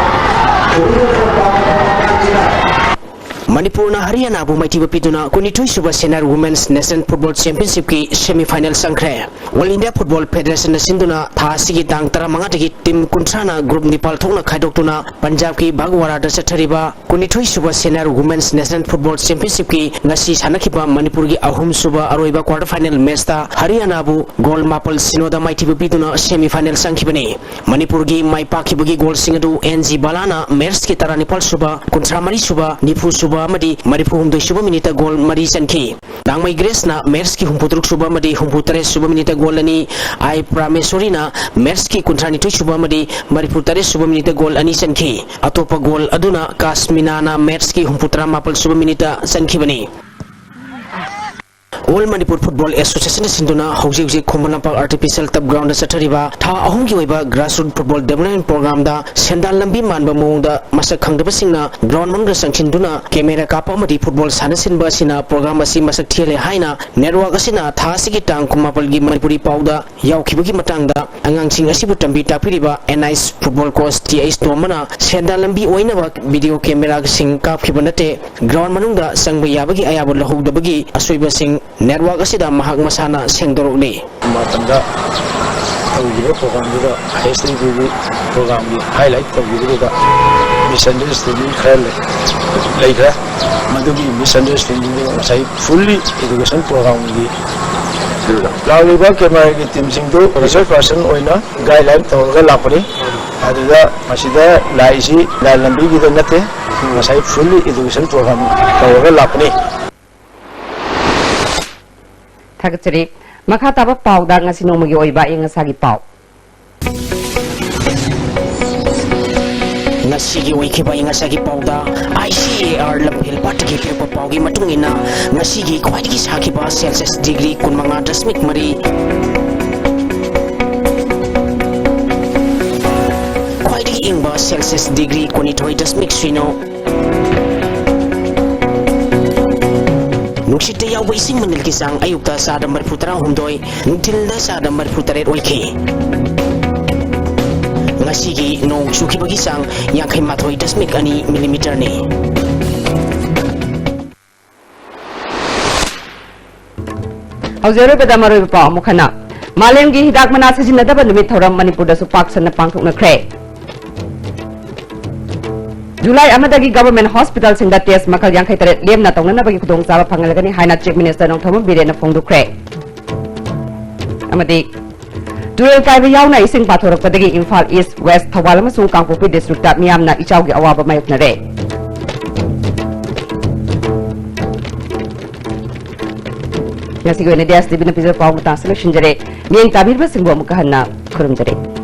ꯃꯅꯤꯄꯨꯔꯅ ꯍꯔꯤꯌꯥꯅꯥꯕꯨ ꯃꯥꯏꯊꯤꯕ ꯄꯤꯗꯨꯅ ꯀꯨꯟꯅꯤꯊꯣꯏ ꯁꯨꯕ Senior Women's National Football Championshipꯀꯤ semi final ꯆꯪꯈ꯭ꯔꯦ꯫ All India Football Federationꯅ ꯁꯤꯟꯗꯨꯅ ꯊꯥ ꯑꯁꯤꯒꯤ ꯇꯥꯡ ꯇꯔꯥꯃꯉꯥꯗꯒꯤ team ꯀꯨꯟꯊ꯭ꯔꯥꯅ group ꯅꯤꯄꯥꯜ ꯊꯣꯛꯅ ꯈꯥꯏꯗꯣꯛꯇꯨꯅ ꯄꯟꯖꯥꯕꯀꯤ ꯕꯥꯒꯋꯥꯔꯥꯗ ꯆꯠꯊꯔꯤꯕ ꯀꯨꯟꯅꯤꯊꯣꯏ ꯁꯨꯕ Senior Women's National Football Championshipꯀꯤ ꯉꯁꯤ ꯁꯥꯟꯅꯈꯤꯕ ꯃꯅꯤꯄꯨꯔꯒꯤ ꯑꯍꯨꯝ ꯁꯨꯕ ꯑꯔꯣꯏꯕ quarter final matchꯇ ꯍꯔꯤꯌꯥꯅꯥꯕꯨ goal ꯃꯥꯄꯜ ꯁꯤꯅꯣꯗ ꯃꯥꯏꯊꯤꯕ ꯄꯤꯗꯨꯅ semi final ꯆꯪꯈꯤꯕꯅꯤ꯫ ꯃꯅꯤꯄꯨꯔꯒꯤ ꯃꯥꯏ ꯄꯥꯛꯈꯤꯕꯒꯤ goalꯁꯤꯡ ꯑꯗꯨ ꯑꯦꯟ ꯖꯤ ꯕꯥꯂꯥꯅ matchꯀꯤ ꯇꯔꯥꯅꯤꯄꯥꯜ ꯁꯨꯕ, ꯀꯨꯟꯊ꯭ꯔꯥ ꯃꯔꯤ ꯁꯨꯕ, ꯅꯤꯐꯨ ꯁꯨꯕ ꯑꯃꯗꯤ ꯃꯔꯤꯐꯨ ꯍꯨꯝꯗꯣꯏ ꯁꯨꯕ minuteꯇ goal ꯃꯔꯤ ꯆꯟꯈꯤ꯫ ꯂꯥꯡꯃꯩ ꯒ꯭ꯔꯦꯁꯅ matchꯀꯤ ꯍꯨꯝꯐꯨ ꯇꯔꯨꯛ ꯁꯨꯕ ꯑꯃꯗꯤ ꯍꯨꯝꯐꯨ ꯇꯔꯦꯠ ꯁꯨꯕ minuteꯇ goal ꯑꯅꯤ, ꯑꯥꯏ ꯄ꯭ꯔꯥꯃꯦꯁꯣꯔꯤꯅ matchꯀꯤ ꯀꯨꯟꯊ꯭ꯔꯥ ꯅꯤꯊꯣꯏ ꯁꯨꯕ ꯑꯃꯗꯤ ꯃꯔꯤꯐꯨ ꯇꯔꯦꯠ ꯁꯨꯕ minuteꯇ goal ꯑꯅꯤ ꯆꯟꯈꯤ꯫ ꯑꯇꯣꯞꯄ goal ꯑꯗꯨꯅ ꯀꯥꯁꯃꯤꯅꯥꯅ matchꯀꯤ ꯍꯨꯝꯐꯨ ꯇꯔꯥꯃꯥꯄꯜ ꯁꯨꯕ minuteꯇ ꯆꯟꯈꯤꯕꯅꯤ꯫ All Manipur Football Associationꯅ ꯁꯤꯟꯗꯨꯅ ꯍꯧꯖꯤꯛ ꯍꯧꯖꯤꯛ ꯈꯨꯃꯟ ꯂꯝꯄꯥꯛ Artificial Turf Groundꯗ ꯆꯠꯊꯔꯤꯕ ꯊꯥ ꯑꯍꯨꯝꯒꯤ ꯑꯣꯏꯕ Grassroot Football Development Programꯗ ꯁꯦꯟꯗꯥꯟ ꯂꯝꯕꯤ ꯃꯥꯟꯕ ꯃꯑꯣꯡꯗ ꯃꯁꯛ ꯈꯪꯗꯕꯁꯤꯡꯅ ground ꯃꯅꯨꯡꯗ ꯆꯪꯁꯤꯟꯗꯨꯅ camera ꯀꯥꯞꯄ ꯑꯃꯗꯤ football ꯁꯥꯟꯅꯁꯤꯟꯕ ꯑꯁꯤꯅ program ꯑꯁꯤ ꯃꯁꯛ ꯊꯤꯍꯜꯂꯦ ꯍꯥꯏꯅ network ꯑꯁꯤꯅ ꯊꯥ ꯑꯁꯤꯒꯤ ꯇꯥꯡ ꯀꯨꯟꯃꯥꯄꯜꯒꯤ ꯃꯅꯤꯄꯨꯔꯤ ꯄꯥꯎꯗ ꯌꯥꯎꯈꯤꯕꯒꯤ ꯃꯇꯥꯡꯗ ꯑꯉꯥꯡꯁꯤꯡ ꯑꯁꯤꯕꯨ ꯇꯝꯕꯤ ꯇꯥꯛꯄꯤꯔꯤꯕ NICE football coach T H ꯇꯣꯝꯕꯅ ꯁꯦꯟꯗꯥꯟ ꯂꯝꯕꯤ ꯑꯣꯏꯅꯕ video cameraꯁꯤꯡ ꯀꯥꯞꯈꯤꯕ ꯅꯠꯇꯦ, ground ꯃꯅꯨꯡꯗ ꯆꯪꯕ ꯌꯥꯕꯒꯤ ꯑꯌꯥꯕ ꯂꯧꯍꯧꯗꯕꯒꯤ ꯑꯁꯣꯏꯕꯁꯤꯡ network ꯑꯁꯤꯗ ꯃꯍꯥꯛ ꯃꯁꯥꯅ ꯁꯦꯡꯗꯣꯔꯛꯂꯤ꯫ ꯃꯇꯝꯗ ꯇꯧꯈꯤꯕ programꯗꯨꯗ ꯍꯩꯁ ꯇꯤ ꯚꯤꯒꯤ programꯒꯤ highlight ꯇꯧꯈꯤꯕꯗꯨꯗ misunderstanding ꯈꯔ ꯂꯩ-, ꯂꯩꯈ꯭ꯔꯦ꯫ ꯃꯗꯨꯒꯤ misunderstandingꯗꯨ ꯉꯁꯥꯏ fully education programꯒꯤ ꯂꯥꯛꯂꯤꯕ cameraꯒꯤ teamꯁꯤꯡꯗꯨ research person ꯑꯣꯏꯅ guideline ꯇꯧꯔꯒ ꯂꯥꯛꯄꯅꯤ꯫ ꯑꯗꯨꯗ ꯃꯁꯤꯗ ꯂꯥꯛꯏꯁꯤ ꯂꯥꯟ ꯂꯝꯕꯤꯒꯤꯗ ꯅꯠꯇꯦ, ꯉꯁꯥꯏ fully education program ꯇꯧꯔꯒ ꯂꯥꯛꯄꯅꯤ꯫ ꯊꯥꯒꯠꯆꯔꯤ꯫ ꯃꯈꯥ ꯇꯥꯕ ꯄꯥꯎꯗ ꯉꯁꯤ ꯅꯣꯡꯃꯒꯤ ꯑꯣꯏꯕ ꯑꯏꯪ ꯑꯁꯥꯒꯤ ꯄꯥꯎ꯫ ꯉꯁꯤꯒꯤ ꯑꯣꯏꯈꯤꯕ ꯑꯏꯪ ꯑꯁꯥꯒꯤ ꯄꯥꯎꯗ, I C A R ꯂꯝꯐꯦꯜ ꯄꯥꯠꯇꯒꯤ ꯄꯤꯔꯛꯄ ꯄꯥꯎꯒꯤ ꯃꯇꯨꯡ ꯏꯟꯅ, ꯉꯁꯤꯒꯤ ꯈ꯭ꯋꯥꯏꯗꯒꯤ ꯁꯥꯈꯤꯕ Celsius degree ꯀꯨꯟꯃꯉꯥ ꯗꯁꯃꯤꯛ ꯃꯔꯤ, ꯈ꯭ꯋꯥꯏꯗꯒꯤ ꯏꯪꯕ Celsius degree ꯀꯨꯟꯅꯤꯊꯣꯏ ꯗꯁꯃꯤꯛ ꯁꯤꯅꯣ꯫ ꯅꯨꯡꯁꯤꯠꯇ ꯌꯥꯎꯕ ꯏꯁꯤꯡ ꯃꯅꯤꯜꯒꯤ ꯆꯥꯡ ꯑꯌꯨꯛꯇ ꯆꯥꯗ ꯃꯔꯤꯐꯨ ꯇꯔꯥꯍꯨꯝꯗꯣꯏ, ꯅꯨꯡꯊꯤꯜꯗ ꯆꯥꯗ ꯃꯔꯤꯐꯨ ꯇꯔꯦꯠ ꯑꯣꯏꯈꯤ꯫ ꯉꯁꯤꯒꯤ ꯅꯣꯡ ꯆꯨꯈꯤꯕꯒꯤ ꯆꯥꯡ ꯌꯥꯡꯈꯩ ꯃꯥꯊꯣꯏ ꯗꯁꯃꯤꯛ ꯑꯅꯤ millimeterꯅꯤ꯫ ꯍꯧꯖꯤꯛ ꯑꯔꯣꯏꯕꯗ ꯃꯔꯨꯑꯣꯏꯕ ꯄꯥꯎ ꯑꯃꯨꯛ ꯍꯟꯅ꯫ ꯃꯥꯂꯦꯝꯒꯤ ꯍꯤꯗꯥꯛ ꯃꯅꯥ ꯁꯤꯖꯤꯟꯅꯗꯕ ꯅꯨꯃꯤꯠ ꯊꯧꯔꯝ ꯃꯅꯤꯄꯨꯔꯗꯁꯨ ꯄꯥꯛ ꯁꯟꯅ ꯄꯥꯡꯊꯣꯛꯅꯈ꯭ꯔꯦ꯫ ꯖꯨꯂꯥꯏ ꯑꯃꯗꯒꯤ ꯒꯚꯔꯟꯃꯦꯟꯠ ꯍꯣꯁꯄꯤꯇꯥꯜꯁꯤꯡꯗ ꯇꯦꯁ ꯃꯈꯜ ꯌꯥꯡꯈꯩ ꯇꯔꯦꯠ ꯂꯦꯝꯅ ꯇꯧꯅꯅꯕꯒꯤ ꯈꯨꯗꯣꯡꯆꯥꯕ ꯐꯪꯍꯜꯂꯒꯅꯤ ꯍꯥꯏꯅ ꯆꯤꯐ ꯃꯤꯅꯤꯁꯇꯔ ꯅꯣꯡꯊꯣꯝꯕꯝ ꯕꯤꯔꯦꯟꯅ ꯐꯣꯡꯗꯣꯛꯈ꯭ꯔꯦ꯫ ꯑꯃꯗꯤ ꯇꯨꯔꯦꯜ ꯀꯥꯏꯕ ꯌꯥꯎꯅ ꯏꯁꯤꯡ ꯄꯥꯊꯣꯔꯛꯄꯗꯒꯤ ꯏꯝꯐꯥꯜ ꯏꯁ꯭ꯠ, ꯋꯦꯁ꯭ꯠ, ꯊꯧꯕꯥꯜ ꯑꯃꯁꯨꯡ ꯀꯥꯡꯄꯣꯛꯄꯤ ꯗꯤꯁꯇ꯭ꯔꯤꯛꯇ ꯃꯤꯌꯥꯝꯅ ꯏꯆꯥꯎꯒꯤ ꯑꯋꯥꯕ ꯃꯥꯌꯣꯛꯅꯔꯦ꯫ ꯉꯁꯤꯒꯤ ꯑꯣꯏꯅꯗꯤ ꯑꯦꯁ ꯇꯤ ꯚꯤꯅ ꯄꯤꯖꯕ ꯄꯥꯎ ꯃꯇꯥꯡꯁꯤ ꯂꯣꯏꯁꯤꯟꯖꯔꯦ꯫ ꯃꯤꯠꯌꯦꯡ ꯇꯥꯕꯤꯔꯤꯕꯁꯤꯡꯕꯨ ꯑꯃꯨꯛꯀ ꯍꯟꯅ ꯈꯨꯔꯨꯝꯖꯔꯤ꯫